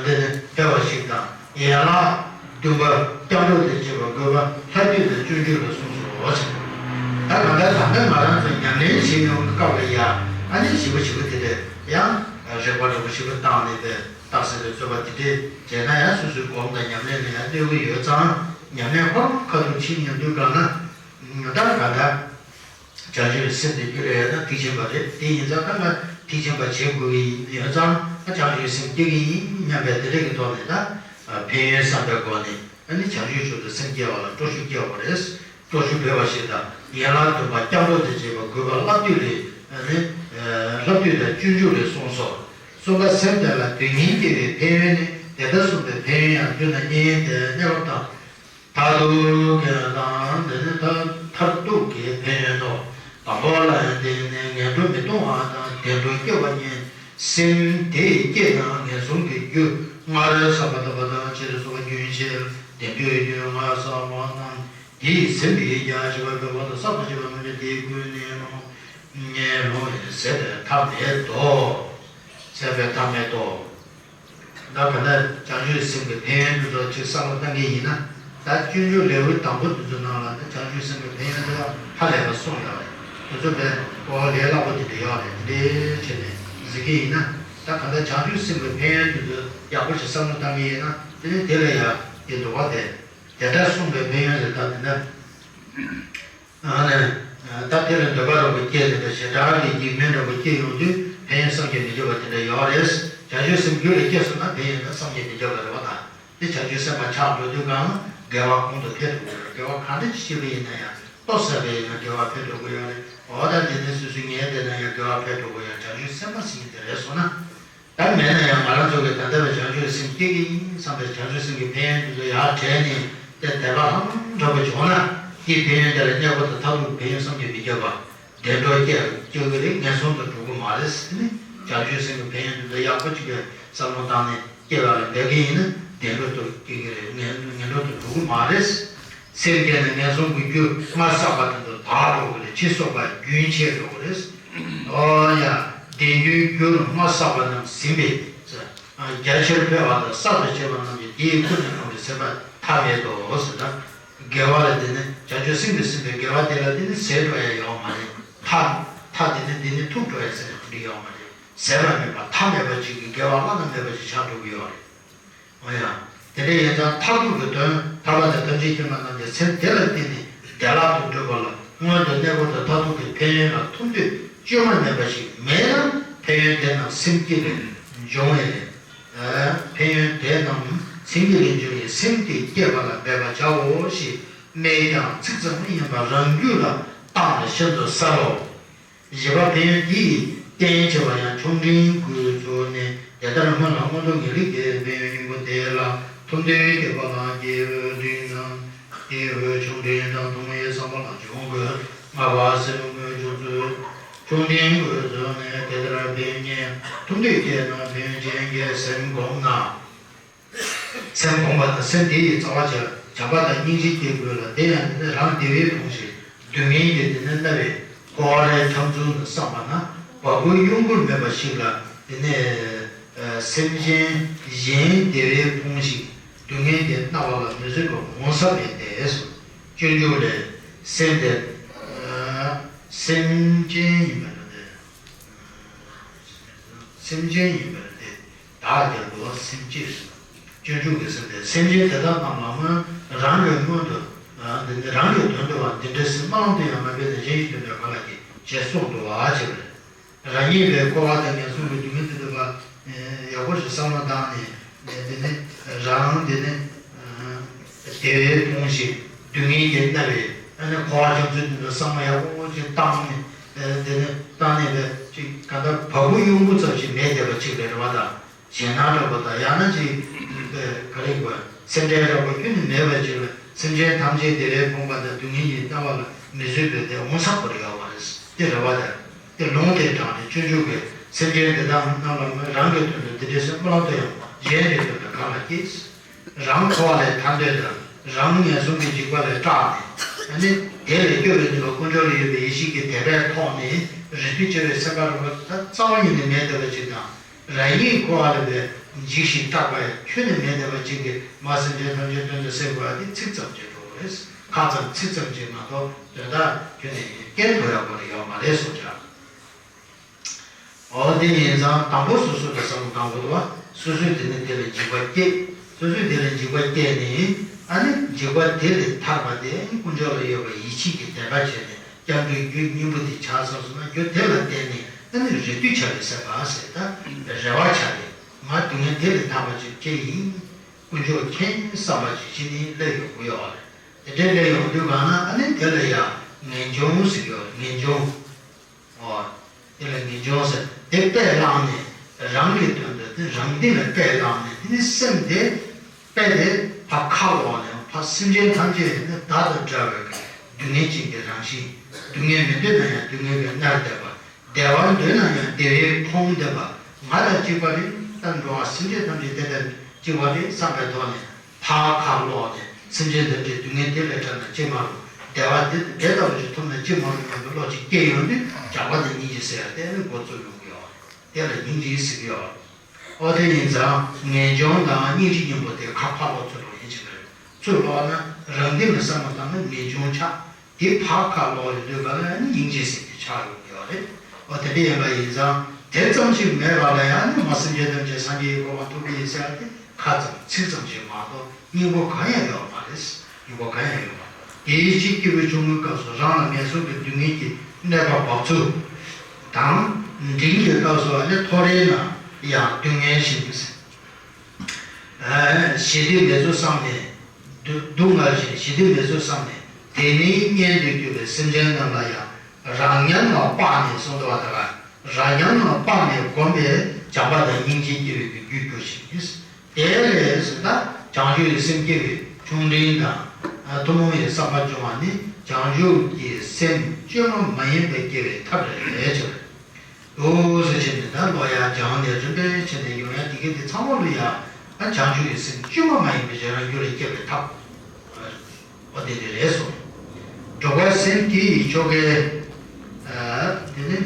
དེ་ནི་འཕེལ་བ་ཞིག་དང་། ཡན་ལག་བདུན་པ་སྐྱབས་འགྲོ་དང་བཅས་པ་དགོས་པ་ལྷ་བསྡུས་དང་སྤྱོད་འཇུག་ལ་གསུངས་སོ་ཞེས། ད་གང་ལྟར་ད་ལྟ་ང་རང་ཚོས་ཉམས་ལེན་བྱེད་མྱོང་གི་སྐབས་ལ་ཡ་ཨ་ནི་ཞིབ་པོ་ཞིབ་པོ་དེ་འདྲས་ཡང་རེག་པ་འདྲ་པོ་ཞིབ་པོ་བཏང་ནས་དེ། རྟགས་གསལ་དུ་རྩོད་པ་དེ་འདྲས་བྱས་ན་ཡང་སོ་སོའི་སྒོམ་དང་ཉམས་ལེན་ལ་ཡང་གནོད་ཀྱི་ཡོད་ཙང་། ཉམས་ལེན་ཁོ་རང་ཁ་ཐུག་བྱེད་སྙམ་དུས་གང་ན། ད་ག་ད་བྱང་ཆུབ་སེམས་དེ་རྒྱུད་ལ་ཡོད་ན་ཐེག་ཆེན་པ་རེད། དེ་ཡིན་ཙང་ད་ང་ཐེག་ཆེན་པ་བྱེད་དགོས་ཀྱི་ཡོད་ཙང་ད་བྱང་ཆུབ་སེམས་སྐྱེ་གི་ཡིན་སྙམ་པའི་དེ་འདྲས་ཀྱི་ཐོག་ནས་ད་ཕན་ཡོན་བསམ་པའི་སྒོ་ནས་ཨ་ནི་བྱང་ཆུབ་མཆོག་ཏུ་སེམས་བསྐྱེད་པ་ལ་སྤྲོ་ཞུགས་སྐྱེ་བ་རེད། སྤྲོ་ཞུགས་འཕེལ་བ་ཞིག་དང་། ཡན་ལག་བདུན་པ་སྐྱབས་འགྲོ་དང་བཅས་པ་དགོས་པ་ལྷ་བསྡུས་ལས་ནི། ལྷ་བསྡུས་དང་སྤྱོད་འཇུག་ལས་གསུངས་སོ། གསུམ་པ་སེམས་དེ་ལ་དོན་གཉིས་སྐྱེ་བའི་ཕན་ཡོན་ནི། དེ་ལྟར་གསུངས་པའི་ཕན་ཡོན་ཡང་མདོར་ན་གཉིས་ཏེ། གནས་སྐབས་དང་མཐར་ཐུག་གི་དང་དེ་ནི་མཐར་ཐུག་གི་ཕན་ཡོན་ནོ། དང་པོ་ལ་ཡང་དེ་ནི་ངན་འགྲོ་མི་ལྟུང་བ་དང་བདེ་འགྲོ་སྐྱེ་བ་གཉིས། སེམས་དེ་སྐྱེས་ན་ངན་སོང་གི་རྒྱུ་སྔར་བསགས་པ་དག་པ་དང་ཕྱིས་སུ་བསགས་པ་རྒྱུན་ཆད་བདེ་འགྲོའི་རྒྱུ་སྔར་བསགས་པ་རྣམས་དེ་ཡི་ཟིན་པའི་རྒྱ་ཆེ་བ་འབད་པ་དང་བསགས་པ་ཆེ་བ་རྣམས་ཀྱང་དེའི་ཀུན་ནས་སློང་ངེས་སློང་ཡིན་ཟད་པའི་ཐབས་མེད་དོ། ཟད་པའི་ཐབས་མེད་དོ། ད་ག་ནས་བྱང་ཆུབ་སེམས་ཀྱི་ཕན་ཡོན་དེ་ཚོ་ཅིག་བསམ་བློ་བཏང་གི་ཡིན་ན། ད་སྤྱོད་འཇུག་ལེའུའི་དང་པོ་དེ་ཚོ་ནང་ལ་ནི་བྱང་ཆུབ་སེམས་ཀྱི་ཕན་ཡོན་དེ་ཧ་ལས་པ་གསུངས་ཡོད་རེད། དེ་ཚོ་དཔེ་གོ་བ་ལས་སླ་པོ་དེ་འདྲ་ཡོད་རེད། དེ་འདྲའི་བྱས་ནས་གཟིགས་ཀྱི་ཡིན་ན། ད་ག་ནས་བྱང་ཆུབ་སེམས་ཀྱི་ཕན་ཡོན་དེ་ཚོ་ཡག་པོ་ཞིག་བསམ་བློ་བཏང་གི་ཡིན་ན། དེ་ནི་དེ་ལ་ཡང་དེ་འདུག་བ། དེ་དེ་ལྟར་གསུངས་པའི་ཕན་ཡོན་ཟེར་ད་དེ་འདྲ། ཨ་ནི། ད་དེ་ལ་འདོད་པ་འདྲ་པོ་སྐྱེས་ནས་ད་ཞེ་དྲག་གི་འཇིགས་སྨོན་འདྲ་པོ་སྐྱེས་ཡོང་དུས་ཕན་ཡོན་བསམ་གྱིས་མི་ཁྱབ་པ་དེ་འདྲ་ཡོད་རེད། བྱང་ཆུབ་སེམས་རྒྱུད་ལ་སྐྱེས་སོང་ན་ཕན་ཡོན་ད་བསམ་གྱིས་མི་ཁྱབ་པ་རེད་བ། ད་དེ་བྱང་ཆུབ་སེམས་དཔའ་ཆགས་འགྲོ་དུས་གང་ལ་དགེ་བ་གོང་དུ་འཕེལ་འགྲོ་གི་ཡོད་རེད། དགེ་བ་གང་འདྲ་ཞིག་བྱེད་པ་ཡིན་ན་ཡང་ལྟོ་ཟ་བས་ཡིན་ན་དགེ་བ་འཕེལ་འགྲོ་གི་ཡོད་རེད། འོ་ད་དེ་ནས་སོ་སོའི་ཉལ་བསྡད་ན་ཡང་དགེ་བ་འཕེལ་འགྲོ་གི་ཡོད། བྱང་ཆུབ་སེམས་དཔའ་ཟེར་མཁན་དེ་རེད་སོང་ན། ད་མེད་ན་ཡང་ང་རང་ཚོ་གིས་ད་ལྟ་བའི་བྱང་ཆུབ་སེམས་སྐྱེ་གི་ཡིན་བསམ་པའི་བྱང་ཆུབ་སེམས་ཀྱི་ཕན་ཡོན་དེ་ཚོ་ཡར་དྲན་ནས་དེ་དད་པ་ཧ་ལམ་དྲག་པོ་བྱུང་ན་དེའི་ཕན་ཡོན་དེ་ལ་གནས་སྐབས་དང་མཐར་ཐུག་གི་ཕན་ཡོན་བསམ་གྱིས་མི་ཁྱབ་པ། བདེ་འགྲོ་སྐྱེ་སྐྱེ་གི་རེད། ངན་སོང་དུ་འགྲོ་གི་མ་རེད་ཟེར་ནས་བྱང་ཆུབ་སེམས་ཀྱི་ཕན་ཡོན་དེ་ཚོ་ཡག་པོ་གཅིག་གི་བསམ་བློ་བཏང་ནས་སྐྱེ་བ་ལ་འབད་གི་ཡིན་ན་བདེ་འགྲོ་དུ་སྐྱེ་གི་རེད། ངན་ངན་འགྲོ་དུ་འགྲོ་གི་མ་རེད། སེམས་བསྐྱེད་ནས་ངན་སོང་གི་རྒྱུ་སྔར་བསགས་པ་དེ་ཚོ་དག་འགྲོ་གི་རེད། ཕྱིས་བསགས་པ་རྒྱུན་ཆད་འགྲོ་གི་རེད། ཨོ་ཡ། བདེ་འགྲོའི་རྒྱུར་སྔར་བསགས་པ་རྣམས་ཟིན་པས། རྒྱ་ཆེར་འཕེལ་བ་དང་བསགས་པ་ཆེ་བ་རྣམས་ཀྱིས་དེའི་ཀུན་ནས་སློང་བའི་ཟད་པ་ཐབས་མེད་དོ་ཟེར། ད་དགེ་བ་ལ་དེ་ནི་བྱང་ཆུབ་སེམས་ཀྱིས་ཟིན་པའི་དགེ་བ་དེ་ལ་དེ་ནི་ཟད་འགྲོ་ཡ་ཡོད་མ་རེད། མཐའ། མཐའ་དེ་ནི་འདི་ནི་ཐུག་འགྲོ་ཡ་ཟེར་ནས་འགྲིག་ཡོད་མ་རེད། ཟད་པ་མེད་པ་མཐའ་མེད་པ་ཅིག་གི་དགེ་བ་བླ་ན་མེད་པ་ཅིག་ཆགས་འགྲོ་གི་ཡོད་རེད། འོ་ཡ། དེ་འདྲ་ཡིན་ཙང་མཐར་ཐུག་གི་དོན། ཐར་པ་དང་ཐམས་ཅད་མཁྱེན་པ་རྣམས་ཀྱི་སེམས་དེ་ལ་བརྟེན་ནས་བདེ་བླག་ཏུ་འགྲུབ་པ་ལ་སྔོན་དུ་གནས་སྐབས་དང་མཐར་ཐུག་གི་ཕན་ཡོན་ལ་ཐུག་འདོད་བཅོས་མ་མེད་པ་ཞིག་མེད་ན། ཕན་ཡོན་དེ་རྣམས་སེམས་བསྐྱེད་ལས་འབྱུང་བས། ཕན་ཡོན་དེ་རྣམས་སེམས་བསྐྱེད་ལས་འབྱུང་བས་སེམས་དེ་བསྐྱེད་པ་ལ་འབད་པར་བྱའོ་ཞེས་སྨྲས་ཀྱང་ཚིག་ཙམ་ཡིན་པར་རང་རྒྱུད་ལ་བཏགས་ནས་ཤིན་ཏུ་གསལ་ལོ། བཞི་པ་ཕན་ཡོན་དེ་ཡི་རྟེན་བྱེད་པ་ཡང་ཆུང་འབྲིང་དགུས་བཙུགས་ནས། དེ་ལྟར་སྔོན་ལ་མངོན་མཐོ་ངེས་ལེགས་ཀྱི་ཕན་ཡོན་སྙིང་པོ་དེ་ལ་ཐུགས་འདོད་བསྐྱེད་པ་ལ་སྐྱེས་བུ་འབྲིང་དང་། སྐྱེས་བུ་ཆུང་འབྲིང་དང་ཐུན་མོང་བའི་བསམ་པ་ལ་འཇུག་དགོས། ལྔ་པ་སེམས་མངོན་སྤྱོད་ཚུལ། ཆུང་འབྲིང་དགུས་བཙུགས་ནས། དེ་ལྟར་ཕན་ཡོན་ཐུགས་འདོད་བསྐྱེད་ན་ཕན་ཡོན་ཅན་གྱི་སེམས་བསྒོམས་ན། སེམས་བསྒོམས་པ་དང་སེམས་དེ་ཡི་རྩ་བ་བྱ་བྱམས་པ་དང་སྙིང་རྗེ་སྐྱེ་དགོས་ལ། དེ་ཡང་དེ་ནི་རང་བདེ་བས་ཕོངས་ཤིང་སྡུག་བསྔལ་གྱིས་དེ་ནི་མནར་བས་འཁོར་བའི་འཁྱམས་ཚུལ་ནི་བསམ་པ་ན་བ་སྤུའི་གཡོ་འགུལ་མེད་པ་ཞིག་ལ། དེ་ནི་སེམས་ཅན་གཞན་བདེ་བས་ཕོངས་ཤིང་སྡུག་བསྔལ་གྱིས་མནར་བ་ལ་མི་བཟོད་པ་ངོ་ཚ་མེད་དེ། སྤྱོད་འཇུག་ལས། སེམས་དེ་སེམས་ཅན་ཡིན་པར་ཏེ། སེམས་ཅན་ཡིན་པར་ཏེ། བདག་ཀྱང་འདུལ་བ་སེམས་བསྐྱེད་ཟེར། སྤྱོད་འཇུག་གི་སེམས་ཏེ། སེམས་ཅན་དེ་དག་རྣམས་ལ་སྔོན་རང་གི་སྔོན་དུ། འདི་ནི་རང་གི་དོན་དུ་བ་འདི་འདྲའི་སེམས་སྨོན་ལམ་དུ་ཡང་མ་འབད་ནས་གཞན་གྱི་དོན་དུ་གང་ལ་བགྱི་ཞེས་གསུངས་འདུག་བ་ཞེས་པ་རེད། རང་ཉིད་ལ་འཁོར་བ་དང་ངན་སོང་གི་སྡུག་བསྔལ་དེ་ཚོ་ལ་ཡག་པོ་ཞིག་བསམ་བློ་བཏང་ནས། འདི་ནི་རང་འདི་ནི་བདེ་བས་ཕོངས་ཤིང་སྡུག་བསྔལ་གྱིས་མནར་བའི་ཨ་ནི་འཁོར་བ་འཁྱམས་ཚུལ་དེ་ཚོ་བསམ་བློ་ཡག་པོ་ཅིག་བཏང་ནས། འདི་ནི་བཏང་ནས་པས་ཅིག་ག་འདྲ་བ་སྤུ་གཡོ་འགུལ་ཙམ་ཞིག་མེད་བསྡད་པ་ཅིག་རེད་རེད་བ་དང་། ཞེད་སྣང་འདྲ་པོ་དང་ཡང་ན་ཅིག་ག་རེ་དགོས། སེམས་ཁྲལ་འདྲ་པོ་ཁྱོན་ནས་མེད་པ་ཅིག་ལ་སེམས་ཅན་ཐམས་ཅད་བདེ་བས་ཕོངས་པ་དང་སྡུག་བསྔལ་གྱིས་མནར་བ་ལ་མི་བཟོད་པའི་དེ་འོང་ས་ཁོ་རེ་ཡོད་པ་རེད། དེ་རེད་བ་དང་། དེ་ལུང་དེ་དྲངས་ནས་སྤྱོད་འཇུག་གིས་སེམས་ཅན་དེ་དག་རྣམས་ལ་རང་གི་དོན་དུ་འདི་འདྲའི་སེམས་སྨོན་ལམ་དུ་ཡང་གཞན་གྱི་དོན་དུ་གང་ལ་སྐྱེས། རང་འཁོར་བ་ལས་ཐར་འདོད་དང་རང་ངན་སོང་གི་འཇིགས་པ་ལས་སྐྲག་ནས། ཨ་ནི་དེ་ལས་སྐྱོབ་པའི་དོན་ལ་དཀོན་མཆོག་ལ་ཡོད་པའི་ཡེ་ཤེས་ཀྱི་དད་པའི་ཐོག་ནས་རེ་ལྟོས་བྱ་བའི་སེམས་པ་རེ་བ་ད་རྩ་བ་ཉིད་ནས་མེད་བསྡད་པ་ཅིག་དང་། རང་ཉིད་འཁོར་བ་ལས་པའི་འཇིགས་ཤིང་སྐྲག་པ་ཡང་ཁྱོན་ནས་མེད་བསྡད་པ་ཅིག་གིས་མ་སེམས་ཅན་ཐམས་ཅད་དོན་དུ་སེལ་དགོས་པ་དེ་ཚིག་ཙམ་གྱིས་འགྲོ་བ་རེད། ཁ་ཙམ་ཚིག་ཙམ་གྱིས་མ་གཏོགས་དོན་དག་ཁྱོན་ནས་སྐྱེལ་ཐུབ་ཡག་པོ་རེ་ཡོད་མ་རེད་གསུངས་ཀྱང་། འོ་དེ་ཡིན་ཙང་དང་པོ་སོ་སོ་ལ་བསམ་བློ་བཏང་དགོས་འདུག་བ། སོ་སོས་དེ་ནི་དེ་ལ་འཇིགས་པ་སྐྱེས། སོ་སོས་དེ་ལ་འཇིགས་པ་སྐྱེས་ནས། ཨ་ནི་འཇིགས་པ་དེ་ལས་ཐར་པ་དེ་དཀོན་མཆོག་ལ་ཡོད་པའི་ཡིད་ཆེས་ཀྱི་དད་པ་བྱས་ནས་སྐྱབས་འགྲོའི་རྒྱུ་སྙིང་པོ་དེ་ཆགས་ཚར་སོང་ན། རྒྱུ་དེ་ལ་བརྟེན་ནས་ཨ་ནི་རེ་ལྟོས་བྱ་བའི་སེམས་པ་ཟེར། ད་རེ་བ་བྱ་བས། ང་སྡུག་བསྔལ་དེ་ལས་ཐར་པ་ཅིག་སྐྱེ་ཡིན། དཀོན་མཆོག་མཁྱེན་བསམ་པ་ཅིག་བྱས་ནས་སླེབས་ཡོང་གི་ཡོད་རེད། དེ་འདྲའི་སླེབས་ཡོང་དུས་གང་ན་ཨ་ནི་དེ་ལ་ཡང་ངེས་འབྱུང་ཟེར་གྱི་ཡོད་རེད། ངེས་འབྱུང་། འོ། དེ་ལ་ངེས་འབྱུང་ཟེར། དེ་དཔེ་བླངས་ནས་རང་གི་དོན་དུ་དེ་རང་སྟེང་ལ་དཔེ་བླངས་ནས། དེ་ནི་སེམས་དེ་དཔེ་དེ་ཕར་ཁ་ལོག་ནས་ཕར་སེམས་ཅན་ཐམས་ཅད་དེ་ནི་བདག་དང་འདྲ་བའི་སྡུག་བསྔལ་ཅན་གྱི་རང་བཞིན། སྡུག་བསྔལ་མི་འདོད་ན་ཡང་སྡུག་བསྔལ་གྱིས་མནར་བསྡད་པ། བདེ་བ་འདོད་ན་ཡང་བདེ་བས་ཕོངས་བསྡད་པ། ང་དང་གཅིག་པ་རེད། ད་འགྲོ་བ་སེམས་ཅན་ཐམས་ཅད་དེ་དང་གཅིག་པ་རེད་བསམ་པའི་ཐོག་ནས། ཕར་ཁ་ལོག་ནས་སེམས་ཅན་དེ་འདྲའི་སྡུག་བསྔལ་དེ་ལས་ཐར་ན་ཅི་མ་རུང་། བདེ་བ་དེ་དེ་ལྟ་བུ་ཞིག་ཐོབ་ན་ཅི་མ་རུང་སྙམ་པའི་བློ་ཅིག་སྐྱེ་ཡོང་དུས་བྱམས་པ་དང་སྙིང་རྗེ་ཟེར་ཡ་དེ་ནི་འགོ་བཙུགས་ཡོང་གི་ཡོད་རེད། དེ་ལ་སྙིང་རྗེ་ཟེར་གི་ཡོད་རེད། ཨོ་དེ་ཡིན་ཙང་ངེས་འབྱུང་དང་སྙིང་རྗེ་གཉིས་པོ་དེ་ཁ་ཕར་ལོག་ཚུར་ལོག་ཡིན་གཅིག་མ་རེད། ཚུར་ལོག་ན་རང་སྟེང་ལ་བསམ་བློ་བཏང་ན་ངེས་འབྱུང་ཆགས། དེ་ཕར་ཁ་ལོག་ཡོང་དུས་ག་ལ་ཡང་སྙིང་རྗེ་ཟེར་གྱི་ཆགས་ཡོང་གི་ཡོད་རེད། འོ་དེ་འདྲ་ཡིན་པ་ཡིན་ཙང་དེ་ཙམ་ཞིག་མེད་པ་ལ་ཡང་ནི་མ་སེམས་ཅན་ཐམས་ཅད་སངས་རྒྱས་ཀྱི་གོ་འཕང་ཐོབ་ཀྱི་ཡིན་ཟེར་བ་དེ་ཁ་ཙམ་ཚིག་ཙམ་ཞིག་མ་གཏོགས་སྙིང་པོ་གང་ཡང་ཡོད་མ་རེད། སྙིང་པོ་གང་ཡང་ཡོད་མ་རེད། དེའི་ཕྱིར་སྐྱེས་བུ་ཆུང་ངུའི་སྐབས་སུ་རང་ལ་ངན་སོང་གི་སྡུག་བསྔལ་གྱིས་གནོད་པ་བབས་ཚུལ་དང་། འབྲིང་གི་སྐབས་སུ་ཨ་ནི་མཐོ་རིས་ན་ཡང་སྡུག་བསྔལ་ཞིང་། ཞི་བདེ་མེད་ཚུལ་བསམ་ནས་སྡུག་སྡུག་བསྔལ་ཞིང་ཞི་བདེ་མེད་ཚུལ་བསམ་ནས། དེ་ནི་གཉེན་དུ་གྱུར་པའི་སེམས་ཅན་རྣམས་ལ་ཡང་རང་ཉམས་ལ་དཔག་ནས་གསུངས་འདུག་པ་དང་། རང་ཉམས་ལ་དཔག་ནས་བསྒོམས་པས་བྱམས་པ་དང་སྙིང་རྗེ་སྐྱེ་བའི་རྒྱུར་འགྱུར་ཞིང་། དེ་ལས་ཟེར་ན་བྱང་ཆུབ་ཀྱི་སེམས་སྐྱེ་བའི་ཆུང་འབྲིང་དང་ཐུན་མོང་བའི་བསམ་པ་སྦྱོང་བ་ནི་བྱང་ཆུབ་ཀྱི་སེམས་བཅོས་མ་མ་ཡིན་པ་སྐྱེ་བའི་ཐབས་རེད་ཟེར། འོ་ཟེར་བྱས་ནས་ད་ལོ་ཡར་སྦྱངས་ནས་རིམ་པས་བྱས་ནས་ཡོང་ཡ་དེ་ག་དེ་ཚང་མ་ལ་ཡ་ཨ་བྱང་ཆུབ་ཀྱི་སེམས་བཅོས་མ་མ་ཡིན་པའི་རང་རྒྱུད་ལ་སྐྱེ་བའི་ཐབས། འོ་དེ་འདྲ་རེད་གསུངས། འགྲོ་བའི་སེམས་དེ་ཡི་ཆོ་གའི། དེ་ནི་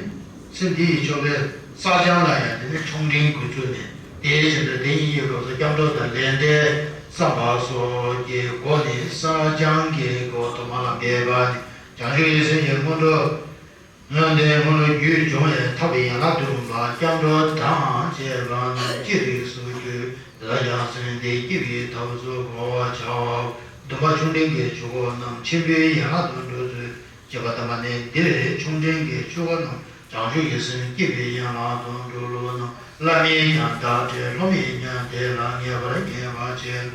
སེམས་དེ་ཡི་ཆོ་གའི་བསགས་སྦྱང་ལ་ཡང་དེ་ནི་ཆུང་འབྲིང་དགུ་བཙུགས་ནས། དེའི་ཕྱིར་དུ་དེ་ཉིད་ཀྱི་སྐབས་སུ་སྐྱབས་འགྲོ་དང་ལས་འབྲས་བསམ་པ་སོགས་ཀྱི་སྒོ་ནས་བསགས་སྦྱང་གི་སྒོ་དུ་མ་ལ་འབད་པ་ནི་བྱང་ཆུབ་ཀྱི་སེམས་ཀྱི་སྔོན་འགྲོ། སྔོན་དེ་སྔོན་རྒྱུད་སྦྱོང་བའི་ཐབས་ཡན་ལག་བདུན་པ་སྐྱབས་འགྲོ་དང་བཅས་པ་རྣམས་ཅི་རིགས་སུ་བརྗོད་དེ་ལ་ཡང་གསོན་ཏེ་སྐྱེ་བའི་ཐབས་སུ་གོ་བར་བྱའོ། བདུན་པ་ཆུང་འབྲིང་གི་ཆོས་སྐོར་རྣམས་ཆེན་པོའི་ཡན་ལག་ཏུ་འགྲོ་ཚུལ། བཅུ་པ་དམ་པ་ནི་འདིར་ཆུང་འབྲིང་གི་ཆོས་སྐོར་རྣམས་བྱང་ཆུབ་ཀྱི་སེམས་བསྐྱེད་པའི་ཡན་ལག་ཏུ་འགྲོ་ལུགས་རྣམས་བླ་མས་ཀྱང་བརྡ་སྤྲད། སློབ་མས་ཀྱང་དེ་ལ་ངེས་པར་ཉན་པར་བྱེད།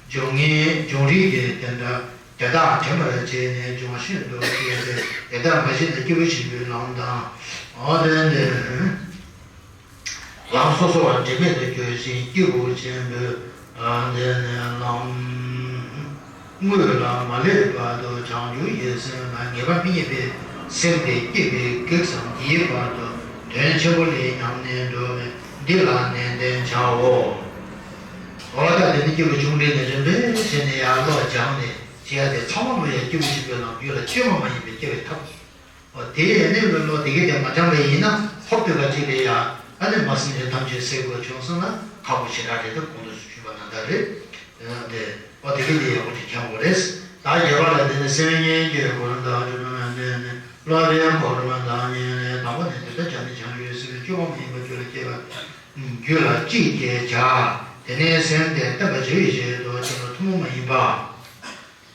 སྦྱོང་ངན་སྦྱོང་རིགས་ཀྱི་དེ་འདྲ་དེ་དག་དྲན་པར་བྱས་ནས་སྦྱོང་བ་ཤིན་ཏུ་སྤེལ་ཏེ། དེ་ལྟར་མ་བྱས་ན་སྐྱེས་བུ་ཆེན་པོའི་ལམ་དང་། འོ་དེ་ནི། ལམ་སོ་སོ་བ་འབྲལ་མེད་དུ་གྱུར་ཅིང་སྐྱེས་བུ་ཆེན་པོའི་ལམ་དེ་ནི་ལམ་དངོས་ལ་མ་སླེབས་བར་དུ་བྱང་ཆུབ་ཀྱི་སེམས་ལ་ངེས་པ་མི་རྙེད་པའི་སེམས་དེ་སྐྱེས་པའི་གེགས་སམ་འདིའི་བར་དུ་དོན་ཆེན་པོ་ལས་ཉམས་ནས་འགྲོ་བས་འདི་ལ་ནན་ཏན་བྱའོ། འོ་ད་དེ་ནི་སྐྱེས་བུ་ཆུང་འབྲིང་ནས་རིམ་པས་བྱས་ནས་ཡར་བློ་སྦྱངས་ནས་བྱེད་ཡ་དེ་ཚང་མ་ལོ་ཡ་སྐྱེས་བུ་ཆེན་པོའི་ལམ་རྒྱུད་ལ་བཅོས་མ་མ་ཡིན་པའི་སྐྱེ་བའི་ཐབས། འོ་དེ་ཡས་ནས་བློ་དེ་གས་དེ་མ་སྦྱངས་པ་ཡིན་ན་ཧོབ་སྟེ་ག་ཅིག་ལས་ཡ་ཨ་ནི་མ་སེམས་ཅན་ཐམས་ཅད་སེལ་དགོས་བྱུང་སོང་ན་ཁག་པོ་ཞེ་དྲག་རེད། ད་གོང་དུ་ཞུས་པ་ནང་ལྟར་རེད། དེ་འོ་དེ་གས་དེ་ཡག་པོ་ཅིག་མཁྱེན་དགོས་རེད། ད་རྒྱས་པ་ལ་དེ་ནི་སེམས་ཉིད་ཀྱི་གོ་རིམ་དང་སྤྱོད་པ་ལ་བརྟེན་ནས་སློབ་པའི་གོ་རིམ་དང་ཉམས་ལེན་དང་པོ་ནས་དེ་ལྟར་སྦྱངས་ནས་བྱང་ཆུབ་སེམས་དཔའི་སྤྱོད་པ་མ་ཡིན་པ་རྒྱུད་ལ་སྐྱེས་པ་རྒྱུད་ལ་གཅིག་བསྐྱེད་བྱ། དེ་ནས་སེམས་དེ་བརྟན་པར་བྱ་བའི་ཆེད་དུ་བྱེད་པ་ཐུན་མོང་མ་ཡིན་པ།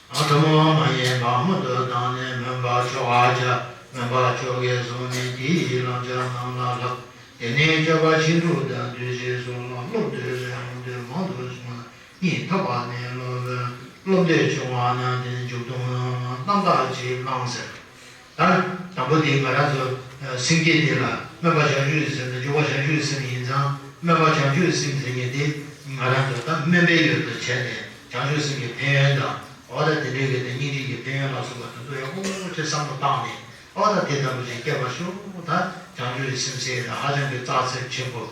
ཨ་ཐུན་མོང་མ་ཡིན་པ་སྔོན་དུ་བཏང་ནས་སྨོན་པ་མཆོག་ག་བྱ། སྨོན་པ་མཆོག་གིས་བཟུང་ནས་དེའི་བསླབ་བྱ་རྣམས་ལ་བསླབ། དེ་ནས་སྤྱོད་པ་ཕྱིན་དྲུག་དང་སྡུད་ཅེས་སོགས་ལ་སློབ་འདོད་རེ་སློབ་འདོད་མང་དུ་བྱུང་ན་སྙིང་ཐག་པ་ནས་སློབ་སློབ་འདོད་བྱུང་བ་ན་དེ་ནི་འཇུག་ལྡོག་རྣམ་དག་ཅིག་བླང་ཟེར། ད་དང་པོ་དེ་ང་རང་ཚོ་སེམས་བསྐྱེད་དེ་ལ་སྨོན་པ་བྱང་ཆུབ་ཀྱི་སེམས་དང་འཇུག་པ་བྱང་ཆུབ་ཀྱི་སེམས་ཡིན་ཙང་། སྨོན་པ་བྱང་ཆུབ་ཀྱི་སེམས་ཟེར་མཁན་དེ་ང་རང་ཚོ་ད་སྨོན་པའི་ཡུལ་དུ་བྱས་ནས་བྱང་ཆུབ་སེམས་ཀྱི་ཕན་ཡོན་དང་། འོ་ད་དེ་འདྲའི་གི་དེ་སྙིང་རྗེ་གི་ཕན་ཡོན་ལ་སོགས་པ་དེ་ཚོ་ཡག་པོ་ཅིག་བསམ་བློ་བཏང་ནས། འོ་ད་དེ་ལྟ་བུ་ཞིག་སྐྱེ་བར་ཤོག་ད་བྱང་ཆུབ་ཀྱི་སེམས་ཟེར་ཡ་ཧ་ཅང་གི་རྩ་ཚིག་ཆེན་པོ།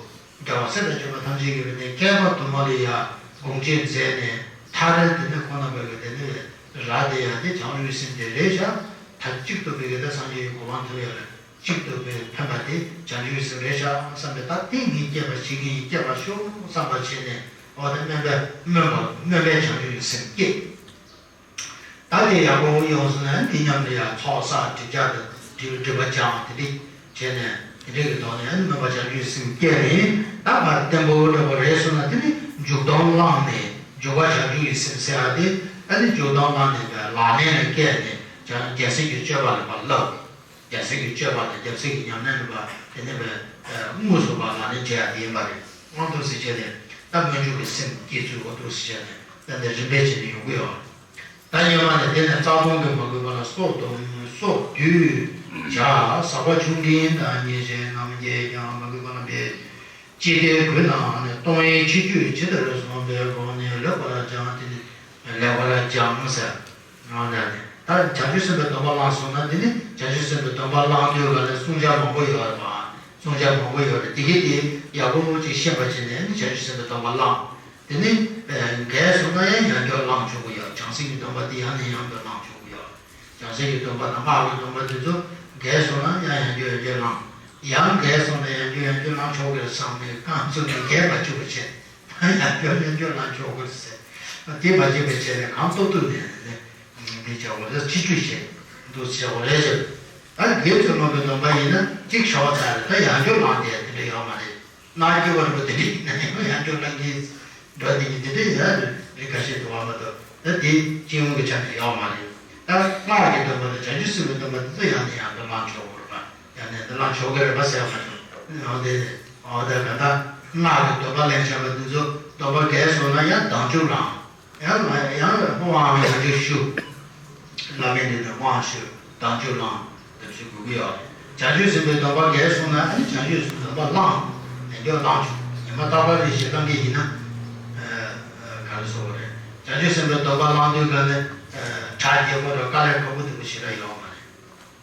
རྒྱལ་བ་སྲས་དང་བཅས་པ་ཐམས་ཅད་ཀྱིས་དེ་བསྐལ་པ་དུ་མ་ལ་ཡ་སྒོམ་ཆེན་མཛད་ནས་མཐར་དེ་ནི་ཁོང་རྣམ་པ་གི་དེ་ནི་ར་དེ་ཡ་དེ་བྱང་ཆུབ་སེམས་དེ་རེད་ཤག་མཐར་གཅིག་ཏུ་བས་ཀྱི་དེ་སངས་རྒྱས་ཀྱི་གོ་འཕང་ཐོབ་ཡ་ལ་གཅིག་ཏུ་བས་ཕན་པ་དེ་བྱང་ཆུབ་སེམས་རེད་ཤག་བསམ་པའི་ད་དེ་ངས་སྐྱེད་པ་བྱེད་ཀྱི་ཡིན། སྐྱེད་པར་ཤོག་བསམ་པ་བྱས་ནས། འོ་དེ་སྨོན་པ་སྨོན་པ་སྨོན་པའི་བྱང་ཆུབ་ཀྱི་སེམས་བསྐྱེད། ད་དེ་ཡག་པོ་ཡོང་སོང་ན་འདི་མཉམ་དུ་ཡང་ཚོགས་བསགས་སྒྲིབ་སྦྱང་དང་སྒྲིབ་སྒྲིབ་པ་སྦྱང་དེ་འདྲ་བྱས་ནས་དེ་འདྲ་གི་ཐོག་ནས་སྨོན་པ་བྱང་ཆུབ་ཀྱི་སེམས་བསྐྱེད་ནས། ད་ཕར་བརྟན་པོ་འདྲ་པོ་རེད་སོང་ན་དེ་ནི་འཇུག་ལྡོག་བླངས་ནས་འཇུག་པ་བྱང་ཆུབ་ཀྱི་སེམས་ཟེར་ཡ་དེ། ཨ་ནི་འཇུག་ལྡོག་བླངས་ནས་ལག་ལེན་ལ་བཀལ་ནས་རྒྱལ་སྲས་ཀྱི་སྤྱོད་པ་ལ་ཕར་བསླབ། རྒྱལ་སྲས་ཀྱི་སྤྱོད་པ་དང་རྒྱལ་སྲས་ཀྱི་ཉམས་ལེན་ལ་དེ་ནས་པའི་དངོས་སུ་པ་ལག་ལེན་བྱེད་ཡ་དེ་ཡིན་པ་རེད། དབང་དུ་སྲིད་བྱས་ནས་ད་སྨོན་འཇུག་གི་སེམས་བསྐྱེད་ཚུལ་འོ་འདུག་སེ་བྱས་ནས་ད་འདི་རིམ་པས་བྱས་ནས་ཡོང་གི་ཡོད། ད་སྔོན་མ་ནས་དེ་ནས་རྩ་ལྟུང་གིས་མ་གོས་པ་ལ་སྲོག་བསྡོམ་སྲོག་བསྡུས་བྱ། ཟག་པ་ཆུང་འབྲིང་དང་ཉེས་བྱས་རྣམས་ཀྱིས་ཀྱང་མ་གོས་པ་ལ་འབད། ཅི་སྟེ་གོས་ན་ནི་ལྟུང་བའི་ཕྱིར་གྱུར་ཇི་ལྟར་གསུངས་པའི་སྒོ་ནས་ལེགས་པར་སྦྱང་། དེ་ནི་ལེགས་པར་སྦྱང་ཟེར། ད་བྱང་ཆུབ་སེམས་དཔའི་སྡོམ་པ་བླངས་སོང་ན་དེ་ནི་བྱང་ཆུབ་སེམས་དཔའི་སྡོམ་པ་བླང་དུས་ག་ལ་བསྲུང་བྱ་མང་པོ་ཡོད་རེད་པ། བསྲུང་བྱ་མང་པོ་ཡོད་རེད། དེ་གས་དེ་ཡག་པོ་ཅིག་ཤེས་པ་བྱས་ནས་ནི་བྱང་ཆུབ་སེམས་དཔའི་སྡོམ་པ་བླངས། དེ་ནི་འགལ་སོང་ན་ཡང་ཡང་བསྐྱར་བླང་ཆོག་གི་ཡོད། བྱང་སེམས་ཀྱི་སྡོམ་པ་དེ་ཡང་ནས་ཡང་དུ་བླང་ཆོག་གི་ཡོད། བྱང་སེམས་ཀྱི་སྡོམ་པ་དང་སྔགས་ཀྱི་སྡོམ་པ་དེ་ཚོ་འགལ་སོང་ན་ཡང་ཡང་བསྐྱར་ཡང་བསྐྱར་བླང་། ཡང་འགལ་སོང་ན་ཡང་བསྐྱར་ཡང་བསྐྱར་བླང་ཆོག་གི་རེད་བསམ་ནས་རྐང་བཙུགས་ནས་འགལ་མ་བཅུག་པ་བྱས། ཡང་བསྐྱར་ཡང་བསྐྱར་བླང་ཆོག་གི་རེད་ཟེར། དེ་མ་བྱེད་པའི་ཆེད་ལས་གང་ལྟོགས་ལྟོགས་ནས་ནས་འདི་བྱ་བ་རེད། ཅི་བཅུ་བྱས་འདུག་བྱ་བ་རེད་ཟེར། ད་དགེ་ཚུལ་སྨོན་པའི་སྡོམ་པ་ཡིན་ན་གཅིག་བྱ་བ་ཚར་རེད། ད་ཡང་བསྐྱར་བླང་དེ་དེ་འདྲ་ཡོད་མ་རེད། ནང་སྐྱེ་བ་རིག་པ་དེ་འདྲ་ཡིན་ན་ཡང་ཡང་བསྐྱར་བླང་གི་འགྲོ་དེ་ཉིད་དེ་འདྲ་ཡང་རིགས་ཁ་ཤས་འདུག་བ་མ་གཏོགས། ད་དེ་སྤྱི་ཡོངས་ཀྱི་ཆ་ནས་ཡོད་མ་རེད། ད་སྔགས་ཀྱི་སྡོམ་པ་དང་བྱང་ཆུབ་སེམས་དཔའི་སྡོམ་པ་དེ་ཚོ་ཡང་ནས་ཡང་དུ་བླང་ཆོག་གི་རེད་པ། ཡང་ནས་དུ་བླང་ཆོག་གི་རེད་པ་ཟེར་བ་ཞིག་འོ་དེ་འོ་ད་ག་ད་སྔགས་ཀྱི་སྡོམ་པ་ལེན་བྱས་པ་དེ་ཚོ་སྡོམ་པ་འགལ་སོང་ན་ཡང་ལྡང་ཕྱོགས་བླང་། ཡང་ཡང་དབང་ཡང་བསྐྱར་ཞུ། བླ་མའི་མདུན་དུ་དབང་ཞུ། ལྡང་ཕྱོགས་བླང་། འདི་ཚོ་དགོས་ཀྱི་ཡོད་རེད། བྱང་ཆུབ་སེམས་དཔའི་སྡོམ་པ་འགལ་སོང་ན་ཨ་ནི་བྱང་ཆུབ་སེམས་དཔའི་སྡོམ་པ་བླང་། ཡང་བསྐྱར་བླང་ཆོག་ཉི་མ་རྟག་པར་རེ་ཞིག་བླང་གི་ཡིན་ན། ག་རེ་ཟེར་བ་རེད། བྱང་ཆུབ་སེམས་དཔའི་སྡོམ་པ་བླང་དུས་ག་ནས་གྲ་རྒྱས་པོ་དང་དཀའ་ལས་ཁག་པོ་དེ་འདྲ་ཞིག་རག་ཡོད་མ་རེད།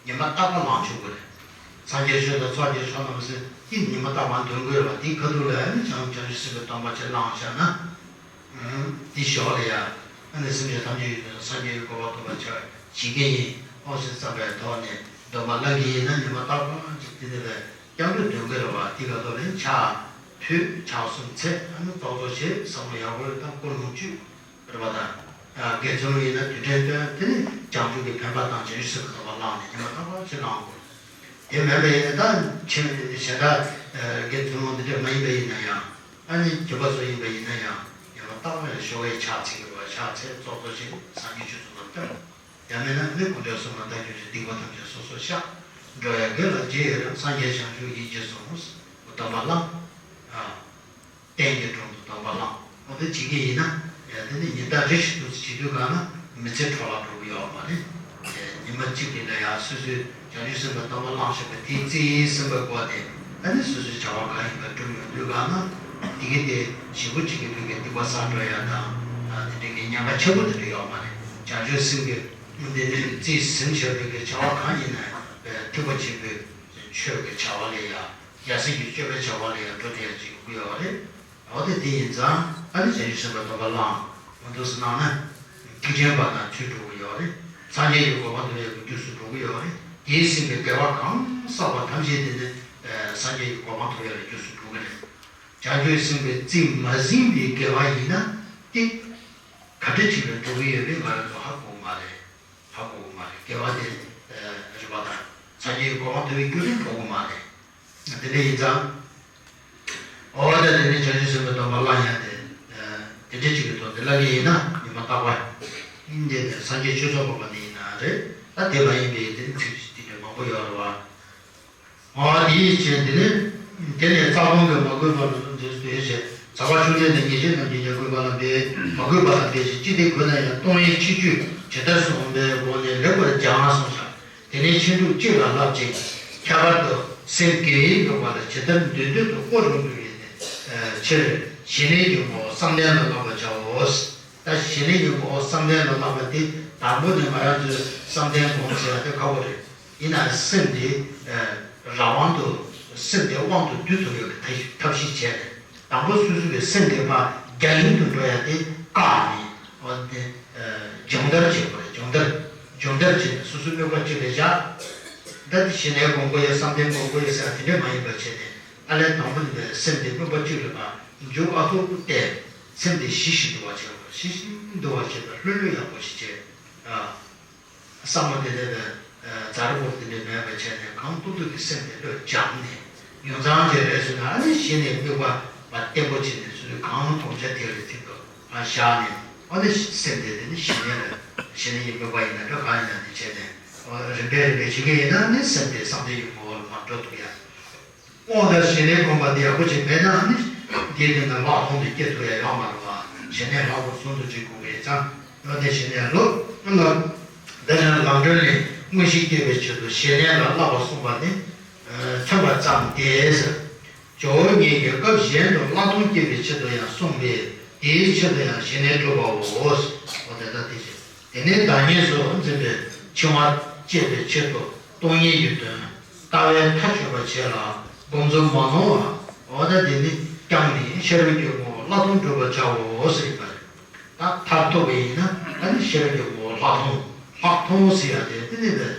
ཉི་མ་རྟག་པར་བླང་ཆོག་གི་རེད། སངས་རྒྱས་ཆོས་དང་ཚོགས་ཀྱི་མཆོག་རྣམས་ཟེར་དེ་ཉི་མ་རྟག་པར་འདོན་དགོས་རེད་པ། དེའི་ཁ་ཐུག་ལ་ཨ་ནི་བྱང་བྱང་ཆུབ་སེམས་དཔའི་སྡོམ་པ་ཅིག་བླངས་བཞག་ན། དེའི་ཞོར་ལ་ཡང་ཨ་ནི་སེམས་ཅན་ཐམས་ཅད་ཡོད་དོ་སངས་རྒྱས་ཀྱི་གོ་འཕང་ཐོབ་པར་བྱ་བྱེད་ཀྱི་ཡིན་ཨོ་ཟེར་བསམ་པའི་ཐོག་ནས་སྡོམ་པ་བླང་གི་ཡིན་ན་ཉི་མ་རྟག་པར་ཅིག་དེ་ནས་ལས་སྐྱབས་འགྲོ་འདོན་དགོས་རེད་པ། དེ་ག་ཐོག་ནས་ཕྱག་ཕུལ་ཕྱག་གསུམ་འཚལ་ཨ་ནི་ཏོག་ཏོག་བྱེད་བསམ་བློ་ཡག་པོ་རེ་བཏང་སྐོར་ལུང་བཅུ། རེད་པ་དང་། དགེ་ཚུལ་ཡིན་ན་དུས་དྲན་བཏོན་དེ་ནི་བྱང་ཆུབ་ཀྱི་ཕན་པ་དང་བྱང་ཆུབ་སེམས་དཔའི་སྡོམ་པ་བླངས་ནས་ཉི་མ་རྟག་པར་ཅིག་བླང་དགོས། དེ་མེད་པ་ཡིན་ན་ད་ཁྱིམ་གཞན་དག་གི་ཐུན་མོང་འདི་འདྲ་མ་ཡིན་པ་ཡིན་ན་ཡང་། ཨ་ནི་སྦྱིན་པ་ཚོ་ཡིན་པ་ཡིན་ན་ཡང་། ཉི་མ་རྟག་པར་ཞོགས་པའི་ཕྱག་འཚལ་གྱི་རེད་བ། ཕྱག་འཚལ་ཙོག་ཙོག་ཅིག་སངས་རྒྱས་ཆོས་གསུངས་པ་ལྟར། ཡང་མིན་ན་ནི་སྐུ་འདྲ་གསུམ་ལ་བདག་སྐྱོབ་ཅིང་། སྡིག་པ་ཐམས་ཅད་སོ་སོར་བཤགས། འགྲོ་བའི་དགེ་ལ་རྗེས་ཡི་རང་། སངས་རྒྱས་བྱང་ཆུབ་ཡིད་ཀྱིས་བཟུང་། སྡོམ་པ་བླངས། ཨ། རྟེན་གྱི་དྲུང་དུ་སྡོམ་པ་བླངས། འོ་དེ་བྱེད་ཀྱི་ཡིན་ན། ཡ་དེ་ནི་ཉིན་ལྟར་རེ་ཞིག་ཏུ་བྱེད་དུས་གང་ན་མི་ཚེ་འཕྲོ་བརླག་འགྲོ་གི་ཡོད་མ་རེད། ཉི་མ་གཅིག་གི་ལ་ཡ་སོ་སོའི་བྱང་ཆུབ་སེམས་དཔའི་སྡོམ་པ་བླངས་བཞག་པ་དེའི་རྩིས་ཟིན་པའི་སྒོ་ནས། ཨ་ནི་སོ་སོའི་བྱ་བ་གང་ཡིན་པ་སྒྲུབ་ཡོང་དུས་གང་ན། དེ་གི་དེ་ཞེ་པོ་གཅིག་གི་ཕུགས་ཀྱི་སྡིག་པ་བསགས་འགྲོ་ཡ་དང་། ཨ་དེ་འདྲའི་གི་ཉེན་ཁ་ཆེ་པོ་དེ་འདྲ་ཡོད་མ་རེད། བྱང་ཆུབ་སེམས་ཀྱི་དེ་ནི་རྩིས་ཟིན་བཞག་པའི་གི་བྱ་བ་གང་ཡིན་ན་ཡང་ཐེག་པ་ཆེན་པོའི་ཆོས་ཀྱི་བྱ་བ་ལ་ཡ། ཡ་སྲིད་ཀྱི་སྤྱོད་པའི་བྱ་བ་ལ་ཡང་འགྲོ་ཐུབ་ཡ་ཅིག་དགོས་ཡོད་རེད། འོ་དེ་དེ་ཡིན་ཙང་ཨ་ནི་བྱང་ཆུབ་སེམས་དཔའི་སྡོམ་པ་བླངས་མ་འདུག་སེ་གནང་ན། ཐེག་ཆེན་པ་དང་ཚུལ་འགྲོ་གི་ཡོད་རེད། སངས་རྒྱས་ཀྱི་གོ་འཕང་ཐོབ་ཡ་གི་རྒྱུ་སུ་འགྲོ་གི་ཡོད་རེད། དེའི་སེམས་ཀྱི་དགེ་བ་གང་བསགས་པ་ཐམས་ཅད་དེ་ནི་སངས་རྒྱས་ཀྱི་གོ་འཕང་ཐོབ་ཡ་ལ་རྒྱུ་སུ་འགྲོ་གི་རེད། བྱང་ཆུབ་སེམས་དཔའི་རྩིས་མ་ཟིན་པའི་དགེ་བ་ཡིན་ན་དེ་ག་འདྲ་ཅིག་ལ་འགྲོ་གི་ཡོད་པའི་ང་རང་ཚོ་ཧ་གོ་མ་རེད། ཧ་གོ་གི་མ་རེད། དགེ་བ་དེ་རེད་པ་དང་། སངས་རྒྱས་ཀྱི་གོ་འཕང་ཐོབ་པའི་རྒྱུ་རེད་འགྲོ་གི་མ་རེད། དེ་འདྲ་ཡིན་ཙང་། འོ་ད་དེ་ནི་བྱང་ཆུབ་སེམས་དཔའི་སྡོམ་པ་བླངས་ཡ་དེ། དེ་འདྲ་ཅིག་གི་ཐོག་དེ་བླ་ལྷག་ཡིན་ན་ཉི་མ་རྟག་པར། འདི་ནས་སངས་རྒྱས་ཆོས་ཚོགས་པ་པ་ནི་ཡིན་ན་རེད། ད་དེ་མ་ཡིན་པའི་དེ་ཚིག་དེ་འདྲ་མང་པོ་ཡོད་རེད་བ། འོ་དེའི་ཕྱིར་དེ་ནི། དེ་ནས་རྩ་ལྟུང་གིས་མ་གོས་པ་ལ་འདོད་ཟེར་བྱས། ཟག་པ་ཆུང་ཆུང་དང་ཉེས་བྱས་རྣམས་ཀྱིས་ཀྱང་གོས་པ་ལ་འབད། མ་གོས་པ་ལ་འབད་ཅིང་ཅི་སྟེ་གོས་ན་ཡང་ལྟུང་བའི་ཕྱིར་རྒྱུ་ཇི་ལྟར་གསུངས་པའི་སྒོ་ནས་ལེགས་པར་སྦྱང་གསུངས་ཤག་དེ་ནས་ཕྱིན་དྲུག་གཅིག་ལ་བསླབ་ཅིང་། ཁྱད་པར་དུ་སེམས་དགེ་བའི་ལུགས་པ་ལ་ཇི་ལྟར་འདུད་འདོད་དུ་བསྐོར་རུང་འདུ་བའི་ཕྱིར། ཞི་གནས་ཀྱི་ངོ་བོ་བསམ་གཏན་ལ་བསླབ་པར་བྱའོ། ད་ཞི་གནས་ཀྱི་ངོ་བོ་བསམ་གཏན་ལ་བསླབ་པ་དེ་དང་པོ་ནས་ང་རང་ཚོས་བསམ་གཏན་སྒོམ་ཟེར་བ་དེ་ཁག་པོ་རེད། ཡིན་ནའང་སེམས་དེ་རང་དབང་དུ། སེམས་དེ་དབང་དུ་བསྡུ་ཐུབ་ཡག་གི་ཐབས་ཤེས་བྱས་ནས། དང་པོ་སོ་སོ་གི་སེམས་དེ་ཕར་རྒྱ་ཡན་དུ་འགྲོ་ཡ་དེ་བཀག་ནས། འོ་དེ་སྦྱོང་བརྡར་བྱེད་དགོས་རེད། སྦྱོང་བརྡར། སྦྱོང་བརྡར་བྱས་ནས་སོ་སོ་སྨྱོ་པ་གཅིག་ལ་བཞག་ད་དེ་ཞི་གནས་སྒོམ་དགོས་ཡ། བསམ་གཏན་སྒོམ་དགོས་ཡ་ཟེར་བ་དེ་འདྲ་མ་ཡིན་པ་བྱས་ནས། ཨ་ལས་དང་པོ་ནས་སེམས་དེ་སྨྱོ་པ་གཅིག་ལ་ཕར་འཇུག་ཨ་ཐུར་བལྟས། སེམས་དེ་ཞི་ཞིང་དུལ་བ་བྱེད་དགོས། ཞི་ཞིང་དུལ་བ་བྱེད་པ། ལྷོད་ལྷོད་ཡག་པོ་ཞིག་བྱས། ཨ། བསམ་བློ་དེ་འདྲ་བའི་ཛ་དྲག་པོ་དེ་འདྲ་མེད་པ་བྱས་ནས། གང་ཐུབ་ཐུབ་ཀྱིས་སེམས་དེ་བློས་སྦྱངས་ནས། ཡོངས་གཙང་བྱས་རེད་ཟེར་ན། ཨ་ནི་གཞི་ནས་དམིགས་པ་བ་བརྟན་པོ་བྱས་ནས། སོ་སོས་གང་སྒོམ་བྱ་དེ་ལ་ཐིམ་དུ་ཕར་བཞག་ནས། ཨ་ནི་སེམས་དེ་དེ་ནི་ཞི་གནས་ལ། ཞི་གནས་ཀྱི་དམིགས་པ་ཡིན་ན་འདྲ། གང་ཡིན་ན་འདྲ་བྱས་ནས། ཨ་རིམ་པས་རིམ་པས་བྱེད་ཀྱི་ཡིན་ན་ནི་སེམས་དེ་བསམ་གཏན་གྱི་ངོ་བོ་ལ་མར་འགྲོ་ཐུབ་ཡ། འོ་ད་ཞི་གནས་སྒོམ་པ་འདི་ཡག་པོ་ཅིག་མེད་ན་ནི། འདིའི་སྟེང་ན་ལྷག་མཐོང་དེ་སྐྱེ་ཐུབ་ཡ་ཡོད་མ་རེད་བ། ཞི་གནས་ལྷག་པར་ཟུང་དུ་འབྲེལ་དགོས་པའི་ཙང་། འོ་དེ་ཞི་གནས་ལོ། ལ། འདི་ནི་ལམ་སྒྲོན་ལས། མངོན་ཤེས་སྐྱེ་བའི་ཕྱིར་དུ་ཞི་གནས་ལ་བསླབ་པ་གསུངས་པ་ནི། མཚོན་པ་ཙམ་སྟེ། ཇོ་བོ་ཉིད་ཀྱིས་སྐབས་གཞན་དུ་ལྷག་མཐོང་སྐྱེ་བའི་ཕྱིར་དུ་ཡང་གསུངས་པས། དེའི་ཕྱིར་དུ་ཡང་ཞི་གནས་སྒྲུབ་པའོ། འོ་དེ་ལྟ་སྟེ་ཞེས། དེ་ནས་བདག་ཉིད་སུ་འཛིན་པའི་འཆིང་བ་བཅད་པའི་ཕྱིར་དུ་སྟོང་ཉིད་ཀྱི་དོན་ལྟ་བས་མཐར་གཅོད་པར་བྱེད་ལ། སྒོམ་ཚུལ་མ་ནོར་བ། འོ་ད་དེ་ནི་བསྐྱངས་ནས་ཤེས་རབ་ཀྱི་ངོ་བོ་ལྷག་མཐོང་སྒྲུབ་པར་བྱའོ་ཟེར་ཡིན་པ་རེད། ད་མཐར་ཐུག་པ་ཡིན་ན་ད་ནི་ཤེས་རབ་ཀྱི་ངོ་བོ་ལྷག་མཐོང་། ལྷག་མཐོང་ཟེར་ཡ་དེ་དེ་ནི་བས།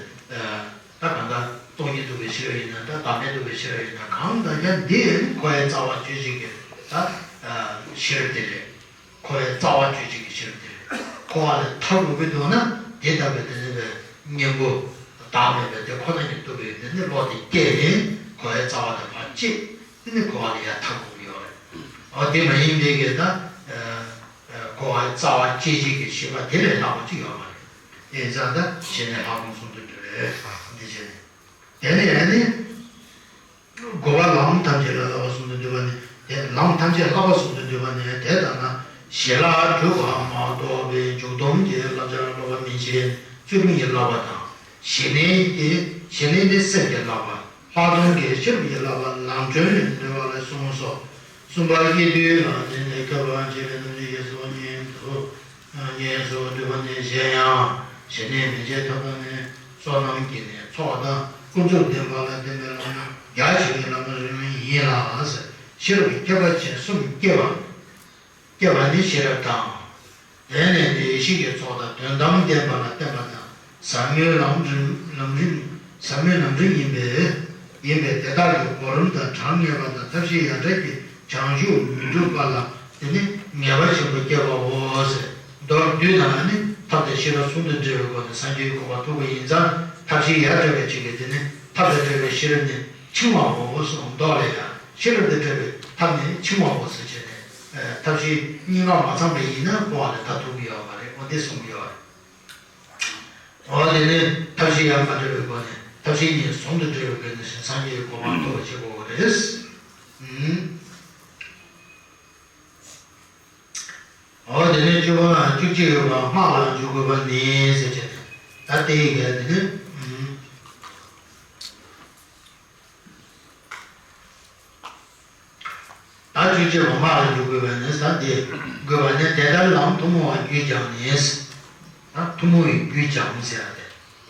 ད་གང་ལྟར་སྟོང་ཉིད་རྟོགས་པའི་ཤེས་རབ་ཡིན་ན་འདྲ། བདག་མེད་རྟོགས་པའི་ཤེས་རབ་ཡིན་ན། གང་ལྟར་ཡང་འདི་ནི་འཁོར་བའི་རྩ་བ་གཅོད་བྱེད་ཀྱི་ད་ཤེས་རབ་དེ་རེད། འཁོར་བའི་རྩ་བ་གཅོད་བྱེད་ཀྱི་ཤེས་རབ་དེ་རེད། འཁོར་བ་ལས་ཐར་དགོས་ཀྱི་འདུག་ན། དེ་ལྟ་བུའི་དེ་ནི་བས་གཉེན་པོ་བདག་མེད་པའི་དེ་ཁོ་ན་ཉིད་རྟོགས་པའི་དེ་ནི་བློ་དེ་སྐྱེས་ནས། འཁོར་བའི་རྩ་བ་དེ་ཕར་བཅད། དེ་ནི་འཁོར་བ་ལས་ཡར་ཐར་དགོས་ཀྱི་ཡོད་རེད། འོ་དེ་མ་ཡིན་པའི་གི་ད། འཁོར་བའི་རྩ་བ་གཅོད་བྱེད་ཀྱི་ཤེས་པ་དེ་ལས་ལྷག་པ་ཅིག་ཡོད་མ་རེད། དེ་ཙང་ད་ཞི་གནས་ལྷག་མཐོང་ཟུང་དུ་འབྲེལ་བས་འདི་བྱས་ནས། དེ་ནས་ཡང་ནི། དགུ་པ་ལམ་ཐམས་ཅད་ལ་བསླབ་པ་ཟུང་དུ་འབྲེལ་བ་ནི། དེ་ལམ་ཐམས་ཅད་བསླབ་པ་ཟུང་དུ་འབྲེལ་བ་ནི་དེ་ལྟ་ན། ཞི་ལྷག་གྲུབ་པ་མ་གཏོགས་པའི་འཇུག་སྡོམ་གྱི་བསླབ་བྱར་སློབ་པ་མན་ཆད་ཚུལ་ཁྲིམས་ཀྱི་བསླབ་པ་དང་། ཞི་གནས་ཀྱི། ཞི་གནས་ནི་སེམས་ཀྱི་བསླབ་པ། ལྷག་མཐོང་གི་ཤེས་རབ་ཀྱི་བསླབ་པ་ལམ་སྒྲོན་ལས་འདོད་པ་ལ་གསུངས་སོ། གསུམ་པ་སྐྱེ་དུས་ལ་བརྟེན་ནས་ཁྱབ་པ་བྱེད་པའི་རྣམ་འགྲེལ་གྱི་གསུང་ཉན་དུ། ཉན་སོ་འདོད་པ་ནས་གཞན་ཡང་ཞི་གནས་མན་ཆད་ཐོབ་པ་ནི་བསོད་ནམས་ཀྱིས་ནི་ཚོགས་དང་ཀུན་རྫོབ་བདེན་པ་ལ་བརྟེན་པའི་ལམ་རྒྱ་ཆེ་བའི་ལམ་རིམ་ཡིན་ལ། ཤེས་རབ་ཀྱི་ཁྱད་པར་ཅན་གསུམ་སྐྱེ་བ། སྐྱེ་བ་ནི་ཤེས་རབ་དང་། དེ་ནས་ནི་ཡེ་ཤེས་ཀྱི་ཚོགས་དང་དོན་དམ་བདེན་པ་ལ་བརྟེན་པ་དང་ཟབ་མོའི་ལམ་རིམ། ལམ་རིམ། ཟབ་མོའི་ལམ་རིམ་ཡིན་པས། ཡིན་པས་དེ་དག་གི་གོ་རིམ་དང་གྲངས་ངེས་པ་དང་ཐབས་ཤེས་ཡང་དག་གི་བྱང་ཆུབ་མི་འགྲུབ་པ་ལ་དེ་ནི་ངེས་པ་ཆེན་པོ་སྐྱེ་བའོ་ཟེར། མདོར་བསྡུས་ན་ནི་ཐབས་དང་ཤེས་རབ་ཟུང་དུ་འབྲེལ་བའི་སྒོ་ནས་སངས་རྒྱས་ཀྱི་གོ་འཕང་ཐོབ་པ་ཡིན་ཙང་། ཐབས་ཤེས་ཡར་འཕྲོས་པའི་ཕྱིར་གྱི་དེ་ནི་ཐབས་ལས་འཕྲོས་པའི་ཤེས་རབ་ནི་འཆིང་བའོ་གསུངས། མདོ་ལས་ཡང་ཤེས་རབ་ཏུ་འཕྲོས་པའི་ཐབས་ནི་འཆིང་བའོ་ཟེར་བྱས་ནས། ཐབས་ཤེས་གཉིས་ཀ་མ་ཚང་པ་ཡིན་ན་སྤོང་བ་ལས་ཐར་ཐུབ་ཀྱི་ཡོད་མ་རེད། འོ་འདི་གསུང་གི་ཡོད་རེད། འོ་དེ་ནི་ཐབས་ཤེས་ཡང་མ་འདྲེས་པའི་སྒོ་ནས་ཐབས་ཤེས་གཉིས་ཟུང་དུ་འབྲེལ་བའི་སྒོ་ནས་སངས་རྒྱས་ཀྱི་གོ་འཕང་ཐོབ་པར་བྱེད་དགོས་པ་རེད། ཨུམ། འོ་དེ་ནས་བཅུ་པ་བཅུ་གཅིག་པ་སྔགས་ལ་འཇུག་དགོས་པ་ནི་ཟེར་བྱས་ནས། ད་དེ་ཡི་གེ་དེ་ནི་ཨུམ། ད་བཅུ་གཅིག་པ་སྔགས་ལ་འཇུག་དགོས་པ་ནི་ཟེར་དེ་དགོས་པ་ནི། དེ་ལྟར་ལམ་ཐུན་མོང་བ་རྒྱུད་སྦྱངས་ནས། ད་ཐུན་མོང་བའི་རྒྱུད་སྦྱངས་ཟེར་ཡ་དེ།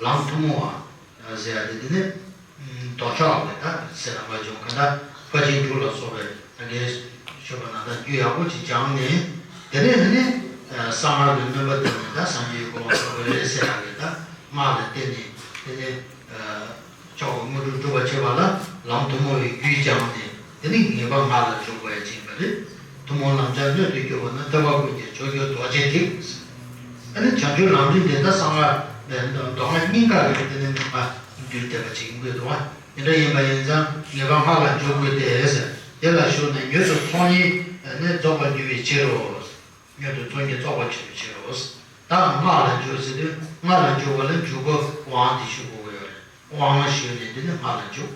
ལམ་ཐུན་མོང་བ་ཟེར་ཡ་དེ་དེ་ནི་ལྡོག་ཕྱོགས་ལས་ད་ཟེར་ན་མ་བྱུང་ག་ད་ཕར་ཕྱིན་དྲུག་ལ་སོགས་པའི་ད་གའི་ཞུས་པ་ན་ད་རྒྱུད་ཡག་པོ་ཅིག་སྦྱངས་ནས། དེ་ནས་དེ་ནི་གསང་སྔགས་ཀྱི་སྣོན་པ་བཏོན་ནས་ད་སངས་རྒྱས་ཀྱི་གོ་འཕང་ཐོབ་དགོས་རེད་ཟེར་ཡ་གི་ད་སྔགས་ལ་བརྟེན་ནས་དེ་ནི། མཆོག་གི་དངོས་གྲུབ་སྒྲུབ་པར་བྱེད་པ་ལ་ལམ་ཐུན་མོང་བའི་རྒྱུད་སྦྱངས་ནས། དེ་ནི་ངེས་པར་སྔགས་ལ་འཇུག་དགོས་ཡ་ཅིག་ཡིན་པ་རེད། ཐུན་མོང་ལམ་སྦྱངས་སྣོད་དུ་གྱུར་པ་ན། ཐེག་པ་ཀུན་གྱི་མཆོག་གྱུར་རྡོ་རྗེ་ཐེག་ཨ་ནི་བྱང་ཆུབ་ལམ་རིམ་དེ་ད་གསང་སྔགས་མདོ་སྔགས་གཉིས་ཀ་གི་དེ་ནི་མ་འདུས་བསྡད་པ་ཅིག་ཡིན་དགོས་འདུག་བ། དེ་འདྲ་ཡིན་པ་ཡིན་ཙང་ངེས་པར་སྔགས་ལ་འཇུག་དགོས་ཏེ། དེ་ལ་ཞུགས་ནས་མྱུར་དུ་ཚོགས་གཉིས་ནི་རྫོགས་པར་འགྱུར་བའི་ཕྱིར་རོ། མྱུར་དུ་ཚོགས་གཉིས་རྫོགས་པར་བྱེད་པའི་ཕྱིར་རོ། ད་སྔགས་ལ་འཇུག་ཟེར་དུས་སྔགས་ལ་འཇུག་པ་ལ་འཇུག་པའི་དབང་དེ་ཞུ་དགོས་ཀྱི་ཡོད་རེད། དབང་ཞུས་ནས་འདི་ནི་སྔགས་ལ་འཇུག་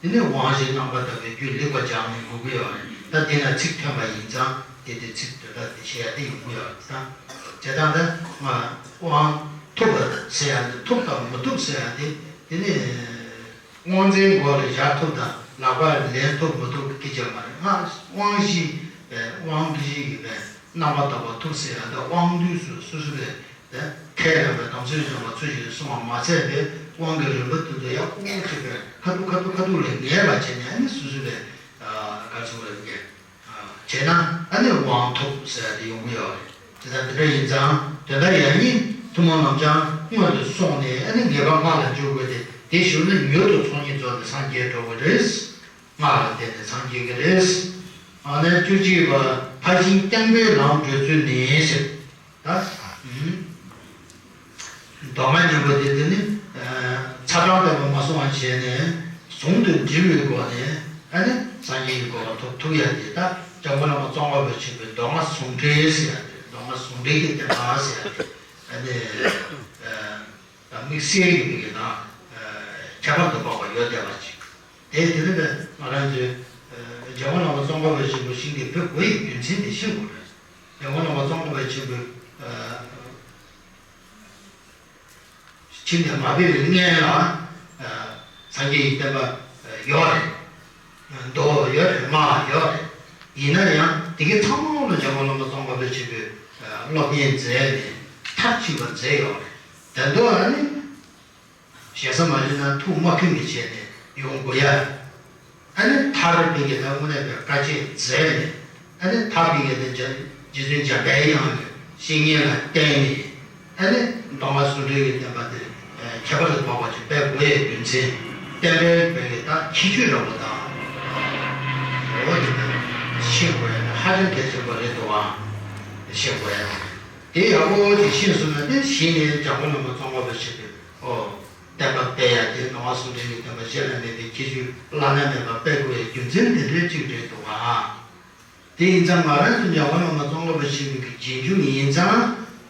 འདི་ནི་དབང་བཞིའི་རྣམ་པར་དག་པའི་རྒྱུད་ལེགས་པར་སྦྱངས་ནས་དགོས་ཀྱི་ཡོད་རེད། ད་འདི་ན་ཚིག་ཐོན་པ་ཡིན་ཙང་དེ་དེ་ཚིག་དོན་དག་དེ་བཤད་ཡ་དེ་ཡོང་གི་ཡོད་རེད། ད་བྱས་ཙང་ད་དབང་ཐོབ་པ་ཟེར་ཡ་འདི་ཐོབ་དང་མི་ཐོབ་ཟེར་ཡ་དེ་དེ་ནི། དབང་རྫས་མགོ་ལ་བཞག་ཐུབ་དང་ལག་པ་ལེན་ཐུབ་མི་ཐུབ་ཀྱི་སྐད་ཆ་མ་རེད། སྔགས་དབང་བཞི་པའི་དབང་བཞི་ཡོད་པའི་རྣམ་པར་དག་པ་ཐོབ་ཟེར་ཡ་འདི་དབང་དུས་སུ་སོ་སོ་བས་ཁས་བླངས་པའི་དམ་ཚིག་སྦྱོང་བ་ཚུལ་བཞིན་དུ་སྲུང་བ་མ་ཚད་པའི་དབང་གི་རིམ་པ་དེ་ཚོ་ཡག་པོ་ཅིག་གི་ཁ་ཐུག་ཁ་ཐུག་ཁ་ཐུག་ལ་ངེས་པ་བྱས་ནས་ཨ་ནི་སོ་སོ་བས་ག་རེ་ཟེར་དགོས་རེད། བྱས་ན་ཨ་ནི་དབང་ཐོབ་ཟེར་ཡ་དེ་ཡོང་གི་ཡོད་རེད། དེ་ལྟར་དེ་འདྲ་ཡིན་ཙང་དོན་དག་ཡང་སྙིང་ཐུན་མོང་ལམ་སྦྱངས་སྔོན་དུ་སོང་ནས་ཨ་ནི་ངེས་པར་སྔགས་ལ་འཇུག་དགོས་ཏེ། དེ་ཞུ་ན་མྱུར་དུ་ཚོགས་གཉིས་རྫོགས་ནས་སངས་རྒྱས་འགྲོ་དགོས་རེད། སྔགས་ལ་བརྟེན་ནས་སངས་རྒྱས་ཀྱི་རེད། ཨ་ནི་བཅུ་གཅིག་པ་ཕར་ཕྱིན་བརྟན་པའི་ལམ་བགྲོད་ཚུལ་ནི་ཟེར། ད། མདོ་སྔགས་སྙིང་པོ་དེ་དེ་ནི། ཚ་གྲང་ལྡན་པ་མ་སོང་བ་བྱས་ནས་ཟུང་དུ་འབྲེལ་བའི་སྒོ་ནས་ཨ་ནི་སངས་རྒྱས་ཀྱི་གོ་འཕང་ཐོབ་ཐུབ་ཡ་དེ་ད་འཇམ་མགོན་བླ་མ་ཙོང་ཁ་པ་ཆེན་པོའི་མདོ་སྔགས་ཟུང་འབྲེལ་ཟེར་ཡ་དེ། མདོ་སྔགས་ཟུང་འབྲེལ་གྱི་བསྟན་པ་ཟེར་ཡ་དེ་ཨ་ནི་དམིགས་བསལ་གྱི་མིང་གི་ནང་ཁྱད་པར་དུ་འཕགས་པ་ཡོད་བསྡད་པ་ཅིག་དེ་དེ་ནི་ང་རང་ཚོའི་འཇམ་མགོན་བླ་མ་ཙོང་ཁ་པ་ཆེན་པོ་ཞིང་དེ་འབོད་དགོས་ཡི་རྒྱུ་མཚན་དེ་ཤེས་དགོས་རེད། འཇམ་མགོན་བླ་མ་ཙོང་ཁ་པ་ཆེན་པོས་ཞིང་དེ་མ་འབོད་པའི་སྔོན་ལ་སངས་རྒྱས་ཀྱི་བསྟན་པ་ཡོད་རེད། མདོ་ཡོད་རེད། སྔགས་ཡོད་རེད། ཡིན་ན་ཡང་དེ་གའི་ཚང་མ་ལ་འཇམ་མགོན་བླ་མ་ཙོང་ཁ་པ་ཆེན་པོས་སློབ་གཉེར་མཛད་ནས་མཐར་ཕྱིན་པ་མཛད་ཡོད་རེད། དེ་འདྲ་ཨ་ནི། ཞེ་ས་མ་ཞུས་ན་ཐུགས་མ་ཁེངས་པའི་ཆེད་ནས་ཡོང་དགོས་ཡ། ཨ་ནི་མཐར་ཕྱིན་གྱི་ད་དངོས་གནས་པའི་དཀའ་སྤྱད་མཛད་ནས། ཨ་ནི་མཐར་ཕྱིན་གྱི་ད་རྗེ་བཙུན་འཇམ་དཔལ་དབྱངས་ཀྱི་བཤེས་གཉེན་ལ་བརྟེན་ནས། ཨ་ནི་མདོ་སྔགས་ཟུང་འབྲེལ་གྱི་བསྟན་པ་དེ་ཁྱད་པར་དུ་འཕགས་པ་ཅིག་སྤེལ་དགོས་ཡའི་རྒྱུ་མཚན། བསྟན་པའི་བོད་ཀྱི་ད་ཁྱད་ཆོས་འདྲ་པོ་དང་། འོ་དེ་ནི་ཤེས་དགོས་ཡ་ནི་ཧ་ཅང་གལ་ཆེན་པོ་རེད་འདུག་ཨ། ཤེས་དགོས་ཡ་ནི། དེ་ཡག་པོ་ཅིག་ཤེས་སོང་ན་དེ་གཞི་ནས་འཇམ་མགོན་བླ་མ་ཙོང་ཁ་པ་ཆེན་པོས། ཨོ། བསྟན་པ་སྤེལ་ཡ་དེ་མདོ་སྔགས་ཟུང་འབྲེལ་གྱི་བསྟན་པ་གཞན་ལ་མེད་པའི་ཁྱད་ཆོས་བླ་ན་མེད་པ་སྤེལ་དགོས་ཡའི་རྒྱུ་མཚན་དེ་འདྲའི་གཅིག་རེད་འདུག་ག་དེ་ཡིན་ཙང་ང་རང་ཚོ་འཇམ་མགོན་བླ་མ་ཙོང་ཁ་པ་ཆེན་པོའི་གི་རྗེས་འཇུག་ཡིན་ཙང་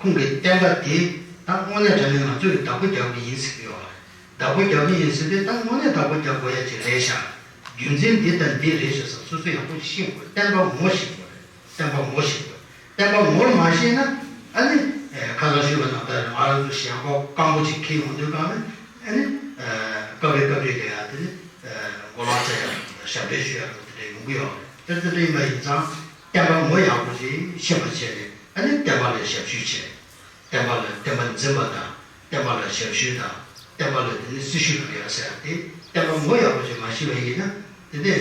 ཁོང་གི་བསྟན་པ་དེ་ད་དངོས་གནས་དྲང་གནས་ང་ཚོ་གི་བདག་པོ་རྒྱག་གི་ཡིན་ཟེར་གི་ཡོད་རེད། བདག་པོ་རྒྱག་གི་ཡིན་ཟེར་དུས་ད་དངོས་གནས་བདག་པོ་རྒྱག་དགོས་ཡ་ཅིག་རེད་ཤག་རྒྱུ་མཚན་འདི་དང་འདི་རེད་ཤག་ཟེར་སོ་སོ་ཡག་པོ་ཤེས་དགོས། བསྟན་པ་ངོ་ཤེས་དགོས་རེད། བསྟན་པ་ངོ་ཤེས་དགོས། བསྟན་པ་ངོ་མ་ཤེས་ན་ཨ་ནི་ཁ་སང་ཞུས་པ་ནང་ལྟར་ང་རང་ཚོ་ཞེན་ཁོག་སྐམ་པོ་ཅིག་འཁྱེར་ཡོང་དུས་གང་ནི་ཨ་ནི་སྐབས་རེ་སྐབས་རེ་ལ་ཡང་དེ་ནི་མགོ་ལོག་བཙལ་ཡག་ཞབས་འདྲེན་ཞུ་ཡག་དེ་འདྲ་ཡོང་གི་ཡོད་རེད། དེ་ལྟར་ཡིན་པ་ཡིན་ཙང་བསྟན་པ་ངོ་ཡག་པོ་ཅིག་ཤེས་པ་བྱས་ནས་ཨ་ནི་བསྟན་པ་ལ་ཞབས་ཞུ་བྱས། བསྟན་པ་ལ་བསྟན་པ་འཛིན་པ་དང་བསྟན་པ་ལ་ཞབས་ཞུ་དང་བསྟན་པ་ལ་དེ་ནི་སྲི་ཞུ་ཕུལ་ཡག་ཟེར་ཡག་དེ་བསྟན་པ་ངོ་ཡག་པོ་ཅིག་མ་ཤེས་པ་ཡིན་ན་དེ་ནི་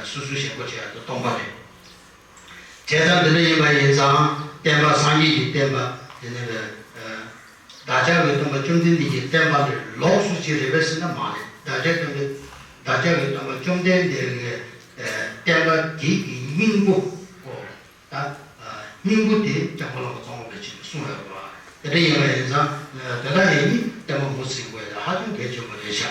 སོ་སོ་ཞེན་ཁོག་བྱེད་ཡག་དེ་སྟོང་པ་རེད། བྱས་ཙང་འདི་འདྲ་ཡིན་པ་ཡིན་ཙང་བསྟན་པ་སངས་རྒྱས་ཀྱི་བསྟན་པ་དེ་ནི་བདག་ཅག་གི་སྟོན་པ་བཅོམ་ལྡན་འདས་ཀྱི་བསྟན་པ་ལས་ལོགས་སུ་ཅིག་རེད་པས་ཟེར་ན་མ་རེད། བདག་ཅག་སྟོན་པའི་བདག་ཅག་གི་སྟོན་པ་བཅོམ་ལྡན་འདས་ཀྱི་བསྟན་པ་དེ་གི་སྙིང་པོ་ཨོ། ད་སྙིང་པོ་དེ་འཇམ་མགོན་བླ་མ་ཙོང་ཁ་པ་ཆེན་པོས་གསུངས་ཡོད་པ། དེ་འདྲ་ཡིན་པ་ཡིན་ཙང་དེ་དག་ཡང་ནི་ བསྟན་པ་མུ་ཟིན་དགོས་ཡ་ཧ་ཅང་གལ་ཆེན་པོ་རེད་ཤག་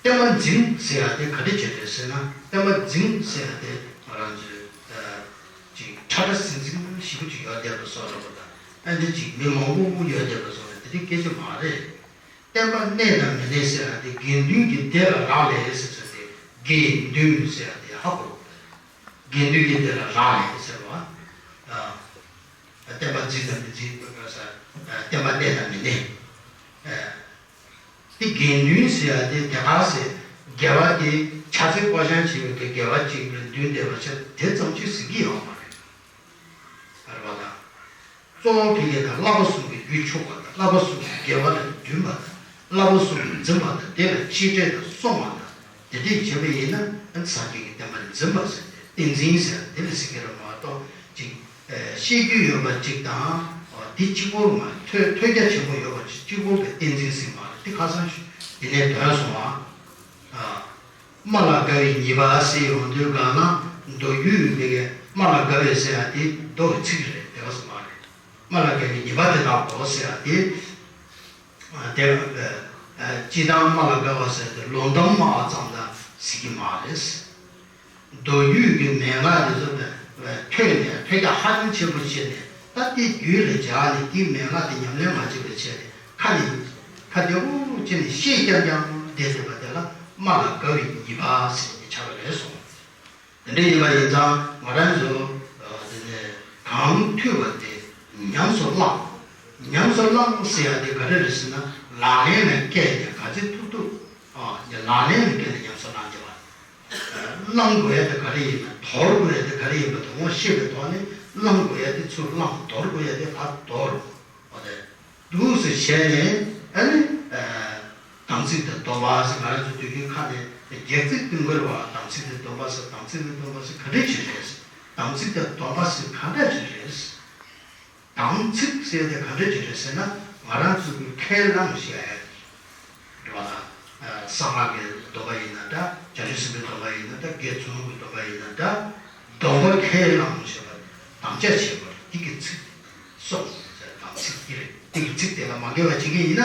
བསྟན་པ་འཛིན་ཟེར་ཡ་དེ་ག་འདྲ་བྱས་རེད་ཟེར་ན། བསྟན་པ་འཛིན་ཟེར་ཡ་དེ་ང་རང་ཚོས་ཅིག་ཁྲ་ཁྲ་ཟིང་ཟིང་ཞེ་པོ་ཅིག་ཡོད་བསྡད་པ་བཟོ་འདྲ་པོ་དང་། ཨ་འདྲ་ཅིག་མི་མང་པོ་ཡོད་བསྡད་པ་བཟོ་འདྲ་དེ་འདྲའི་སྐད་ཆ་མ་རེད། བསྟན་པ་གནས་དང་མི་གནས་ཟེར་ཡ་དེ་དགེ་འདུན་གྱི་སྡེ་ལ་རག་ལས་ཟེར་ཟེར་ཏེ། དགེ་འདུན་ཟེར་ཡ་དེ་ཧ་གོ། དགེ་འདུན་གྱི་སྡེ་ལ་རག་ལས་ཟེར་བ། ཨ། བསྟན་པ་འཛིན་དང་མི་འཛིན་པ་ས། བསྟན་པ་གནས་དང་མི་གནས། ཨ། དེ་དགེ་འདུན་ཟེར་ཡ་དེ་དེ་ག་ཟེར། དགེ་བ་དེ་ཕྱག་འཚལ་བསྐོར་བཞེངས་བྱེད་པའི་དགེ་བ་གཅིག་ལ་འདུན་བསྡད་པ་ཆ་དེ་ཙམ་ཅིག་ཟེར་གྱི་ཡོད་མ་རེད། རེད་པ་དང་། གཙོ་བོ་དེ་གའི་དང་བསླབ་པ་གསུམ་གྱི་རྒྱུད་ཕྱུག་པ་དང་། བསླབ་པ་གསུམ་གྱི་དགེ་བ་ལ་འདུན་པ་དང་། བསླབ་པ་གསུམ་གྱི་འཛིན་པ་དང་། དེ་ལ་གཅེས་སྤྲས་དང་སྲུང་བ་དང་། དེ་འདྲས་བྱས་པ་ཡིན་ན་སངས་རྒྱས་ཀྱི་བསྟན་པ་འཛིན་པ་ཟེར་ཏེ་བསྟན་འཛིན་ཟེར་དེ་ལ་ཟེར་གྱི་རེད་མ་གཏོགས་ཅིག་ཨ། བཤད་རྒྱུན་ཡོད་པ་ཅིག་དང་། ཨ། དེ་གཅིག་པོ་མ་ཐོས་ཐོས་རྒྱ་ཆེན་པོ་ཡོད་པ་ཅིག་གཅིག་པོ་གི་བསྟན་འཛིན་ཟེར་མ་རེད། དེ་ཁ་སང་ཞུ་དེ་ནས་འདོན་སོང་བ། ཨ། རྨ་ལ་དགའ་བའི་ཉེས་པ་ཟེར་ཡོང་དུས་གང་ན་མདོ་རྒྱུད་ཡིན་པའི་རྨ་ལ་དགའ་བའི་ཟེར་ཡ་དེ་མདོ་གི་ཚིག་རེད། དེ་ག་ཟེར་མ་རེད། རྨ་ལ་དགའ་བའི་ཉེས་པ་དེ་དག་གོ་ཟེར་ཡ་དེ། དེ་ལ་སྤྱིར་བཏང་རྨ་ལ་དགའ་བ་ཟེར་ཏེ་ལོ་འདབ་མ་ཙམ་ལ་ཟེར་གྱི་མ་རེད། མདོ་རྒྱུད་ཀྱི་མན་ངག་དེ་ཚོ་ཐོས་ནས་ཐོས་རྒྱ་ཧ་ཅང་ཆེན་པོ་བྱས་ནས། ད་དེ་རྒྱུད་ལ་སྦྱར་ནས་དེའི་མན་ངག་དེ་ཉམས་ལེན་མ་བྱས་པའི་ཆེད་དུ་ཁ་ནས་ཁ་བདེ་པོ་བྱས་ནས་བཤད་རྐྱང་རྐྱང་བསྡད་བསྡད་པ་དེ་ལ་རྨ་ལ་དགའ་བའི་ཉེས་པ་ཟེར་ནས་ཆགས་པ་རེད་གསུངས། དེ་འདྲ་ཡིན་པ་ཡིན་ཙང་ང་རང་ཚོ་དེ་ནས་གང་ཐོས་པ་དེ་ཉམས་སུ་བླང་། ཉམས་སུ་བླང་ཟེར་ཡ་དེ་ག་རེ་རེད་ཟེར་ན། ལག་ལེན་ལ་བཀལ་ནས་ག་ཚོད་ཐུབ་ཐུབ། ཨ། ལག་ལེན་ལ་བཀལ་ནས་ཉམས་སུ་བླང་རྒྱུ་བ། བླང་དགོས་ཡ་དེ་ག་རེ་ཡིན་པ། དོར་དགོས་ཡ་དེ་ག་རེ་ཡིན་པ་དེ་ངོ་ཤེས་པའི་ཐོག་ནས་བླང་དགོས་ཡ་དེ་ཚུར་བླང་། དོར་དགོས་ཡ་དེ་ཕར་དོར། འོ་དེ་འདུག་སེ་བྱས་ནས། ཨ་ནི། ཨ། དམ་ཚིག་དང་སྡོམ་པ་ཟེར། ང་རང་ཚོ་དུས་རྒྱུན་ཁ་ནས་སྒེར་ཚིག་སྟོན་གྱི་རེད་བ། དམ་ཚིག་དང་སྡོམ་པ་ཟེར། དམ་ཚིག་དང་སྡོམ་པ་ཟེར་ག་འདྲ་ཞིག་རེད། དམ་ཚིག་དང་སྡོམ་པ་ཟེར་ག་འདྲ་ཞིག་རེད། དམ་ཚིག་ཟེར་དེ་ག་འདྲ་ཅིག་རེད་ཟེར་ན། ང་རང་ཚོ་གི་ཁས་བླངས་བྱས་རེད་བ་དང་། གསང་སྔགས་ཀྱི་སྡོམ་པ་ཡིན་ན་འདྲ། བྱང་ཆུབ་སེམས་དཔའི་སྡོམ་པ་ཡིན་ན་འདྲ། དགེ་ཚུལ་སློང་གི་སྡོམ་པ་ཡིན་ན་འདྲ། སྡོམ་པ་ཁས་བླངས་བྱས་པ་དམ་བཅའ་བྱས་པ་འདི་གི་ཚིག་སྲུང་ཟེར། དམ་ཚིག་འདི་རེད། འདི་གི་ཚིག་དེ་ལ་མ་འགལ་བ་བྱེད་ཀྱི་ཡིན་ན།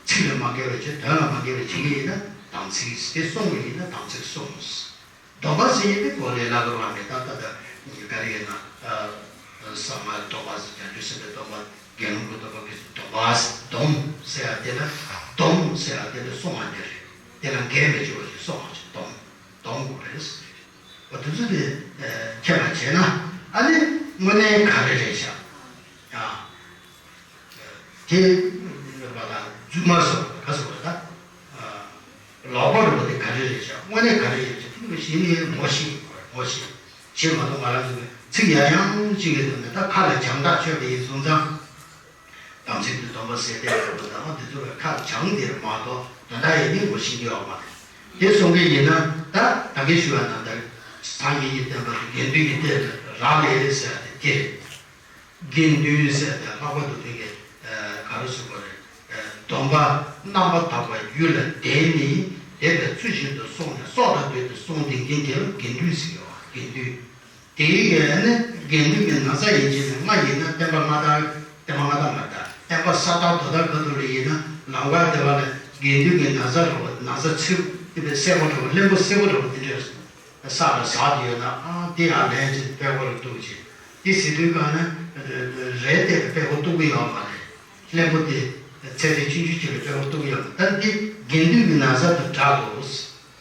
ཚིག་ལ་མ་འགལ་བ་བྱེད། དོན་ལ་མ་འགལ་བ་བྱེད་ཀྱི་ཡིན་ན་དམ་ཚིག་དེ་སྲུང་གི་ཡིན་ན་དམ་ཚིག་སྲུང་། སྡོམ་པ་ཟེར་ཡས་དེ་གོ་ལས་སླ་པོ་རང་རེད། ད་ལྟ་ད་ག་རེ་ཡིན་ན། ཨ། གསང་སྔགས་སྡོམ་པ་ཟེར། བྱང་ཆུབ་སེམས་དཔའི་སྡོམ་པ། དགེ་སློང་གི་སྡོམ་པ། གི་སྡོམ་པ་ཟེར། སྡོམ་ཟེར་ཡ་དེ་ལ། སྡོམ་ཟེར་ཡ་དེ་ལ་སྲུང་བ་དེ་རེད། དེ་ལ་འགལ་མི་བྱེད་པ་ཞིག་སྲུང་བ་ཞིག་སྡོམ། སྡོམ་དགོས་རེད། འོ་དེ་ཚོ་དེ་མཁྱེན་པ་བྱས་ན། ཨ་ནི་དངོས་གནས་ག་རེ་རེད་ཤག་ཡ། དེ་བ་ལ་རྫུན་མ་སོགས་ག་སོགས་རེད་ད། ལོག་པ་རེད་པ། དེ་ག་རེ་རེད་ཤག་དངོས་གནས་ག་རེ་རེད་ཤག་དེ་གཞི་ནས་ངོ་ཤེས་དགོས་རེད། ངོ་ཤེས་བྱེད་མ་གཏོགས་ང་རང་ཚོ་གི་ཚིག་ཡང་ཡང་གཅིག་གི་ཐོག་ནས། ད་ཁ་ལ་སྦྱང་ཐག་ཆོད་པ་ཡིན་སོང་ཙང་། དམ་ཚིག་ཏུ་སྡོམ་པ་ཟེར་དེ་རེད་པ། ད་དེ་ཚོ་གི་ཁ་ལ་སྦྱང་དེ་རེད་མ་གཏོགས་དོན་དག་ཡིན་ནི་ངོ་ཤེས་ཀྱི་ཡོད་མ་རེད། དེ་གསུང་གི་ཡིན་ན། ད་ད་གིན་ཞུས་པ་ནང་ལྟར་སངས་རྒྱས་ཀྱི་བསྟན་པ་དེ་དགེ་འདུན་གྱི་སྡེ་ལ་རག་ལས་ཟེར་ཡ་དེ་དེ་རེད། དགེ་འདུན་ཟེར་ཏེ་ལྷག་པར་དུ་དེ་གའི་ག་རེ་ཟེར་དགོས་རེད། སྡོམ་པ་རྣམ་པར་དག་པ་རྒྱུད་ལ་ལྡན་ནས། དད་པས་ཚུལ་བཞིན་དུ་བསྲུངས་ནས། སྲོག་དང་བསྡོས་ཏེ་བསྲུང་བསྡད་མཁན་དེ་ལ་དགེ་འདུན་ཟེར་གྱི་ཡོད། དགེ་འདུན། དེའི་ག་ནི་དགེ་འདུན་གྱི་ན་ཚ་ཡིན་གྱི་ནི། སྔ་ཡིན་ན་བསྟན་པ་སྔ་དར། བསྟན་པ་སྔ་དར་མ་དར། བསྟན་པ་ས་དར་རྡོ་དར་ག་དུས་ལ་ཡིན་ན་ལམ་ཁ་དེ་བ་ལ་དགེ་འདུན་གྱི་ན་ཚ་རེད་པ། ན་ཚ་ཚིག་དེ་བས་སེར་པོ་འདྲ་པོ། རློན་པོ་སེར་པོ་འདྲ་པོ་དེ་འདྲས་ས་ལ་ཟགས་ཏེ་ཡོད་ན། ཨ། དེ་ཡང་ལན་ཅིག་དཔྲལ་བ་ལ་གཏུགས་བྱས། དེ་ཟེར་དུས་གང་ན་རས་བལྟས་ཏེ་དཔྲལ་བ་གཏུགས་ཀྱི་ཡོད་མ་རེད། རློན་པོ་དེ་ཚད་ཚད་ཆུང་ཆུང་ཅིག་ལ་དཔྲལ་བ་གཏུགས་ཀྱི་ཡོད་མ་རེད། ད་འདི་དགེ་འདུན་གྱི་ན་ཚ་དང་འདྲ་འདུག་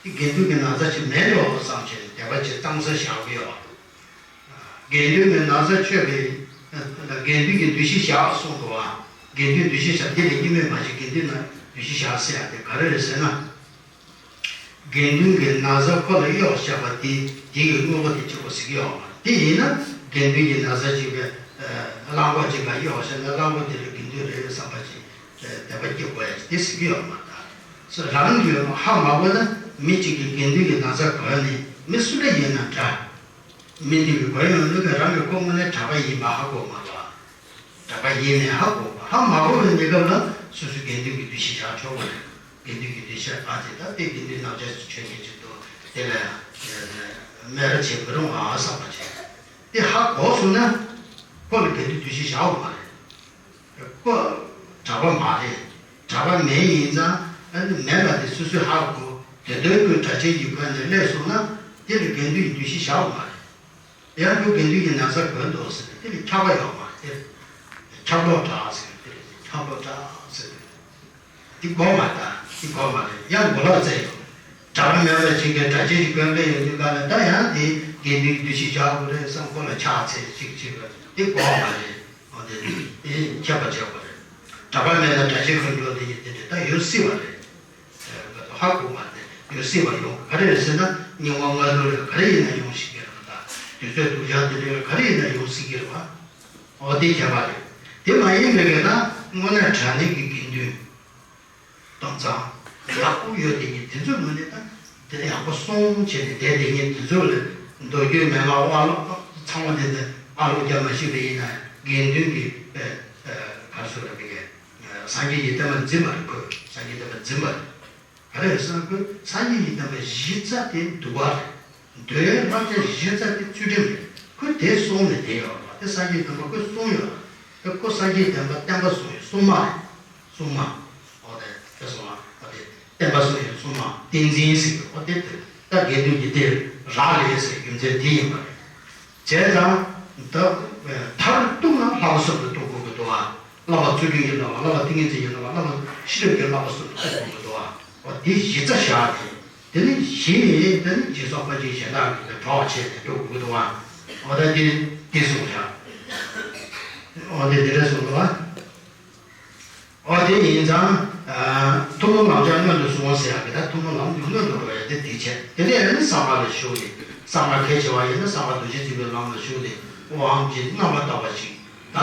དེ་དགེ་འདུན་གྱི་ན་ཚ་ཅིག་མེད་འགྲོ་བསམ་བྱས་ནས་དད་པ་ཅིག་གཙང་སེལ་བཞག་གི་ཡོད། དགེ་འདུན་གྱི་ན་ཚ་ཆོད་པའི། དགེ་འདུན་གྱི་འདུ་ཤེས་བཞག་གསུངས་འདུག་བ། དགེ་འདུན་འདུ་ཤེས་བཞག་འདི་ལས་གཉིས་མེད་མ་བྱེད། དགེ་འདུན་ན་འདུ་ཤེས་བཞག་ཟེར་ཡ་དེ་ག་རེ་རེད་ཟེར་ན། དགེ་འདུན་གྱི་ན་ཚ་ཁོ་ལ་གཡོག་བཞག་པ་དེ། དེ་ཡི་དངོས་པོ་དེ་གཅིག་པོ་ཟེར་གྱི་ཡོད་མ་རེད། དེ་ཡིན་ན་དགེ་འདུན་གྱི་ན་ཚ་གཅིག་པའི་གླང་གོག་གཅིག་ལ་གཡོག་བཞག་ན་གླང་གོག་དེ་ལ་དགེ་འདུན་རེད་བསམ་པ་ཅིག་དད་པ་སྐྱེ་དགོས་ཡ་དེ་ཟེར་གྱི་ཡོད་མ་རེད། རང་གི་ཧ་མ་གོ་ན་མི་གཅིག་གིས་དགེ་འདུན་གྱི་ན་ཚ་གོ་ནས་མི་སུ་འདྲ་ཡིན་ན་འདྲ། མི་འདི་གི་གོ་ཡོང་ནི་ག་རང་གི་ཁོ་དངོས་གནས་གྲྭ་པ་ཡིན་པ་ཧ་གོ་མ་རེད། གྲྭ་པ་ཡིན་མིན་ཧ་གོ། ཧ་མ་གོ་བའི་གནས་སྐབས་ལ་སོ་སོའི་དགེ་འདུན་གྱི་འདུ་ཤེས་བཞག་ཆོག་གི་རེད། དགེ་འདུན་གྱི་འདུ་ཤེས་ཨ་ཙི་ད་དེ་དགེ་འདུན་རྣམ་གཞག་ཆོས་ཀྱི་ཆེད་དུ་དེ་ལ་སྨད་ར་བྱེད་མི་རུང་ཨ་བསམ་པ་བྱས། དེ་ཧ་གོ་སོང་ན་ཁོ་ལ་དགེ་འདུན་འདུ་ཤེས་བཞག་འོང་མ་རེད། ཁོ་གྲྭ་པ་མ་རེད། གྲྭ་པ་མེད་ཡིན་ཙང་ཨ་ནི་མེད་པ་དེ་སོ་སོས་ཧ་གོ། དེ་དོན་ཁོས་གྲྭ་ཆས་ཀྱི་གོན་ནས་སླེབས་སོང་ན་དེ་ལ་དགེ་འདུན་གྱི་འདུ་ཤེས་བཞག་པ་མ་རེད། ཡང་ཁོས་དགེ་འདུན་གྱི་ན་བཟའ་གོན་འདུག་ཟེར་ནས་དེ་ལ་ཁྱབ་པ་ཡོད་མ་རེད། དེ་ལ་ཁྱབ་ལོག་འདྲ་ཟེར་ནས་དེ་ལ་ཁྱབ་ལོག་འདྲ་ཟེར་ནས། འདི་དགོས་མ་རེད། འདི་དགོས་མ་རེད། ཡང་མགོ་ལོག་བཙལ་ཡོང་། གྲྭ་པ་མེད་པ་ཅིག་གིས་གྲྭ་ཆས་ཅིག་གོན་པའི་ཡོང་དུས་ག་ལ་ད་ཡང་དེ་དགེ་འདུན་གྱི་འདུ་ཤེས་བཞག་དགོས་རེད་བསམ། ཁོ་ལ་ཕྱག་འཚལ་ཅིག་བྱེད་དགོས། འདི་དགོས་མ་རེད། འོ་དེ་དེ་ཁྱབ་པ་བྱེད་དགོས་རེད། གྲྭ་པ་མེད་ན་གྲྭ་ཆས་གོན་འགྲོ་དེ་ཡིན་དེ་འདྲ་ད་ཡོད་སྲིད་པ་རེད། ཧ་གོ་མ་དེ་ཡོད་སྲིད་པ་ཡོང་ག་རེ་རེད་ཟེར་ན་རྙིང་བ་སྔ་དུས་རེད། ག་རེ་ཡིན་ན་ཡོང་སྲིད་ཀྱི་རེད་པ། ད་དུས་ཚོད་སྡུག་ཅག་དེ་འདྲ་ག་རེ་ཡིན་ན་ཡོང་སྲིད་ཀྱི་རེད་པ། འོ་དེ་བྱས་པ་རེད། དེ་མ་ཡིན་པའི་གི་ད་དངོས་གནས་དྲང་གནས་ཀྱི་དགེ་འདུན་དམ་གཙང་ཡག་པོ་ཡོད་དེ་ཉིད་དེ་ཚོའི་ངོས་ནས་ད་དེ་ལ་ཡག་པོ་སྲུང་བྱས་ནས་བསྡད་དེ་ཉིད་དེ་ཚོ་ལ་མདོ་རྒྱུད་མན་ངག་ཨ་ལོ་ཚང་མ་དེ་ནས་ཨ་ལོ་རྒྱབ་མ་ཤེས་པ་ཡིན་ན་དགེ་འདུན་གྱི་ཨ་ཨ་ག་རེ་ཟེར་དགོས་རེད། སངས་རྒྱས་ཀྱི་བསྟན་པ་འཛིན་པ་རེད། ཁོས་སངས་རྒྱས་བསྟན་པ་འཛིན་པ་རེད། ག་རེ་ཟེར་ན་ཁོས་སངས་རྒྱས་ཀྱི་བསྟན་པ་གཞི་རྩ་དེ་འདུལ་བ་རེད། འདུལ་བའི་བསླབ་བྱ་གཞི་རྩ་དེ་ཚུལ་ཁྲིམས་རེད། ཁོས་དེ་སྲུང་ནས་བསྡད་ཡོད་རེད་པ། དེ་སངས་རྒྱས་བསྟན་པ་ཁོས་སྲུང་ཡོད་རེད། དེ་ཁོ་སངས་རྒྱས་བསྟན་པ་བསྟན་པ་སྲུང་ཡོད། སྲུང་མ་རེད། སྲུང་མ། འོ་དེ་དེ་སོང་བ་འོ་དེ་བསྟན་པ་སྲུང་ཡོད། སྲུང་མ་བསྟན་འཛིན་ཟེར་གི། འོ་དེ་དེ་ད་དགེ་འདུན་གྱི་དེ་རག་ལས་ཟེར་རྒྱུ་མཚན་དེ་ཡིན་པ་རེད། བྱས་ཙང་། ད་མཐར་གཏུགས་ན་བསླབ་པ་གསུམ་དུ་གཏུགས་དགོས་ཀྱི་འདུག་བ། བསླབ་པ་ཚུལ་ཁྲིམས་ཀྱི་བསླབ་པ། བསླབ་པ་ཏིང་ངེ་འཛིན་གྱི་བསླབ་པ། བསླབ་པ་ཤེས་རབ་ཀྱི་བསླབ་པ་གསུམ་དུ་གཏུགས་དགོས་ཀྱི་འདུག་བ། འོ་དེ་གཞི་རྩ་བཞག་སྟེ། དེ་ནི་གཞི་ནི་དེ་ནི་སྦྱིན་སོགས་དཔལ་ཆེན་གཞན་དག་གིས་གྲོགས་བྱས་ཏེ་སྒྲུབ་དགོས་ཀྱི་འདུག་བ། འོ་ད་དེ་དེ་གསུངས་བཞག་འོ་དེ་དེ་འདྲ་གསུངས་འདུག་བ། འོ་དེ་ཡིན་ཙང་། ཐུན་མོང་ལམ་སྦྱངས་སྔོན་དུ་སོང་ཟེར་ཡག་གི་ད་ཐུན་མོང་ལམ་དུ་སྔོན་དུ་འགྲོ་ཡག་དེ་དེ་བྱས། དེ་ནས་ཨ་ནི་གསང་སྔགས་ལ་ཞུགས་ཏེ། གསང་སྔགས་གལ་ཆེ་བ་ཡིན་ན་གསང་སྔགས་རྡོ་རྗེ་འཛིན་པའི་ལམ་ལ་ཞུགས་ཏེ། དབང་གི་རྣམ་པར་དག་པ་ཞིག་ད་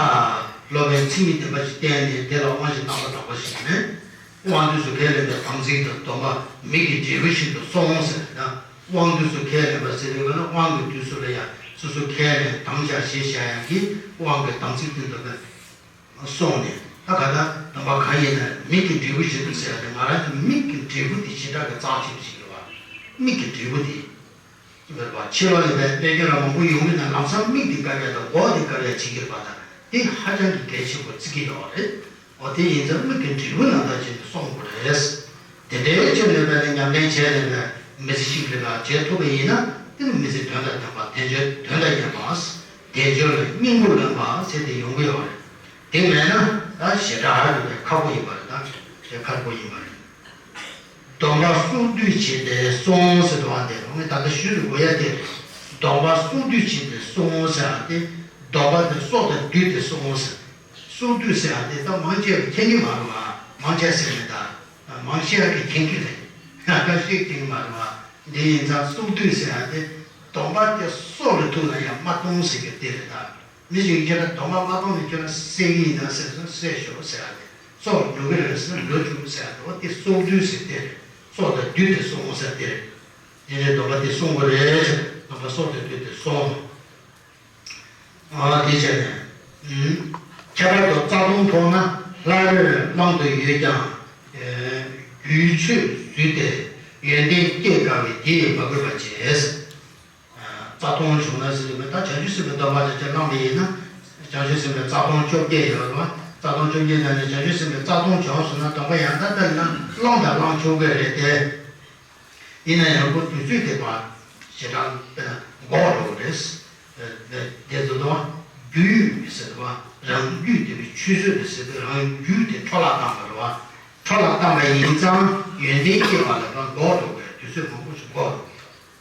སློབ་དཔོན་མཚན་ཉིད་བདེན་པ་ཞིག་བསྟན་ནས་དེ་ལ་དབང་གི་རྣམ་པར་དག་པ་ཞིག་ནས། དབང་དུས་སུ་ཁས་ལེན་པའི་དམ་ཚིག་དང་སྡོམ་པ་མིག་གི་འབྲས་བུ་བཞིན་དུ་སྲུང་ཟེར་ན། དབང་དུས་སུ་ཁས་ལེན་པ་ཟེར་དུས་ག་ན་དབང་གི་དུས་སུ་ལ་ཡང་སོ་སོ་ཁས་ལེན་དམ་བཅའ་བཞེས་བྱ་ཡག་གི་དབང་གི་དམ་ཚིག་དེ་འདོད་པས། སོང་ནས་ད་ག་ད་སྡོམ་པ་གང་ཡིན་ན་མིག་གི་འབྲས་བུ་བཞིན་དུ་ཟེར་ཏེ། ང་རང་གི་མིག་གི་འབྲས་བུ་དེ་ཞེ་དྲག་གི་རྩ་ཆེན་པོ་ཞིག་རེད་བ། མིག་གི་འབྲས་བུ་དེ་རེད་བ། ཕྱི་ལོགས་ནས་བས་དཔེ་སྐྱོན་ལ་མང་པོ་ཡོང་གི་ན་ལམ་སང་མིག་དེ་དཀར་ཡག་དང་མགོ་དེ་དཀར་ཡག་བྱེད་ཀྱི་རེད་བ། ད་དེ་ཧ་ཅང་གི་གལ་ཆེན་པོ་བརྩི་གི་ཡོད་རེད། འོ་དེ་ཡིན་ཙང་མིག་གི་འབྲས་བུ་ནང་ལྟར་བྱས་ནས་སྲུང་དགོས་རེད། དེ་འདྲའི་ཆེད་ནས་བས་ནས་ཉམས་ལེན་བྱས་ནས་བས་མི་ཚེ་གཅིག་ལས་ཀ་བྱེད་ཐུབ་པ་ཡིན་ན་དེ་ནི་མི་ཚེ་དོན་དང་ལྡན་པ། དལ་འབྱོར་དོན་དང་ལྡན་པ། དལ་འབྱོར་ལ་སྙིང་པོ་ལོན་པ་ཟེར་དེ་ཡོང་གི་ཡོད་རེད། དེ་མེད་ན་ད་ཞེ་དྲག་ཧ་ལས་པའི་ཁག་པོ་ཡིན་པ་རེད། ད་དེ་ཁག་པོ་ཡིན་པ་རེད། སྡོམ་པ་སྲུང་སྡུད་བྱས་ཏེ་སྲུང་ཟེར་བ་དེ་ངས་ད་ལྟ་ཞུས་ཏེ་དགོས་ཡ་དེ་རེད། སྡོམ་པ་སྲུང་སྡུད་བྱས་ཏེ་སྲུང་ཟེར་བ་དེ་སྡོམ་པ་དེ་སྲོག་དང་བསྡུས་ཏེ་སྲུང་ཟེར། སྲུང་སྡུད་ཟེར་བ་དེ་ད་མང་ཆེ་བས་མཁྱེན་གྱི་མ་རེད་བ། མང་ཆེ་ཟེར་མེད་ད། མང་ཆེ་བ་གིས་མཁྱེན་གྱི་རེད། ཁ་ཤས་མཁྱེན་གྱི་མ་རེད་བ། འདི་ཡིན་ཙང་སྲུང་སྡུད་ཟེར་བ་དེ་སྡོམ་པ་དེ་སྲོག་ལ་ཐུག་ན་ཡང་མ་གཏོང་ཟེར་གྱི་དེ་རེད་ད། མི་ཞིག་ཁྱེད་རང་སྡོམ་པ་མ་གཏོང་ནས་ཁྱོད་རང་བསད་ཀྱི་ཡིན་ན་ཟེར་སོང་། བསད་ཤོག་ཟེར་ཡ་དེ། སྲོག་ཉོ་གི་རེད་ཟེར་ན་ཉོ་བཅུག་ཟེར་ཡ་དེ། འོ་དེ་སྲུང་སྡུད་ཟེར་དེ་རེད། སྲོག་དང་བསྡུས་ཏེ་སྲུང་ཟེར་དེ་རེད། དེ་རེད། སྡོམ་པ་དེ་སྲུང་དགོས་རེད་ཟེར། སྡོམ་པ་སྲོག་དང་བསྡུས་ཏེ་སྲུང་། ཨ་དེ་བྱས་ནས། ཁྱད་པར་དུ་རྩ་ལྟུང་ཕོག་ན་སླར་བླང་དུ་ཡོད་ཀྱང་། རྒྱུའི་ཚོད་བཟོས་ཏེ་ཡོན་ཏན་སྐྱེ་དཀའ་བས་དེ་ཡིས་མ་གོས་པར་བྱས། རྩ་ལྟུང་བྱུང་ན་ཟེར་གྱི་མེད། ད་བྱང་ཆུབ་སེམས་དཔའི་སྡོམ་པ་དེ་ཅིག་བླངས་པ་ཡིན་ན། བྱང་ཆུབ་སེམས་དཔའི་རྩ་ལྟུང་བཅོ་བརྒྱད་ཡོད་རེད་བ། རྩ་ལྟུང་བཅོ་བརྒྱད་ནང་ནས་བྱང་ཆུབ་སེམས་དཔའི་རྩ་ལྟུང་བྱུང་སོང་ན་སྡོམ་པ་ཡང་དག་ལྟར་ན་བླངས་དང་བླང་ཆོག་གི་རེད་དེ། ཡིན་ན་ཡང་ཁོ་དུས་ཚོད་དེ་བར་ཞེ་དྲག་དཔེར་ན་འགོག་འགྲོ་གི་རེད། དེ་ཚོ་དང་རྒྱུ་ཡོད་མེད་ཟེར་བ། རང་རྒྱུད་དེ་བའི་ཆུད་ཟོས་དེ་ཟེར་དུས་རང་རྒྱུད་དེ་འཕྲོ་བརླག་བཏང་བ་རེད་བ། འཕྲོ་བརླག་བཏང་བ་ཡིན་ཙང་ཡོན་ཏན་སྐྱེ་བ་ལ་ད་འགོག་འགྲོ་གི་རེད། དུས་ཚོད་མང་པོ་ཞིག་འགོག་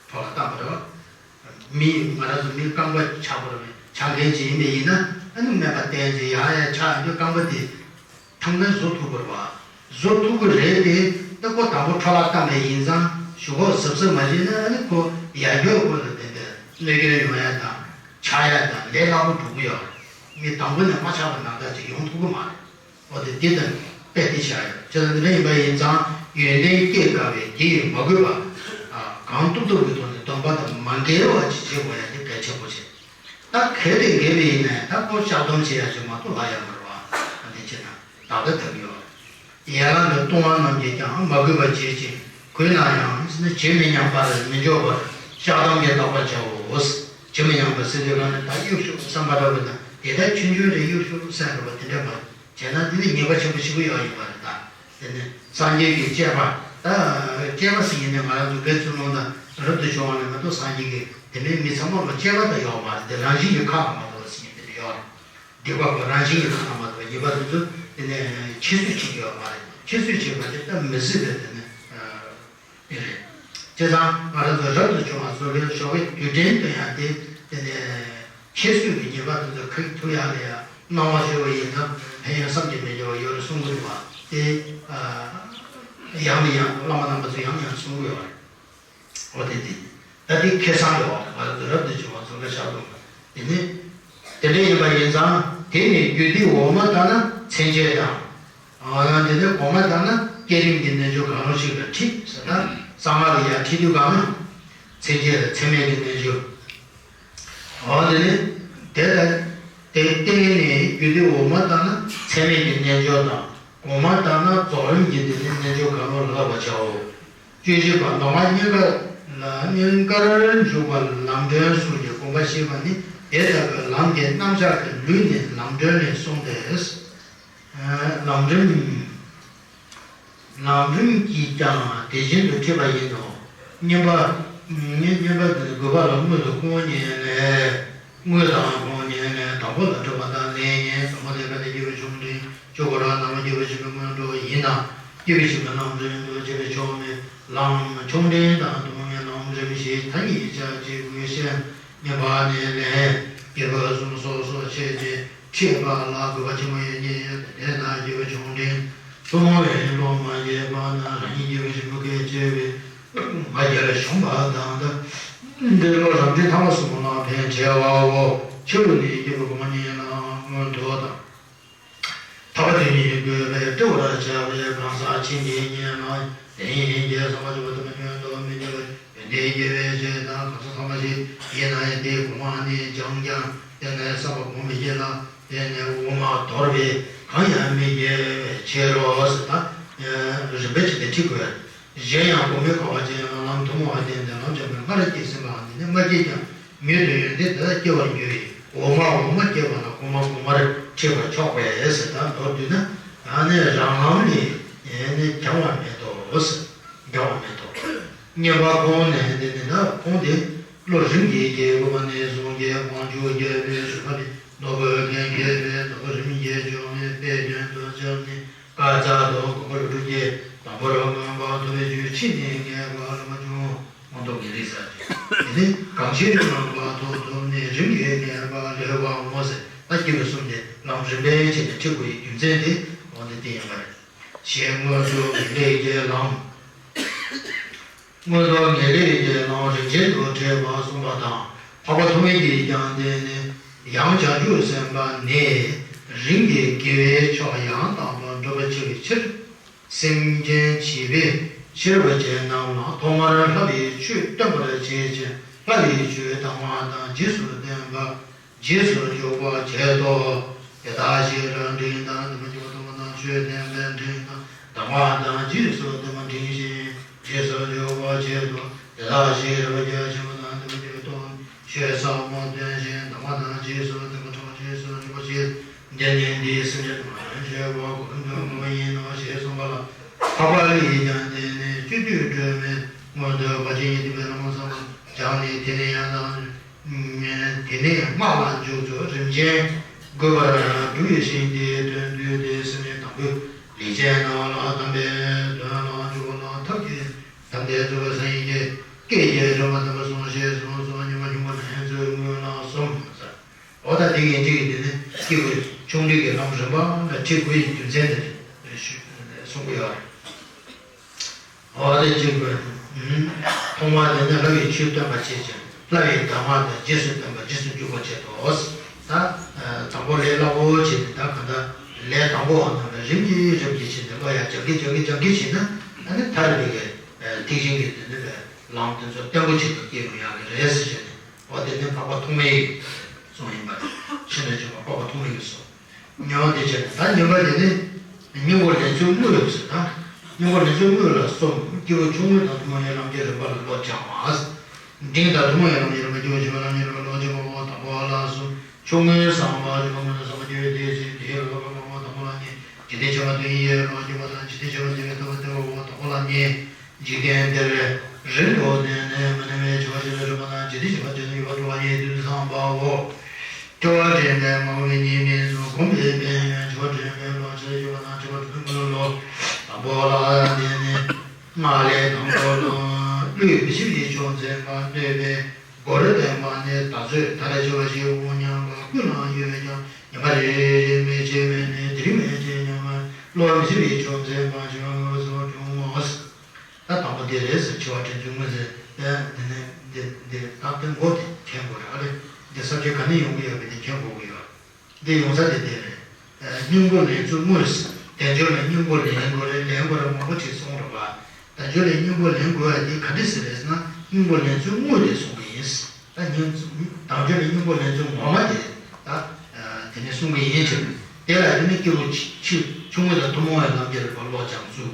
འགྲོ་གི་རེད། འཕྲོ་བརླག་བཏང་བ་རེད་བ། མི་ང་རང་ཚོ་མི་རྐང་པ་ཆག་པོ་རེད། ཆག་མཁན་ཅིག་ཡིན་པ་ཡིན་ན་ཨ་ནི་སྨན་པ་བསྟེན་ཅིག་ཡང་ཡང་ཆག་ཡོང་དུས་རྐང་པ་དེ། ཐང་ནས་བཟོ་ཐུབ་ཀྱི་རེད་བ། བཟོ་ཐུབ་ཀྱི་རེད་དེ། ད་ཁོ་དང་པོ་འཕྲོ་བརླག་བཏང་བ་ཡིན་ཙང་གཞུག་གུ་གཟབ་གཟབ་མ་བྱས་ན་ཨ་ནི་ཁོ་ཡར་རྒྱས་ཁོ་ལ་བརྟེན་པའི་གནོད་སྐྱོན་ཡོང་ཡ་དང་ཆག་ཡ་དང་ལས་སླ་པོ་འགྲོ་གི་ཡོད་རེད། མི་དང་པོ་ནས་མ་ཆག་པ་ནང་ལྟར་ཅིག་ཡོང་ཐུབ་ཀྱི་མ་རེད། འོ་དེ་འདི་དང་དཔེ་དེ་བྱ་ཡོད། བྱས་ཙང་འདི་འདྲ་ཡིན་པ་ཡིན་ཙང་ཡོན་ཏན་སྐྱེ་དཀའ་བས་དེ་ཡིས་མ་གོས་པ། གང་ཐུབ་ཐུབ་ཀྱི་ཐོག་ནས་སྡོམ་པ་དང་མ་འགལ་བ་ཅིག་བྱེད་དགོས་ཡ་དེ་གལ་ཆེན་པོ་ཆེ། ད་གལ་ཏེ་འགལ་བ་ཡིན་ན་ད་ཁོ་བཤགས་སྡོམ་བྱེད་ཡ་ཞིག་མ་གཏོགས་ལྷག་ཡ་མ་རེད་བ། ཨ་འདི་བྱས་ན་བདག་ལྟ་དག་ཡོད། ཡན་ལག་ལས་ལྟུང་བ་རྣམས་ཀྱིས་ཀྱང་མ་གོས་པར་བྱེད་ཅིང་གོས་ན་ཡང་ཇི་མི་སྙམ་པར་མི་འཇོག་པར་བཤགས་སྡོམ་གྱིས་བཟློག་པར་བྱའོ། ཇི་མི་སྙམ་པར་ཟེར་དུས་གང་ནས་ད་གཡུག་ཞོག་བསམ་པ་འདྲ་བོ་དང་དེ་ལྟར་ཆུང་ཆུང་རེ་གཡུག་ཞོག་བསམ་འདྲ་བོ་དེ་འདྲ་མ་བྱས་ན་དེ་ནི་ཉེས་པ་ཆེན་པོ་ཞེ་པོ་ཡོད་ཡིན་པ་རེད་ད། དེ་ནས་སངས་རྒྱས་ཀྱི་སྤྱད་པ། ད་སྤྱད་པ་ཟེར་མཁན་དེ་ང་རང་ཚོ་དགེ་ཚུལ་སློང་དང་རབ་ཏུ་བྱུང་བ་ལས་མ་གཏོགས། སངས་རྒྱས་ཀྱི་དེ་མིན་མི་ཚང་མ་ལ་སྤྱད་པ་ད་ཡོད་མ་རེད། དེ་རང་བཞིན་གྱིས་ཁ་ལ་མ་གཏོགས་པ་ཟེར་མཁན་དེ་འདྲ་ཡོད་རེད། སྡིག་པ་པོ་རང་བཞིན་གྱིས་ཁ་ལ་མ་གཏོགས་པ། ཉེས་པ་དེ་ཚོ་དེ་ནས་ཁྱད་གསོད་བྱེད་ཀྱི་ཡོད་མ་རེད། ཁྱད་གསོད་བྱེད་པ་དེ་ད་མི་སྲིད་པའི་དེ་ནས་དེ་རེད། བྱས་ཙང་ང་རང་ཚོ་རབ་ཏུ་བྱུང་བ་ཚོ་གའི་ཞོགས་པའི་དུས་དྲན་དུ་ཡང་དེ་དེ་ནས་ཁྱད་གསོད་ཀྱི་ཉེས་པ་དེ་ཚོ་ཁ་ཐུག་ཡག་ལ་ཡང་གནང་བ་ཞུ་བ་ཡིན་ན། ཕན་ཡོན་བསམ་གྱིས་མི་ཁྱབ་པ་ཡོད་རེད་གསུང་གི་འདུག་བ། དེ་ཡང་ནས་ཡང་བླ་མ་རྣམ་པ་ཚོས་ཡང་ནས་ཡང་གསུང་གི་ཡོད་རེད། འོ་དེ་དེ། ད་དེ་ཁེ་བཟང་ཡོད་རེད། ང་རང་ཚོ་རབ་ཏུ་བྱུང་བ་ཚོ་གའི་ཞབས་ཏོག་དེ་ནི། དེ་འདྲ་ཡིན་པ་ཡིན་ཙང་དེ་ནི་རྒྱུད་སྡེ་འོག་མ་ལྟར་ན་མཚན་བཅས་དང་། འོ་ཡང་དེ་ནས་གོང་མ་ལྟར་ན་བསྐྱེད་རིམ་གྱི་རྣལ་འབྱོར་གང་རུང་ཞིག་ལ་ཁྲིད་ཟེར། ད་གསང་སྔགས་ལ་ཡར་ཁྲིད་དུས་གང་མཚན་བཅས་ལ་མཚན་མེད་ཀྱི་རྣལ་འབྱོར། འོ་དེ་ནི་དེ་ལ་དེ་བརྟེན་ནས་རྒྱུད་སྡེ་འོག་མ་ལྟར་ན་མཚན་མེད་ཀྱི་རྣལ་འབྱོར་དང་། གོང་མ་ལྟར་ན་རྫོགས་རིམ་གྱི་དེ་ནི་རྣལ་འབྱོར་གང་རུང་ལ་བསླབ་པར་བྱའོ། བཅུ་བཞི་པ་མདོ་སྔགས་རྙེད་དཀའ་ལ་རྙེད་དཀར་འཇུག་པ་ལམ་སྒྲོན་གསུམ་གྱི་དགོངས་པ་བཞི་པ་ནི་དེ་ལྟ་བུའི་ལམ་གྱི་རྣམ་གཞག་གི་ལུས་ནི་ལམ་སྒྲོན་ལས་གསུངས་ཏེ། ལམ་རིམ། ལམ་རིམ་གྱིས་ཀྱང་དེ་བཞིན་དུ་ཁྲིད་པ་ཡིན་ནོ། བསྙེན་པ། བསྙེན་པ་དེ་ནི་དགོས་པ་ལ་དངོས་སུ་ཁོང་ཉིད་ལས། དངོས་དང་ཁོང་ཉིད་ལས་དང་པོ་ལ་གྲུབ་པ་དང་ལས་ཉིད་དང་པོ་ལས་ཀ་ནས་སྐྱེས་བུ་ཆུང་འབྲིང་བཅུ་སྐོར་ར་ནང་སྐྱེས་བུ་ཆེན་པོའི་སྔོན་འགྲོ་ཡིན་ན། སྐྱེས་བུ་ཆེན་པོའི་ལམ་རིམ་དུ་སྐྱེས་བུ་ཆུང་མའི་ལམ་ཆུང་འབྲིང་དང་དུ་མའི་ལམ་རིམ་ཞེས་མཐའ་གཉིས་ཆ་གཅིག་དགོས་ཤེས། བསྙེན་པ་ནི་ལས་སྐྱེས་བུ་གསུམ་སོ་སོར་ཕྱེ་སྟེ་ཁྲིད་པ་ལ་དགོས་པ་ཆེན་པོ་ཡོད་ཉིད་ཡོད་དེ། དེ་ལྟར་སྐྱེས་བུ་ཆུང་འབྲིང་གསུམ་པོའི་སློབ་མ་རྒྱས་པ་ན་རང་ཉིད་སྐྱེས་བུ་ཆེན་པོ་སྐད་ཅེས་པའི་ང་རྒྱལ་ཞུམ་པ་དང་། ད་འདི་བློ་རབ་འབྲིང་ཐ་མ་གསུམ་ལ་ཕན་བྱེད་པའོ། ཕྱི་རོལ་ནས་སྐྱེས་བུ་གོང་མ་ཉིད་ལ་མངོན་མཐོ་དང་། ཐར་པ་དེ་ཉིད་དགོས་པས་སྤྲོ་བར་བྱ་བའི་གང་ཟག་ཕྱིན་ཅི་ཉིད་ལ་དེ་ཉིད་ཀྱི་བསམ་པ་བཅུ་པོ་དེ་མ་བསྙོན་དུ་མི་འགྱུར་བའི་ཡོན་ཏན་སྐྱེ་བའི་ཕྱིར་དང་། གང་ཟག་ཚང་མ་ཞིག་ཡིན་ན་ཡང་དེའི་གོང་མ་ནི་སྦྱངས་ཀྱང་དེ་ནས་བསམ་པ་གོང་མི་སྐྱེ་ལ། དེ་ནས་འོག་མ་དོར་བས་གང་ཡང་མི་སྐྱེ་བའི་ཕྱིར་རོ་ཟེར། ད་རིམ་པས་བྱས་ཏེ་ཁྲིད་དགོས། གཞན་ཡང་གོང་མའི་སྐོར་བ་ཅན་ལམ་ཐུན་མོང་བ་བསྟན་ཏེ་ལམ་སྦྱངས་པས་སྔར་སྐྱེས་ཟིན་པའང་དེ་ནས་མ་སྐྱེས་ཀྱང་མྱུར་དུ་ཡོན་ཏན་དེ་དག་སྐྱེ་བར་འགྱུར་བས། འོག་མ་འོག་མ་སྐྱེས་པ་ལ་གོང་མ་གོང་མར་ཁྲིད་པར་ཆོག་པས་ཟེར། ད་མདོར་བསྡུས་ན་ཨ་ནི་རང་ལམ་ནི་ཨ་ནི་འགྱངས་པ་མེད་དོ་ཟེར། འགྱངས་པ་མེད་དོ། བསྙེན་པ་ཁོང་ནས་དེ་ནི་ད་ཁོང་དེ་བློ་རིམ་གྱིས་སྐྱེ་དགོས་པ་ནས་བཟུང་སྟེ་དབང་ཕྱུག་རྒྱལ་པོའི་ཞུ་བ་ནི་ནོར་བུ་རྒན་མཁས་པས་ནོར་བུ་རིམ་གྱིས་འཇོམས་ནས་དཔེ་དོན་དུ་སྦྱར་ནས། བཀའ་རྩལ་དུ་མགོན་པོ་ཀླུ་སྒྲུབ་ཀྱིས་དང་པོར་མངོན་པར་མཐོ་བའི་ཆོས་ཕྱིས་ནས་ངེས་པ་ལ་མ་བྱུང་། མངོན་རྟོགས་ངེས་ལེགས་ཟེར་གྱི། དེ་ནི་གང་ཕྱིར་མངོན་པར་མཐོ་ཐུབ་ནས་རིམ་གྱིས་ངེས་པ་ལྷོད་པའོ་ཟེར། ད་སྐྱེས་བུ་གསུམ་དེ་ལམ་རིམ་པས་བྱས་ནས་ཁྲིད་དགོས་ཡའི་རྒྱུ་མཚན་དེ་འོ་འདི་དེ་ཡིན་པ་རེད། ཞེས་མངོན་རྟོགས་ངེས་ལེགས་ཀྱི་ལམ། མངོན་རྟོགས་ངེས་ལེགས་ཀྱི་ལམ་རིམ་བྱོན་དུ་བྲིས་པ་གསུངས་པ་དང་། འཕགས་པ་ཐོགས་མེད་ཀྱིས་ཀྱང་དེ་ནི་ཡང་བྱང་ཆུབ་སེམས་དཔའ་ནི་རིམ་གྱིས་དགེ་བའི་ཕྱོགས་ཡང་དག་པར་འགྲོ་བར་བྱ་བའི་ཕྱིར། སེམས་ཅན་བྱིས་པའི་ཕྱིར་བ་ཅན་རྣམས་ལ་ཐོག་མར་བསླབ་པའི་ཆོས་སྟོན་པར་བྱེད་ཅིང་། བསླབ་པའི་ཆོས་དང་པོ་དང་རྗེས་སུ་བསྟན་པ། རྗེས་སུ་འཇུག་པར་བྱེད་དོ། དེ་དག་ཕྱིར་འབྲིང་དང་དེ་མ་འཇུག་པ་དང་པོ་དང་ཆོས་བསྟན་པའི་འབྲིང་དང་དང་པོ་དང་རྗེས་སུ་བསྟན་པ་འབྲིང་ཞིང་རྗེས་སུ་འཇུག་པར་བྱེད་དོ། དེ་དག་ཕྱིར་རྒྱ་ཆེན་པོ་དང་དེ་མ་ཆེན་པོ་དང་ཆོས་ཟབ་མོ་སྟོན་ཞིང་དང་པོ་དང་རྗེས་སུ་བསྟན་པ་ཕྲ་བ་རྗེས་སུ་འཇུག་པར་བྱེད། འདི་ནི་འདིའི་སེམས་ཅན་ཐམས་ཅད་ཀྱི་གོ་འཕང་དུ་བཀོད་པ་ཡིན་ནོ་ཞེས་གསུངས་པ་ལ། འཕགས་པ་ལེགས་ཀྱང་དེ་ནི་སྤྱོད་བསྡུས་སྒྲོན་མེ་མངོན་མཐོ་བ་ཅན་ཡིན་ཏེ། བླ་མ་ཚང་མ་སྦྱངས་ནས་དེ་ནས་ཡང་དང་། དེ་ནས་སྔགས་ལ་འཇུག་ཚུལ་རིམ་ཅན་དགོས་པར་འགྲོ་བའི་ཞིང་དེའི་དོན་བསྡུས་ཏེ། སེམས་ཅན་དང་པོའི་ལས་ཅན་རྣམས་ལ་དམ་པའི་དོན་ལ་འཇུག་པ་ལ་ཐབས་ཀྱི་དམ་པའི་རྩོལ་བ་སངས་རྒྱས་ཀྱི་སྐད་ཀྱིས་སྒྲོན་མ་བསྟན་པ་གསུངས་ཞེས་གསུངས་སོ། སྙན་པ་སྙུང་པོ་ལན་ཚོའི་དངོས་ལ་གསུམ་ཟེར། འོ་ད་དེ་ངེས་འབྱེད་ཀྱི་དེ་ནི་སྐྱེས་བུ་ཆུང་འབྲིང་གི་ལམ་རིམ་པ་ལ་ཁྲིད་དགོས་ཡི་རྒྱུ་མཚན་དེ་རེད་གསུང་གི་ཡོད་རེད། འོ་དེ་གཅིག་པུ། ཐོག་མར་དེ་ནས་བསླབ་པའི་ཆོས་སྟོན་པ་བྱེད་ཅིང་། བསླབ་པའི་གདམས་ངག་དང་རྗེས་སུ་བསྟན་པ་རྗེས་སུ་འཇུག་པར་བྱེད་དོ། ད་དང་པོ་ལས་སླ་བོ་བྱས་ནས། ད་གང་ལྟར་ལས་དང་པོ་བ་རྣམས་ལ་རིམ་གྱིས་རིམ་གྱིས་བྱས་ནས་བསླབ་ཡག་སྦྱང་གིན་སྦྱང་གིན་སྦྱང་གིན་བྱས་ན། ཨ་ནི་མཐར་ཐུག་གི་ཐེག་ཆེན་གྱི་དེ་ནི་ལམ་དེ་ཚོ་བརྟན་པོ་ཅིག་ཏུ་སྐྱེ་ཡོང་ཡག་གི་རེད་ཟེར་བྱས་ནས། འོ་དེ་ནི་འཕགས་པ་ཐོགས་མེད་ཀྱི་གསུང་ཡིན་པ་རེད། ཕྱི་ནས་བྱུང་བ་འཕགས་པ་ཐོགས་མེད་ཀྱི་གསུང་། ཉེ་བ་དེ་བྱས་ནས། ད་གཉིས་པ་དེ་ནི་སྙིང་པོ་ལས་ཚུལ་དངོས་ཟེར། ད་སྙིང་པོ་ལས་ཚུལ་དངོས་ལ་གསུམ། སྐྱེས་བུ་ཆུང་ངུ་དང་ཐུན་མོང་གི་ལམ་གྱི་རིམ་པ་ལ་བློ་སྦྱང་བ། འབྲིང་དང་ཐུན་མོང་གི་ལམ་གྱི་རིམ་པ། སྐྱེས་བུ་ཆེན་པོའི་ལམ་གྱི་རིམ་པ་ལ་བློ་སྦྱང་བའོ། དང་པོ་ལ་གསུམ། ཆུང་ངུའི་བསམ་པ་ཆུང་ངུ་ལ་བསམ་པ་སྐྱེ་བའི་དེ་ཚེ་དེའི་བློ་སྦྱང་བའོ། དང་པོ་ལ་གཉིས། འཇིག་རྟེན་ཆེན་པོ་དོན་གཉིས་ལ་བློ་སྦྱང་བ་དང་། འཇིག་ བྱེད་པ་བྱེད་པའི་ཐོབ་པ་སྟེ་བ་དང་པོ་ལ་ནི། འཇིག་རྟེན་འདིར་རིང་དུ་གནས་ནས་མི་ནུབ་པའི་འཆི་བ་ཞི་བའི་སྒྲིབ་པ་དང་། ཇི་སྲིད་འཆི་བ་དེ་ནི་ཡོད་པར་འགྲོ་བ་ཉིད་དུ་བསམ་པའོ། འཆི་བ་དྲན་པས་མ་གོམས་པའི་ཉེས་དམིགས་སོ། གོམས་པས་ཕན་ཡོན། འཆི་བ་དྲན་པས་བློ་ཆེར་སྐྱེ་བ་དང་། འཆི་བ་དྲན་པས་བློ། དང་པོ་ལ་ནི། སྔགས་ལས་དང་པོ་ལ། བསླུས་མི་ཤེས་པའི་ཕྱོགས་འཛིན་པ། གནོད་པའི་སྒོ་རུ་བསྟན་པ་ནི། ད་གཟོད་ཐར་འཆི་བ་ཞིག་འོང་སྙམ་པ། ཀུན་ལ་ཡོད་ཀྱང་ཉམས་པ་རེ་རེ་མི་བྱེད་པས་ནི། དེ་རིང་མི་བྱེད་སྙམ་པ། བསླུ་མི་ཤེས་པའི་ཕྱོགས་འཛིན་པ། འཆི་བ་ངོ་སོགས་འབྱུང་ངོ་། ད་དང་པོ་དེ་རེད་ཟེར། འཆི་བ་དྲན་ཚུལ་དངོས་ཟེར། དེ་ནས་འདི་འདི་ད་དེ་མགོ་དེ་མཁྱེན་དགོས་རེད། ཨ་རེ། འདི་ས་བཅད་ག་ནས་ཡོང་གི་ཡོད་པ་དེ་མཁྱེན་དགོས་ཀྱི་ཡོད། འདི་ཡོང་ས་དེ་དེ་རེད། སྙིང་པོ་ལེན་ཚུལ་དངོས། དལ་འབྱོར་ལ་སྙིང་པོ་ལེན་དགོས་རེད། ལེན་དགོས་རེད། མང་པོ་ཅིག་གསུངས་རེད་པ། དལ་འབྱོར་ལ་སྙིང་པོ་ལེན་དགོས་པ་དེ་ག་འདྲ་ཟེར་རེད་ཟེར་ན། སྙིང་པོ་ལེན་ཚུལ་དངོས་དེ་གསུང་གི་ཡིན། ད་སྙིང་དལ་འབྱོར་ལ་སྙིང་པོ་ལེན་ཚུལ་ངོ་མ་དེ་ད་དེ་ནས་གསུང་གི་ཡིན་ཕྱིར། དེ་ལ་དེ་ནི་སྐྱེས་བུ་ཆུང་ངུ་དང་ཐུན་མོང་བའི་ལམ་གྱི་རིམ་པ་བློ་སྦྱང་ཚུལ།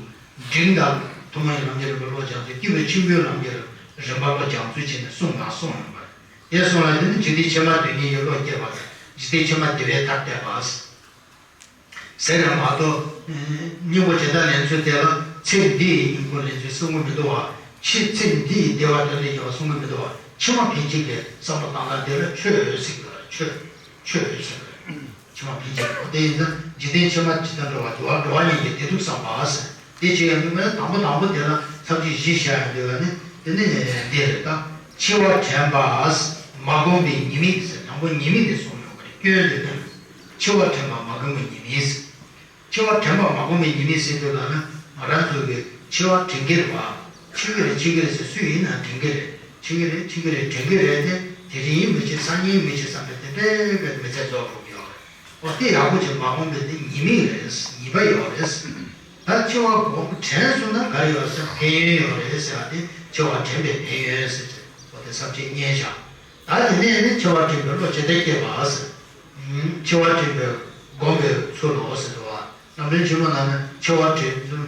འབྲིང་དང་ཐུན་མོང་བའི་ལམ་གྱི་རིམ་པ་བློ་སྦྱང་ཚུལ། སྐྱེས་བུ་ཆེན་པོའི་ལམ་གྱི་རིམ་པ་བློ་སྦྱང་ཚུལ་བྱས་ནས་གསུངས་ན་གསུངས་ཡོང་བ་རེད། དེ་སོང་ལ་དེ་ནི་འཇིག་རྟེན་ཕྱི་མ་དོན་གཉེར་གྱི་བློ་སྐྱེས་པ་དང་། འཇིག་རྟེན་ཕྱི་མ་བདེ་བའི་མཐར་གཏད་པ་ཟེར་ར་མ་གཏོགས། སྙིང་པོ་ཇི་ལྟར་ལེན་ཚུལ་དེ་ལ་ཚེ་འདི་ཡི་སྙིང་པོ་ལེན་ཚུལ་གསུང་གི་མི་འདུག་བ། ཕྱི་ཚེ་འདི་ཡི་བདེ་བ་དོན་དུ་གཉེར་བ་གསུང་གི་མི་འདུག་བ། ཕྱི་མ་ཕན་ཆད་ཀྱི་བསམ་བློ་བཏང་སྟངས་དེ་ལ་ཆོས་ཟེར་གི་རེད། ཆོས། ཆོས་ཟེར་གི་རེད། ཕྱི་མ་ཕན་ཆད་ཀྱི། འོ་དེ་ཡིན་ཙང་འཇིག་རྟེན་ཕྱི་མ་ཇི་ལྟར་འགྲོ་བ་དེ་བ་འགྲོ་བ་ཉིད་ཀྱི་བདེ་སྡུག་བསམ་པ་ཟེར། དེ་བྱེད་ཡང་དུས་མེད་དང་པོ་དང་པོ་དེ་ལ་ཐབས་ཤེས་བཞི་བཞག་ཡང་དུས་ལ་ནི་དེ་ནི་འདི་རེད། ད་འཆི་བ་དྲན་པ་མ་གོམས་པའི་ཉེས་དམིགས་ཟེར། དང་པོ་ཉེས་དམིགས་དེ་གསུངས་ཡོང་གི་རེད། སྐྱོན་དེ་ནི་འཆི་བ་དྲན་པ་མ་གོམས་པའི་ཉེས་དམིགས་ཟེར། འཆི་བ་དྲན་པ་མ་གོམས་པའི་ཉེས་དམིགས་ཟེར་དུས་ལ་ན། ང་རང་ཚོ་གི་འཆི་བ་དྲན་གྱི་རེད་བ། འཆི་གི་རེད། འཆི་གི་རེད་ཟེར། སུ་ཡིན་ན་དྲན་གྱི་རེད། འཆི་གི་རེད། འཆི་གི་རེད། དྲན་གྱི་རེད་དེ། དེ་རིང་མི་འཆི། སང་ཉིན་མི་འཆི་བསམ་པའི་དེ་འདྲའི་བའི་མི་ཚེ་རྫོགས་འགྲོ་གི་ཡོད་རེད། འོ་དེ་ཡག་པོ་ཅིག་མ་གོམས་པའི་དེ་ཉེས་དམིགས་རེད། ཉེས་པ་ཡོད་རེད། ད་འཆི་བ་གོམས་དྲན་སོང་ན་ག་རེ་ཡོད་ཟེར། ཕན་ཡོན་ཡོད་རེད་ཟེར་བ་དེ། འཆི་བ་དྲན་པའི་ཕན་ཡོན་ཟེར་ཏེ། འོ་དེ་ས་བཅད་གཉིས་བཞག་ད་དེ་ནས་ནི་འཆི་བ་དྲན་པའི་བློ་ཇི་ལྟར་སྐྱེ་བ་ཟེར། འཆི་བ་དྲན་པའི་སྒོམ་པའི་ཚུལ་ལོ་ཟེར་བ། ནམ་རྒྱུན་ཆེན་མོ་ནང་ན་འཆི་བ་དྲན་ཚུལ།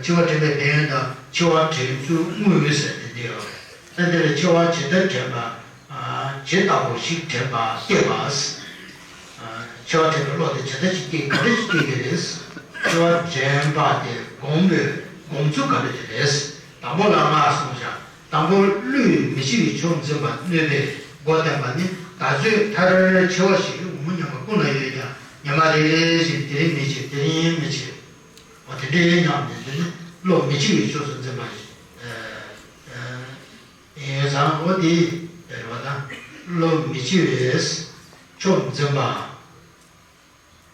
འཆི་བ་དྲན་པའི་ཕན་ཡོན་དང་འཆི་བ་དྲན་ཚུལ་དངོས་ཟེར་དེ་འདྲ་ཡོད་རེད། ད་འདི་ལ་འཆི་བ་ཇི་ལྟར་དྲན་པ། ཇི་ལྟ་བུ་ཞིག་དྲན་པ་སྐྱེ་བ། འཆི་བ་དྲན་པའི་བློ་དེ་ཇི་ལྟ་ཞིག་སྐྱེ། ག་འདྲ་ཞིག་སྐྱེ་གི་རེད། འཆི་བ་དྲན་པ་དེ་སྒོམ་པའི་སྒོམ་ཚུལ་ག་འདྲ་ཞིག་རེད། དང་པོ་ལ་སྔགས་གསུངས་བཞག་དང་པོ་བསླུས་མི་ཤེས་པའི་ཕྱོགས་འཛིན་པ། གནོད་པའི་སྒོ་བསྟན་པ་ནི། ད་གཟོད་ཐར་འཆི་བ་ཞིག་འོང་སྙམ་པ། ཀུན་ལ་ཡོད་ཀྱང་ཉི་མ་རེ་རེ་བཞིན། དེ་རིང་མི་འཆི། དེ་རིང་མི་འཆི། འོ་དེ་འདྲའི་སྙམ་ནས་འདི་ནི་བློ་མི་འཆི་བའི་ཕྱོགས་སུ་འཛིན་པ་ཡིན་ཙང་། འོ་དེ་རེད་བ། ད་བློ་མི་འཆི་བའི་ཕྱོགས་འཛིན་པ།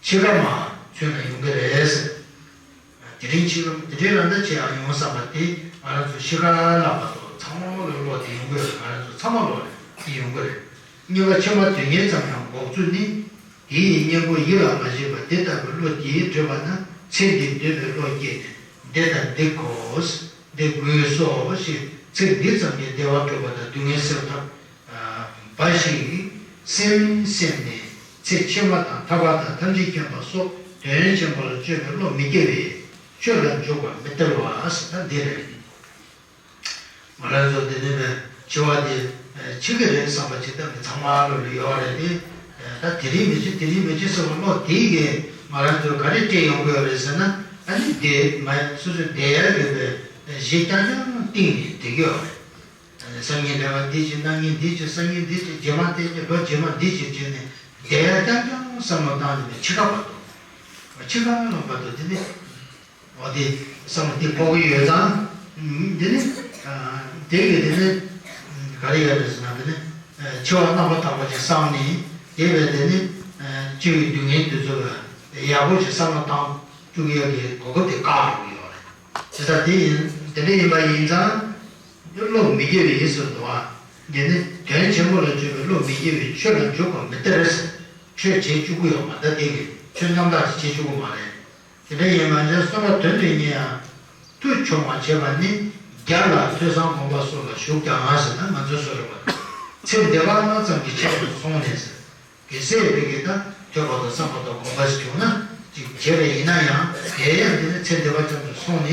འཆི་ཁ་མ་ཚུན་ལ་ཡོང་གི་རེད་ཟེར། དེ་རིང་འཆི་ཁ་དེ་རིང་རང་ད་ཆེ་ཡང་ཡོང་བསམ་པ་དེ། ང་རང་ཚོ་འཆི་ཁ་ལ་བར་དུ་ཚང་མ་ལ་བློ་དེ་ཡོང་གི་རེད། ང་རང་ཚོ་ཚང་མ་ལ་དེ་ཡོང་གི་རེད། གཉིས་པ་ཕྱི་མ་དོན་གཉེར་ཙམ་ཡང་འགོག་ཚུལ་ནི། དེ་ཡི་གཉེན་པོ་ཡིད་ལ་མ་བྱེད་པ། འདི་ལྟ་བུའི་བློ་དེས་གྲོལ་བ་ན། ཚེ་འདི་འདོད་པའི་བློ་སྐྱེས་ནས། འདི་དང་འདི་དགོས། འདི་དགོས་སོ་ཞེས། ཚེ་འདི་ཙམ་གྱི་བདེ་བ་སྒྲུབ་པ་དང་སྡུག་བསྔལ་སེལ་ཐབས་འབའ་ཞིག་སེམས་སེམས་ནས། ཚེ་ཕྱི་མ་དང་ཐར་པ་དང་ཐམས་ཅད་མཁྱེན་པ་སོགས་དོན་ཆེན་པོ་ལ་སྤྱོད་པའི་བློ་མི་སྐྱེ་བས་ཆོས་ལ་འཇུག་པར་མི་སྟེར་བ་ཟེར། ད་འདི་རེད། ང་རང་ཚོ་འདི་ནས་ནས་འཆི་བ་དེ་འཆི་གི་རེད་བསམ་པ་ཅིག་ད་མི་ཚང་མ་ལོ་ལ་ཡོད་རེད་དེ། ད་དེ་རིང་མི་འཆི། དེ་རིང་མི་འཆི་ཟེར་བ་བློ་དེ་གིས་ང་རང་ཚོ་ག་རེ་སྤྲད་ཡོང་གི་ཡོད་རེད་ཟེར་ན། ཨ་ནི་དེ་མ་སོ་སོའི་བསྡད་ཡ་ཡོད་པའི་གཞི་རྐྱང་རྐྱང་གཏིང་ནས་བསྡད་ཀྱི་ཡོད་རེད། སང་ཉིན་ལས་ཀ་འདི་བྱེད། གནངས་ཉིན་འདི་བྱེད། སང་ཉིན་འདི་བྱེད། རྗེས་མ་དེ་བྱེད། ལོ་རྗེས་མ་འདི་བྱེད་བྱས་ནས་བསྡད་ཡ་རྐྱང་རྐྱང་བསམ་བློ་བཏང་ནས་འཆི་ཁ་བར་དུ། འཆི་ཁ་ལ་བར་དུ་དེ་ནི། འོ་དེ་བསམ་བློ་དེ་ཕོག་གི་ཡོད་ཙང་། འདི་ནི། དེ་གི་དེ་ནི། ག་རེ་ཡོད་རེད་ཟེར་ན། དེ་ནི། འཆི་བ་རྣམ་པར་དག་པ་ཅིག་བསམ་ནས། དེ་བས་དེ་ནི། འཆི་བའི་སྡུག་བསྔལ་དེ་ཚོ་ལ་ཡག་པོ་ཞིག་བསམ་བློ་བཏང་བཅུག་ཡག་གི་གོ་སྐབས་དེ་བཀག་འགྲོ་གི་ཡོད་རེད། དེ་ལྟར་དེ་ཡིན། དེ་འདྲ་ཡིན་པ་ཡིན་ཙང་། བློ་མི་སྐྱེ་བའི་ཡིད་སུ་འདུག་པ། འདི་ནི་དོན་ཆེན་པོ་ལ་སྤྱོད་པའི་བློ་མི་སྐྱེ་བས་ཆོས་ལ་འཇུག་པར་མི་སྟེར་ཟེར། ཆོས་བྱེད་བཅུག་གི་ཡོད་མ་རེད། ད་དེ་གི་ཆོས་རྣམ་དག་ཅིག་བྱེད་བཅུག་གི་མ་རེད། དེ་འདྲ་ཡིན་པ་ཅིན་གསུམ་པ་དོན་དུ་གཉེར་ཡང་མཐུ་ཆུང་བ་བྱེད་པ་ནི། རྒྱལ་ལ་ཐོས་བསམ་སྒོམ་པ་སོགས་ལ་ཞུགས་ཀྱང་ཟེར། ད་ང་ཚོའི་བཟོ་འདྲ་བ། ཚེ་འདི་བར་སྣང་ཙམ་གྱི་ཆེད་དུ་སོང་ནས་ཟེར། གལ་སྲིད་བོད་ཀྱི་ད་ཐོས་པ་དང་བསམ་པ་དང་སྒོམ་པ་ཞིག་བྱུང་ན་ཅིག་བྱས་པ་ཡིན་ན་ཡང་། དེ་ཡང་འདི་ནི་ཚེ་འདི་བར་ཙམ་དུ་སོང་ནས་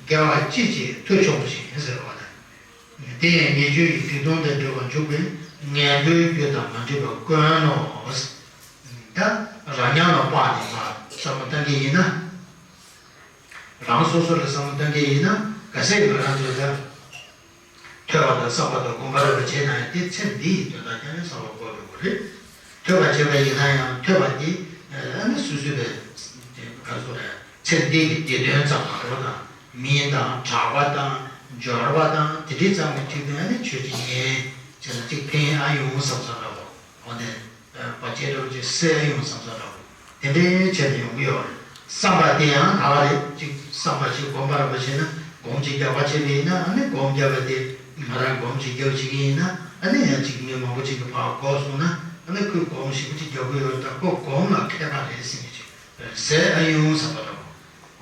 དགེ་བ་ཅི་བྱེད་མཐུ་ཆུང་ཞིང་ཟེར་བ་དང་། དེ་ཡང་ཉེས་སྤྱོད་ཀྱི་སྡིག་ལྟུང་དང་འབྲེལ་བར་འཇུག་པས་ངན་པའི་རྒྱུ་དང་མ་འདྲེས་པར་དཀོན་ནོ། ད་རང་ཉམས་ལ་དཔག་ནས་མར་བསམ་བློ་བཏང་གི་ཡིན་ན། རང་སོ་སོ་ལ་བསམ་བློ་གཏོང་གི་ཡིན་ན་གལ་སྲིད་ང་རང་ཚོ་ད་ཐོས་པ་དང་བསམ་པ་དང་སྒོམ་པ་རེ་བ་བྱས་ན་ཡང་དེ་ཚེ་འདི་ཡི་དོན་དག་ཀྱང་ནི་བསམ་བློ་འཁོར་འགྲོ་གི་རེད། ཐོས་པ་བྱས་པ་ཡིན་ན་ཡང་ཐོས་པ་འདི་ཨ་ནི་སོ་སོའི་བའི་ག་ཚོད་རེད། ཚེ་འདི་གི་བདེ་དོན་ཙམ་མ་གཏོགས་དང་མི་དང་གྲགས་པ་དང་འབྱོར་བ་དང་དེ་འདྲའི་ཙམ་གྱི་ཐིག་དོན་ནི་ཆོས་ཀྱི་ཉེན་བྱས་ན་གཅིག་ཕན་ཨ་ཡོང་བསམ་བསམ་འདྲ་བོ་འོ་ནས་བར་ཆད་འདྲ་བོ་ཅིག་སེལ་ཡོང་བསམ་བསམ་འདྲ་བོ་དེ་འདྲའི་བྱས་ནས་ཡོང་གི་ཡོད་རེད། བསམ་པ་དེ་ཡང་ག་བ་རེད་ཅིག་བསམ་པ་ཅིག་སྒོམ་པ་ར་བ་བྱས་ན་སྒོམ་ཅིག་རྒྱག་པ་བྱས་པ་ཡིན་ན་ཨ་ནི་སྒོམ་རྒྱག་པ་དེ་ང་རང་སྒོམ་ཅིག་རྒྱག་བྱེད་ཀྱི་ཡིན་ན་ཨ་ནི་ཡང་ཅིག་མི་མང་པོ་ཅིག་གི་ཕར་གོ་སོང་ན་ཨ་ནི་ཁོས་སྒོམ་ཞིབ་པོ་ཅིག་རྒྱག་གི་ཡོད་རེད། ད་ཁོ་སྒོམ་ལ་མཁས་པ་རེད་ཟེར་གྱི་ཅིག་ཟེར་ཨ་ཡོང་བསམ་པ་འདྲ་བོ།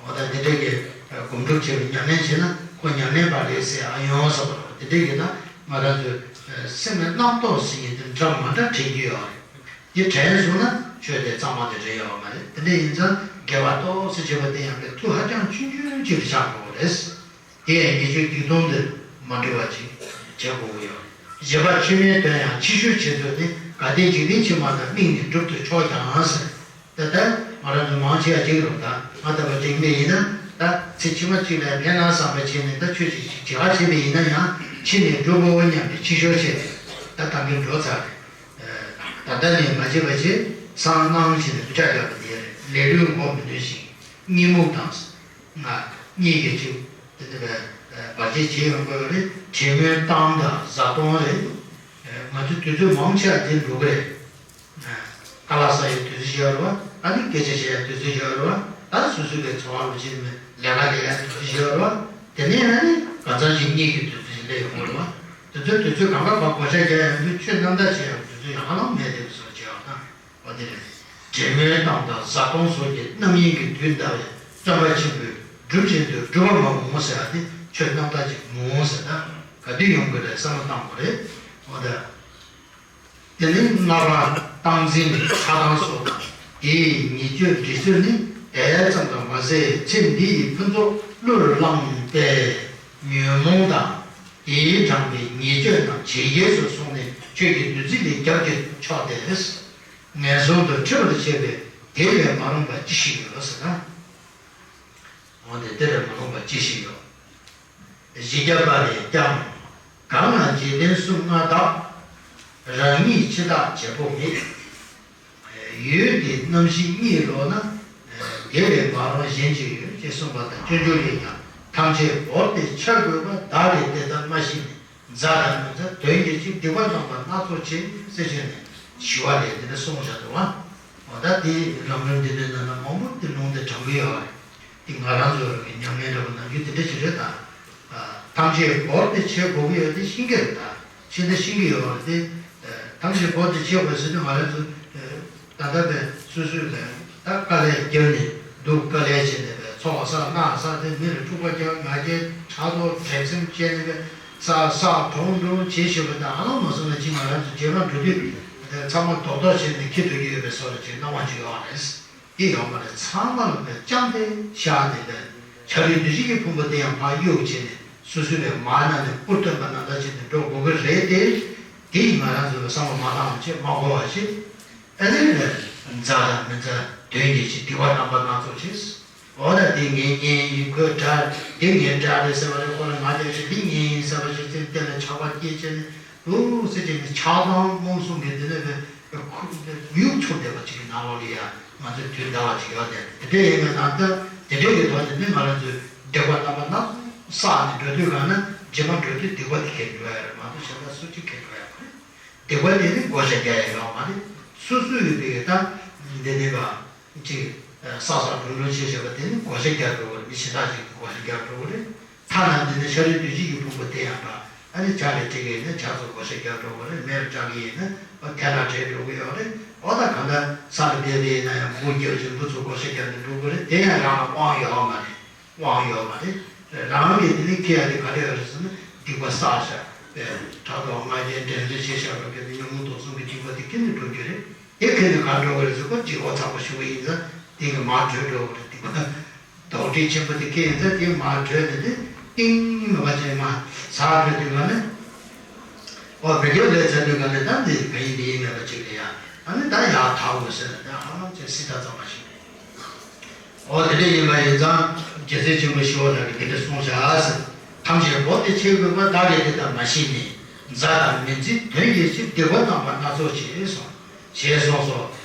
འོ་ད་དེ་འདྲ་གི་སྒོམ་སྒྲུབ་བྱས་པའི་ཉམས་ལེན་བྱས་ན་ཁོ་ཉམས་ལེན་པ་རེད་ཟེར་ཨ་ཡོང་བསམ་པ་འདྲ་བོ་དེ་འདྲ་གི་ད་ང་རང་ཚོའི་སེམས་ལ་རྣམ་རྟོག་ཟེར་མཁན་དེ་འདྲ་མ་འདྲ་དྲན་གྱི་ཡོད་རེད། དེ་དྲན་སོང་ན་ཆོས་དེ་གཙང་མ་དེ་རེད་ཡོད་མ་རེད། དེ་འདྲ་ཡིན་ཙང་དགེ་བ་ཏོག་ཙམ་བྱས་པ་དེ་ཡང་དེ་མཐུ་ཧ་ཅང་ཆུང་ཆུང་ཅིག་ཏུ་ཆགས་འགྲོ་གི་རེད། དེ་ཡང་ཉེས་སྤྱོད་སྡིག་ལྟུང་དེ་མ་འདྲེས་པ་ཅིག་བྱེད་དགོས་ཀྱི་ཡོད་རེད། བཞི་པ་ཆོས་མིན་དོན་ཡང་ཕྱི་བཤོལ་བྱེད་ཚུལ་ནི་དགའ་ལྡན་འཇིག་རྟེན་ཕྱི་མ་དང་དམིགས་ནས་སྒྲུབ་ཏུ་ཆོག་ཀྱང་ཟེར། ད་ལྟ་ང་རང་ཚོ་མང་ཆེ་བ་ཅིག་རུ་ད་ང་ལྟ་བུ་འགྲིག་མེད་ཡིན་ན་ད་ཚེ་ཕྱི་མ་གཅིག་ལ་ཕན་ན་བསམ་པ་བྱས་ནས་ད་ཆོས་ཅིག་ཅིག་བྱེད་པ་བྱས་པ་ཡིན་ན་ཡང་ཕྱི་ནས་སྒྲུབ་དགོས་སྙམ་པའི་ཕྱི་བཤོལ་བྱས་ནས་ད་ད་གིན་འགྲོ་ཚར་རེད། ད་ལྟ་ནས་མ་བྱེད་པ་བྱས་སང་གནངས་བྱས་ནས་འདི་འདྲ་ཡོད་པ་དེ་རེད། ལས་ལུས་མགོ་མི་ཐོན་ཞིང་གཉིད་རྨུགས་དང་། ང་གཉིད་ཀྱི་ཅིག་དེ་ནི་བར་ཆད་བྱེད་ཡོང་དགོས་རེད། དྲན་མེད་བཏང་དང་བཟའ་གཏོང་རེད། ང་ཚོ་དུས་ཚོད་མང་ཆེ་བ་དེ་འགྲོ་གི་རེད། ཁ་ལག་ཟ་ཡའི་དུས་ཚོད་ཡོད་རེད་བ། ཨ་ནི་སྐད་ཆ་བཤད་ཡའི་དུས་ཚོད་ཡོད་རེད་བ། ད་སོ་སོའི་གི་འཚོ་བ་རུ་ཕྱིན་ནས་ལས་ཀ་ལས་ཡའི་དུས་ཚོད་ཡོད་རེད་བ། དེ་ནས་ཨ་ནི་གང་ཚང་ཞིག་གཉིད་ཀྱི་དུས་ཚོད་ཞིག་སླེབས་ཡོང་གི་རེད་བ། དེ་ཚོའི་དུས་ཚོད་གང་ག་བར་བགོ་བཤའ་རྒྱག་ཡ་མི་ཆོས་རྣམ་དག་བྱེད་ཡ་དུས་ཚོད་ཡང་ཧ་ལམ་མེད་དེ་བཟོ་བྱེད་ཡ་དང་། འོ་དེ་རེད། དྲན་མེད་བཏང་དང་བཟའ་གཏོང་སོགས་ཀྱི་རྣམ་གཡེང་གི་དུས་འདའ་བའི་བརྩོན་པ་ཆེན་པོས་སྒྲུབ་བཞིན་དུ་སྒྲུབ་པ་མ་འོངས་ཟེར་ཡ་དེ་ཆོས་རྣམ་དག་ཅིག་མ་འོངས་ཟེར་ན་ག་དུས་ཡོང་གི་རེད་བསམ་བློ་བཏང་དགོས་རེད། འོ་ད། དེ་ནས་ལྔ་པ་སྟངས་འཛིན་ནི་ཆགས་སྡང་སོགས་དང་དེའི་ཉེས་སྤྱོད་འདྲི་ཚུལ་ནི་དེ་ཙམ་དུ་མ་ཟད་ཚེ་འདི་ཡི་ཕུན་ཚོགས་བླུར་བླངས་པའི་ཉོན་མོངས་དང་དེས་དྲངས་པའི་ཉེས་སྤྱོད་རྣམས་ཇེ་རྒྱས་སུ་སོང་ནས་ཆོས་ཀྱི་བདུད་རྩི་ལས་རྒྱབ་ཀྱིས་ཆོག་སྟེ། ངན་སོང་དུ་འཁྲིད་པར་བྱེད་པའི་དེ་ལས་མ་རུངས་པ་ཅི་ཞིག་ཡོད་ཟེར་ན། འོ་དེ་དེ་ལས་མ་རུངས་པ་ཅི་ཞིག་ཡོད། བཞི་བརྒྱ་པ་ལས་ཀྱང་། གང་ལ་འཇིག་རྟེན་གསུམ་མངའ་བདག་རང་ཉིད་འཆི་བདག་བྱེད་པོ་མེད། ཡུལ་དེའི་རྣམ་ཤེས་གཉིད་ལོག་ན། དེ་ལས་མ་རུངས་གཞན་ཅི་ཡོད་ཅེས་གསུངས་པ་དང་སྤྱོད་འཇུག་ལས་ཀྱང་ཐམས་ཅད་བོར་ཏེ་འཆི་དགོས་པ་བདག་ལས་དེ་ལྟར་མ་ཤེས་ནས། མཛའ་དང་མི་མཛའ་དོན་གྱི་ཕྱིར་སྡིག་པ་བསགས་པ་སྣ་ཚོགས་བྱས་ཟེར་བྱས་ནས་ཞི་བ་ལས་དེ་འདྲ་གསུངས་བཞག་འདུག་བ། འོ་ད་དེ་ལམ་རིམ་འདི་འདྲའི་ནང་ན་མང་པོ་དེ་ལུང་དེ་དྲངས་ཀྱི་ཡོད་རེད། དེ་ང་རང་ཚོ་ཉམས་ལེན་འདྲ་པོ་ནང་རྒྱུ་དེ་འདྲ་ཞིག་རེད་ད། ཐམས་ཅད་བོར་ཏེ་བྱེད་དགོས་ཀྱི་ཡོད་དེ་ཤེས་ཀྱི་རེད་ད། ཤེས་དེ་ཤེས་ཀྱི་ཡོད་རེད་དེ། ཐམས་ཅད་བོར་ཏེ་བྱེད་དགོས་ཟེར་དུས་ང་རང་ཚོ། ད་ལྟ་བས་སོ་སོའི་ལས་ད་དཀའ་ལས་བརྒྱབ་ནས་སྡུག་དཀའ་ལས་བྱས་ནས་བས་ཚོགས་བསགས་གནང་བསགས་ཏེ་མི་ལ་འཁྲུག་པ་རྒྱག་ང་རྒྱལ་ཕྲག་དོག་དྲན་སེམས་བཅས་ནས་བས་བསགས་བསགས་གྲོངས་གྲོངས་བྱེད་བཞིན་པ་དང་ཧ་ལམ་མ་སོང་ན་ཅིག་ང་རང་ཚོ་རྗེས་མ་འགྲོ་དུས་ཚང་མ་རྡོག་རྡོག་བྱས་ནས་འཁྱེར་འགྲོ་གི་ཡོད་པའི་བཟོ་འདྲ་ཅིག་སྣང་བ་ཅིག་ཡོད་རེད། དེ་ཡོད་མ་རེད། ཚང་མ་ལ་བས་བཅངས་ཏེ་བཞག་ནས་བས་ཤ་རུས་གདུལ་བྱ་གི་ཕུང་པོ་དེ་ཡང་ཕར་གཡུག་བྱས་ནས་སོ་སོའི་བས་མར་ན་ནས་སྤུར་བཏོན་པ་ནང་ལྟར་བྱས་ནས་འགྲོ་དགོས་ཀྱི་རེད་དེ། དེ་ཡིས་ང་རང་ཚོ་ལ་བསམ་བློ་མ་བཏང་བ་བྱེད་མ་དགོས་པ་བྱེད། ཨ་ནི་ལས་མཛའ་དང་མི་མཛའ་དོན་གྱི་ཕྱིར་སྡིག་པ་རྣམ་པ་སྣ་ཚོགས་བྱས། འོ་ན་འདི་ངའི་གཉེན་ཡིན་ཁོའི་དགྲ་འདི་ངའི་དགྲ་རེད་ཟེར་བ་རེད། ཁོ་ལ་ང་རྒྱལ་ཆེ་འདི་གཉེན་ཡིན་ཟེར་བ་ཞིག་ཚེ་འདི་ལ་ཆགས་པ་སྐྱེས་བྱས་ནས་འདུག་ཟེར་བྱས་ནས་ཆགས་སྡང་རྨོངས་གསུམ་གྱི་འདི་ནས་བས་ཁུ་ཡུག་འཚུབ་བསྡད་པ་ཅིག་གི་ནང་ལོགས་ལ་ཡ་ང་ཚོས་དུས་འདའ་བ་ཅིག་ཡོད་དེ། དེ་འདྲ་ཡིན་པའི་ནང་ལྟར་དེ་འདྲ་གི་ཐོག་ནས་ནི་ང་རང་ཚོས་སྡིག་པ་རྣམ་པ་སྣ་ཚོགས་བསགས་ནས་འགྲོ་དུས་གང་ན་རྗེས་མ་འགྲོ་དུས་སྡིག་པ་དེ་ཁེལ་འགྲོ་ཡ་རེད་མ་གཏོགས་གཞན་དག་སུ་གཅིག་ཁེལ་འགྲོ་ཡ་མ་རེད། སྡིག་པ་དེ་ནི་བགོ་བཤའ་རྒྱག་ཡ་ཡོད་མ་རེད། སོ་སོ་ཡོད་པའི་ད་འདི་ནི་བ་ཅིག་བསགས་བསགས་སྒྲུབ་སྒྲུབ་བྱེད་བྱེད་པ་དེ་ནི་བགོ་བཤའ་རྒྱག་འགྲོ་བ་རེད། མི་གཞན་དག་ཅིག་གིས་བགོ་བཤའ་རྒྱག་འགྲོ་བ་རེད། ཐ་ན་འདི་ནི་ཤ་རུས་གདུལ་བྱ་གི་ཕུང་པོ་དེ་ཡང་ད་ཨ་ནི་ཇ་ལ་སྤྲད་ཀྱི་ཡིན་ན་ཇ་ཚོ་བགོ་བཤའ་རྒྱག་འགྲོ་བ་རེད། མེ་ལ་སྐྲག་གི་ཡིན་ན་ཨ་ཐལ་ལ་བྲེག་འགྲོ་གི་ཡོད་རེད། འོ་ད་གང་ལྟར་ས་ལ་བསྡད་པ་ཡིན་ན་ཡང་འབུ་རྒྱབ་ཅིང་འབུ་ཚོ་བགོ་བཤའ་རྒྱག་ནས་འགྲོ་གི་རེད། དེ་ཡང་རང་ལ་དབང་ཡོད་མ་རེད། དབང་ཡོད་མ་རེད། རང་གིས་དེ་ནི་ཁྱེད་ཡ་དེ་ག་རེ་ཡོད་རེད་ཟེར་ན་སྡིག་པ་བསགས་བཞག་པས་ཕྲག་དོག་ང་རྒྱལ་འགྲན་རྩོད་བྱས་བཞག་པ་གི་ཉོན་མོངས་དུག་གསུམ་གྱི་སྡིག་པ་དེ་ཁྱེར་ནས་འགྲོ་རྒྱུ་རེད། དེ་ཁྱེར་ནས་ག་འགྲོ་གི་རེད་ཟེར་ཁོ་ཅིག་འོ་ཚ་པོ་ཞུ་བ་ཡིན་ཙང་དེ་གི་མར་བྲོས་འགྲོ་གི་རེད། སྡིག་པ་རྡོག་ཁྲེས་ཆེན་པོ་དེ་ཁྱེར་ཡིན་ཙང་དེ་མར་བྲོས་ནས་དེ་གཏིང་མེད་པ་ཅན་མ་ཟག་བྲོས་དུས་ག་ནས། ཨོ་བོད་སྐད་ལས་ཚན་དུས་ག་ནས་ད་འདི་ག་ཡིན་འདི་ཡིན་མེད་པ་ཅིག་ལ་ཡ་ཨ་ནི་ད་ཡག་ཐག་འོད་ཟེར་ན་ད་ཧ་ལམ་ཅིག་སྲིད་ད་ཙམ་པ་ཞིག་རེད། ཨོ་དེ་འདྲ་ཡིན་པ་ཡིན་ཙང་ རྒྱལ་སྲས་ཆེན་པོ་ཞི་བ་ལྷ་གིས་འདི་འདྲ་གསུངས་བཞག་ཟེར། ཐམས་ཅད་བོར་ཏེ་ཆས་གོས་པ། བདག་གིས་དེ་ལྟར་མ་ཤེས་ནས། མཛའ་དང་མི་མཛའི་དོན་གྱིས་ཕྱིར། སྡིག་པ་བསགས་པ་སྣ་ཚོགས་བྱས་སོ། ཞེས་གསུངས་སོ།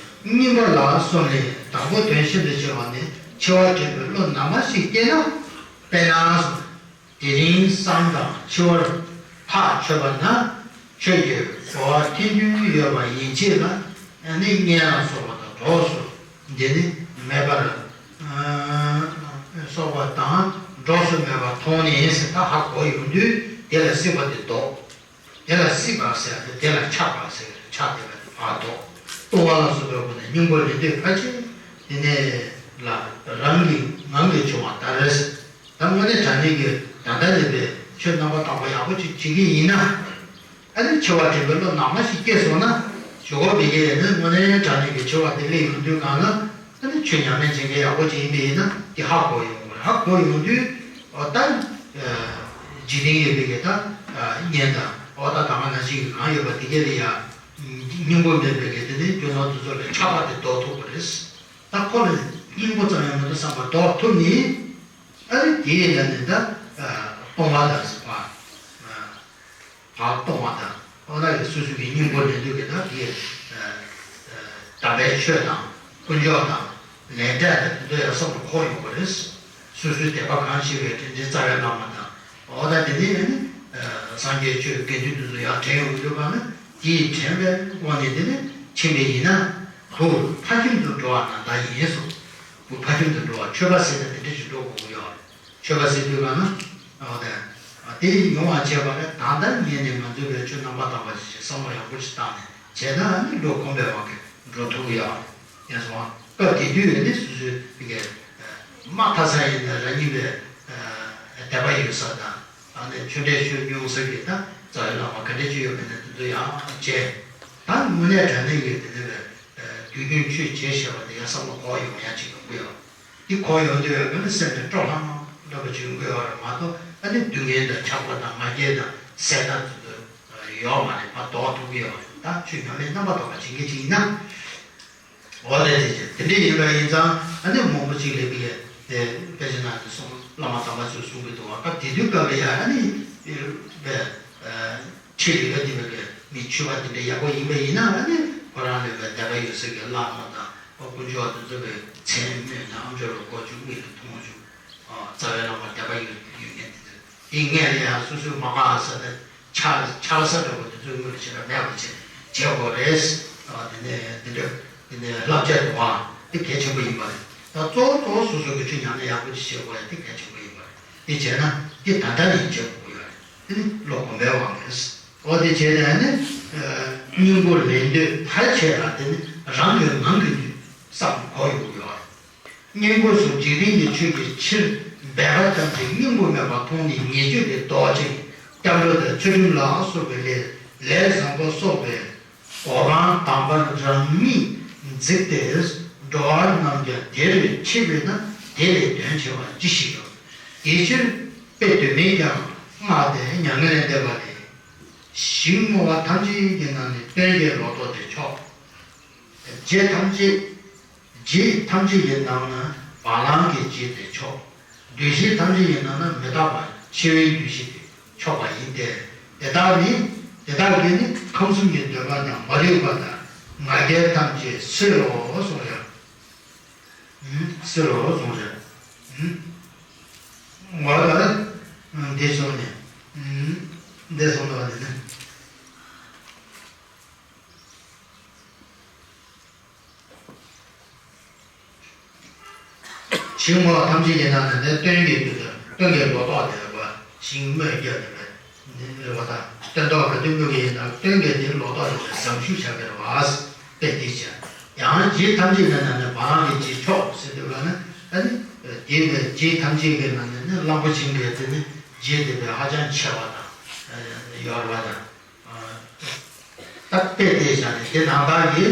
གཉིས་པ་ལ་གསུངས་ནས། དང་པོ་དོན་ཤིན་ཏུ་ཆེ་བ་ནི། འཆི་བ་དྲན་པའི་བློ་ནར་མ་ཞིག་སྐྱེས་ན། དཔེར་ན། དེ་རིང་སང་དང་འཆི་བར་ཐག་ཆོད་པ་ན། ཆོས་ཀྱི་གོ་བ་ཐེར་འདོན་ཡོད་པ་ཡིན་ཕྱིར་ལ། ནི་གཉེན་ལ་སོགས་པ་དང་གྲོགས་སུ་འདི་ནི་མེད་པར། སོགས་པ་དང་གྲོགས་སུ་མེད་པར་མཐོང་ནས་ཟེར། ད་ཧ་གོ་ཡོང་དུས་དེ་ལ་སྲིད་པ་དེ་ལྡོག། དེ་ལ་སྲིད་པ་ཟེར་ཏེ་དེ་ལ་ཆགས་པ་ཟེར། ཆགས་བསྡད་པ་དེ་ཕར་ལྡོག། ལྟུང་བ་ལ་སོགས་པའི་སྒོ་ནས་སྙིང་པོ་ལེན་འདོད་ཕལ་ཆེར་དེ་ནས་ལ་རང་གི་ངང་གིས་བྱུང་བ་ལྟར། ད་དངོས་གནས་དྲང་གནས་ཀྱི་ད་ལྟ་ནས་པའི་ཆོས་རྣམ་པར་དག་པ་ཡག་པོ་ཅིག་བྱེད་ཀྱི་ཡིན་ན། ཨ་ནི་འཆི་བ་དྲན་པའི་བློ་ནར་མ་ཞིག་སྐྱེས་སོང་ན། ཞུ་གོ་མི་དགེ་ནི་དངོས་གནས་དྲང་གནས་ཀྱི་འཆི་བ་དེ་སླེབས་ཡོང་དུས་གང་ལ། ཨ་ནི་ཆོས་ཉམས་ལེན་བྱེད་མཁན་ཡག་པོ་ཅིག་ཡིན་པ་ཡིན་ན་དེ་ཧ་གོ་ཡོང་གི་རེད། ཧ་གོ་ཡོང་དུས་ཨོ་ད་འཇིག་རྟེན་ཡོད་པའི་གི་ད་གཉེན་དང་ཨོ་ད་ད་མ་ན་ཞིག་གི་གང་ཡོད་པ་དེ་ག་ལ་ཡ་སྙིང་པོ་མེད་པའི་གི་དེ་ནི་རྒྱུ་ནོར་དེ་ཚོ་ལ་ཆགས་པ་དེ་ལྡོག་ཐུབ་པ་རེད། ད་ཁོ་ལ་སྙིང་པོ་ཙམ་ཡང་མི་འདུག་བསམ་པ་ལྡོག་ཐུབ་ནི། ཨ་ནི་དེའི་ནང་ནས་ད་ལྟུང་བ་དང་ཟེར་བ། བག་གཏོང་བ་དང་། ཨོ་ན་ཡང་སོ་སོ་གི་སྙིང་པོ་ལེན་འདོད་ཀྱི་ད་དེ། དམ་པའི་ཆོས་དང་དཀོན་མཆོག་དང་ལས་འབྲས་དང་དེ་ཚོ་ཡང་བསམ་བློ་འཁོར་ཡོང་གི་རེད། སོ་སོའི་དད་པ་གང་ཆེ་བའི་དྲིན་ཅན་རྩ་བའི་བླ་མ་དང་། ཨོ་ད་དེ་ནས་ནི་སངས་རྒྱས་ཆོས་དགེ་འདུན་དེ་ཚོ་ཡར་དྲན་ཡོང་གི་འདུག་ག་ན། དེའི་དྲན་པའི་དབང་ནས་དེ་ནི་ཕྱིན་པ་ཡིན་ན། བུ་ཕ་ཁྱིམ་དུ་འགྲོ་བ་ན་ད་ཡིན་སོ། བུ་ཕ་ཁྱིམ་དུ་འགྲོ་བ་ཆོས་པ་ཟེར་ན་དེ་འདྲ་ཞིག་འགྲོ་དགོས་ཀྱི་ཡོད་རེད། ཆོས་པ་ཟེར་དུས་གང་ན། འོ་དེ། དེ་ཡོང་བ་བྱས་པ་ལས་ད་ལྟ་ཉིད་ནས་ང་ཚོའི་བའི་ཆོས་རྣམ་པར་དག་པ་ཞིག་བྱས་བསམ་བློ་ཡག་པོ་ཞིག་བཏང་ནས་བྱས་ན་ནི་འགྲོ་གོམས་པའི་དབང་གིས་འགྲོ་ཐུབ་ཀྱི་ཡོད་རེད། ཡིན་སོང་སྐབས་དེ་དུས་ནི་སོ་སོའི་གི། དམག་མཐའ་ས་ཡིན་ན་རང་ཉིད་པའི་དད་པ་ཡོད་ས་དང་། ཨ་ནི་ཆོས་འབྲེལ་ཞུ་མྱོང་ས་གི་ད་རྩ་བའི་བླ་མ་ག་འདྲ་ཅིག་ཡོད་པ་ན་དེ་ཚོ་ཡང་བྱས། ད་དངོས་གནས་དྲང་གནས་ཀྱི་དེ་ནི་བའི་དུས་རྒྱུན་ཆོས་བྱེད་ཤེས་པ་དེ་ཡང་བསམ་བློ་འཁོར་ཡོང་ཡ་ཅིག་ཡོང་གི་ཡོད། འདི་གོ་ཡོང་དུས་ང་ནི་སེམས་ནས་སྤྲོ་ལྷང་ལྷང་འདྲ་པོ་བྱུང་དགོས་པ་རེད་མ་གཏོགས། ཨ་ནི་སྡུག་བསྔལ་དང་ཆགས་པ་དང་ང་རྒྱལ་དང་ཟེར་ན་དེ་ཚོ་ཡོད་མ་རེད། ཕར་ལྡོག་ཐུབ་ཀྱི་ཡོད་མ་རེད། ད་ཆོས་ཉམས་ལེན་རྣམ་པར་དག་པ་བྱེད་མཁན་ཅིག་ཡིན་ན། འོ་དེ་དེ་དེ་འདྲ་ཡིན་པ་ཡིན་ཙང་། ཨ་ནི་མང་པོ་ཅིག་ལས་པའི་དེ་དཔེ་ཆ་ནང་དུ་གསུངས། བླ་མ་དམ་པ་ཚོས་གསུང་གི་འདུག་བ། སྐབས་དེ་དུས་སྐབས་ལ་ཡ་ཨ་ནི་དཔེ། ཁྲིད་ལས་ཀ་དེ་མེད་པའི་མི་ཆོས་པ་དེ་འདྲ་ཡག་པོ་ཡིན་པ་ཡིན་ན། ཨ་ནི་ཁོ་རང་ལས་པའི་དད་པ་ཡོད་ས་གི་བླ་མ་དང་དཀོན་མཆོག་དེ་ཚོ་གི་མཚན་སྨོས་ན་ཨ་མཆོག་ལ་གོ་བཅུག་མི་ལ་མཐོང་བཅུག་རྩ་བའི་བླ་མར་དད་པ་ཡོད་ཡོད་མཁན་དེ་ཚོ་དེ་སྔས་ལ་ཡང་སོ་སོའི་མ་དགའ་ས་དང་ཆགས་ཆགས་ས་འདྲ་པོ་དེ་ཚོའི་དངོས་ལ་བྱེད་པ་མེད་པ་བྱེད་བྱེད་དགོས་རེད། དེ་ནས་དེ་འདྲ་དེ་ནས་བསླབ་བྱ་དུ་བ་དེ་གལ་ཆེན་པོ་ཡིན་པ་རེད། ད་གཙོ་བོ་གཙོ་བོ་སོ་སོ་གི་ཆོས་ཉམས་ལེན་ཡག་པོ་ཅིག་བྱེད་དགོས་ཡ་དེ་གལ་ཆེན་པོ་ཡིན་པ་རེད། དེ་བྱས་ན་དེ་ད་ལྟ་ནས་བྱེད་དགོས་ཡོད་རེད། དེ་ནི་བློ་གོམས་པའི་དབང་གིས། འོ་དེ་བྱས་ནས་ནི། སྙིང་པོ་ལེན་འདོད་ཕལ་ཆེ་བ་དེ་ནི་རང་གི་ངང་གིས་ནི་བསམ་གོ་ཡོང་གི་ཡོད་རེད། སྙིང་པོ་སོགས་འཇིག་རྟེན་གྱི་ཆོས་ཀྱི་ཕྱིར་འབད་པ་ཙམ་གྱིས་སྙིང་པོ་མེད་པར་མཐོང་ནས་ཉེས་སྤྱོད་དེ་ལྡོག་ཅིང་། སྐྱབས་འགྲོ་དང་ཚུལ་ཁྲིམས་ལ་སོགས་པའི་ལས་ལས་བཟང་པོ་གསོག་པའི་གོ་འཕང་དམ་པར་རང་ཉིད་འཛིན་ཏེ། འགྲོ་བ་རྣམས་ཀྱང་དེར་མཆི་བས་ན། དེ་ལས་དོན་ཆེ་བ་ཅི་ཞིག་ཡོད། དེའི་ཕྱིར་དཔེ་དུ་མས་ཀྱང་སྔགས་དེ་མྱ་ངན་ལས་འདས་པ་སྟེ། ཞིང་རྨོ་བ་ཐམས་ཅད་ཀྱི་ནང་ནས་སྟོན་ཀའི་ལོ་ཏོག་དེ་མཆོག། རྗེ་ཐམས་ཅད། རྗེ་ཐམས་ཅད་ཀྱི་ནང་ན་བ་ལང་གི་རྗེ་དེ་མཆོག། འདུ་ཤེས་ཐམས་ཅད་ཀྱི་ནང་ན་མི་རྟག་པ་འཆི་བའི་འདུ་ཤེས་དེ་མཆོག་པ་ཡིན་ཏེ། དེ་དག་ནི་དེ་དག་གིས་ནི་ཁམས་གསུམ་གྱི་འདོད་པ་དང་མ་ལུས་པ་དང་ང་རྒྱལ་ཐམས་ཅད་སེལ་ལོ་གསུངས་ཡང་། སེལ་ལོ་གསུངས་ཡང་། ངོ་ལ་འདི་སོང་ནས་འདི་སོང་ལ་ནི། ཞིང་རྨོ་བ་ཐམས་ཅད་ཀྱི་ནང་ནས་ནི་སྟོན་ཀའི་དུས་སུ་སྟོན་ཀའི་ལོ་ཏོག་དེ་བ་ཞིང་རྨོས་རྒྱུ་དེ་བས་ནི་བ་དང་སྟོན་ཐོག་ག་དུས་རྨོས་ཀྱི་ཡིན་ན་སྟོན་ཀའི་དེ་ལོ་ཏོག་དེ་བས་ཟམ་ཞུགས་བྱ་བའི་བ་དཔེ་དེ་བྱ། ཡང་རྗེ་ཐམས་ཅད་ཀྱི་ནང་ནས་བ་ལང་གི་རྗེ་མཆོག་ཟེར་དུས་ལ་ནི་ཨ་ནི་དེ་བས་རྗེ་ཐམས་ཅད་ཀྱི་ནང་ནས་ནི་གླང་པོ་ཆེན་གྱི་དེ་ནི་རྗེ་དེ་བས་ཧ་ཅང་ཆེ་བ་དང་ཡོད་རེད་བ་དང་། ད་དཔེ་དེ་བཞག་ནས་དེ་ནང་ལྟར་གྱི་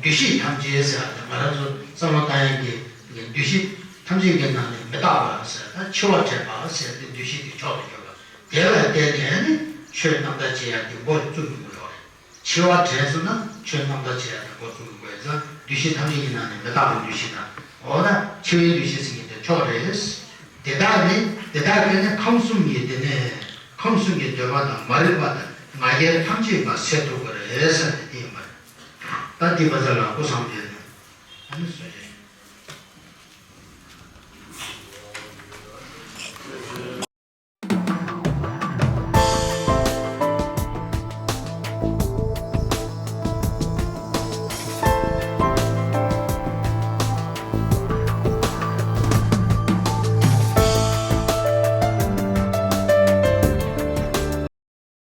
འདུ་ཤེས་ཐམས་ཅད་ཟེར་བ་དེ་ང་རང་ཚོ་བསམ་བློ་བཏང་ཡག་གི་འདུ་ཤེས་ཐམས་ཅད་ཀྱི་ནང་ནས་མི་རྟག་པ་ཟེར་ད་འཆི་བ་དྲན་པ་ཟེར་དེ་འདུ་ཤེས་དེ་མཆོག་ཏུ་གྱུར་པ་དེ་ལ་བརྟེན་ནས་ནི་ཆོས་རྣམ་དག་བྱེད་ཡག་གི་འགོ་བཙུགས་ཡོང་གི་ཡོད་རེད། འཆི་བ་དྲན་སོང་ན་ཆོས་རྣམ་དག་བྱེད་ཡག་གི་འགོ་བཙུགས་ཡོང་གི་ཡོད་ཙང་འདུ་ཤེས་ཐམས་ཅད་ཀྱི་ནང་ནས་མི་རྟག་པའི་འདུ་ཤེས་དང་འོ་ན་འཆི་བའི་འདུ་ཤེས་ཟེར་མཁན་དེ་མཆོག་རེད། དེ་དག་ནི་དེ་དག་གིས་ནི་ཁམས་གསུམ་གྱི་དེ་ནས་ཁམས་གསུམ་གྱི་འདོད་པ་དང་མ་རིག་པ་དང་ང་རྒྱལ་ཐམས་ཅད་མར་སེལ་ཐུབ་པ་རེད་ཟེར་ནས་དེ་ཡིན་པ་རེད། ད་འདི་བ་ཚ་ལ་སྐུ་བསམ་དེ་ནི་ཨ་ནི་བཟོ་བྱ་ཡིན།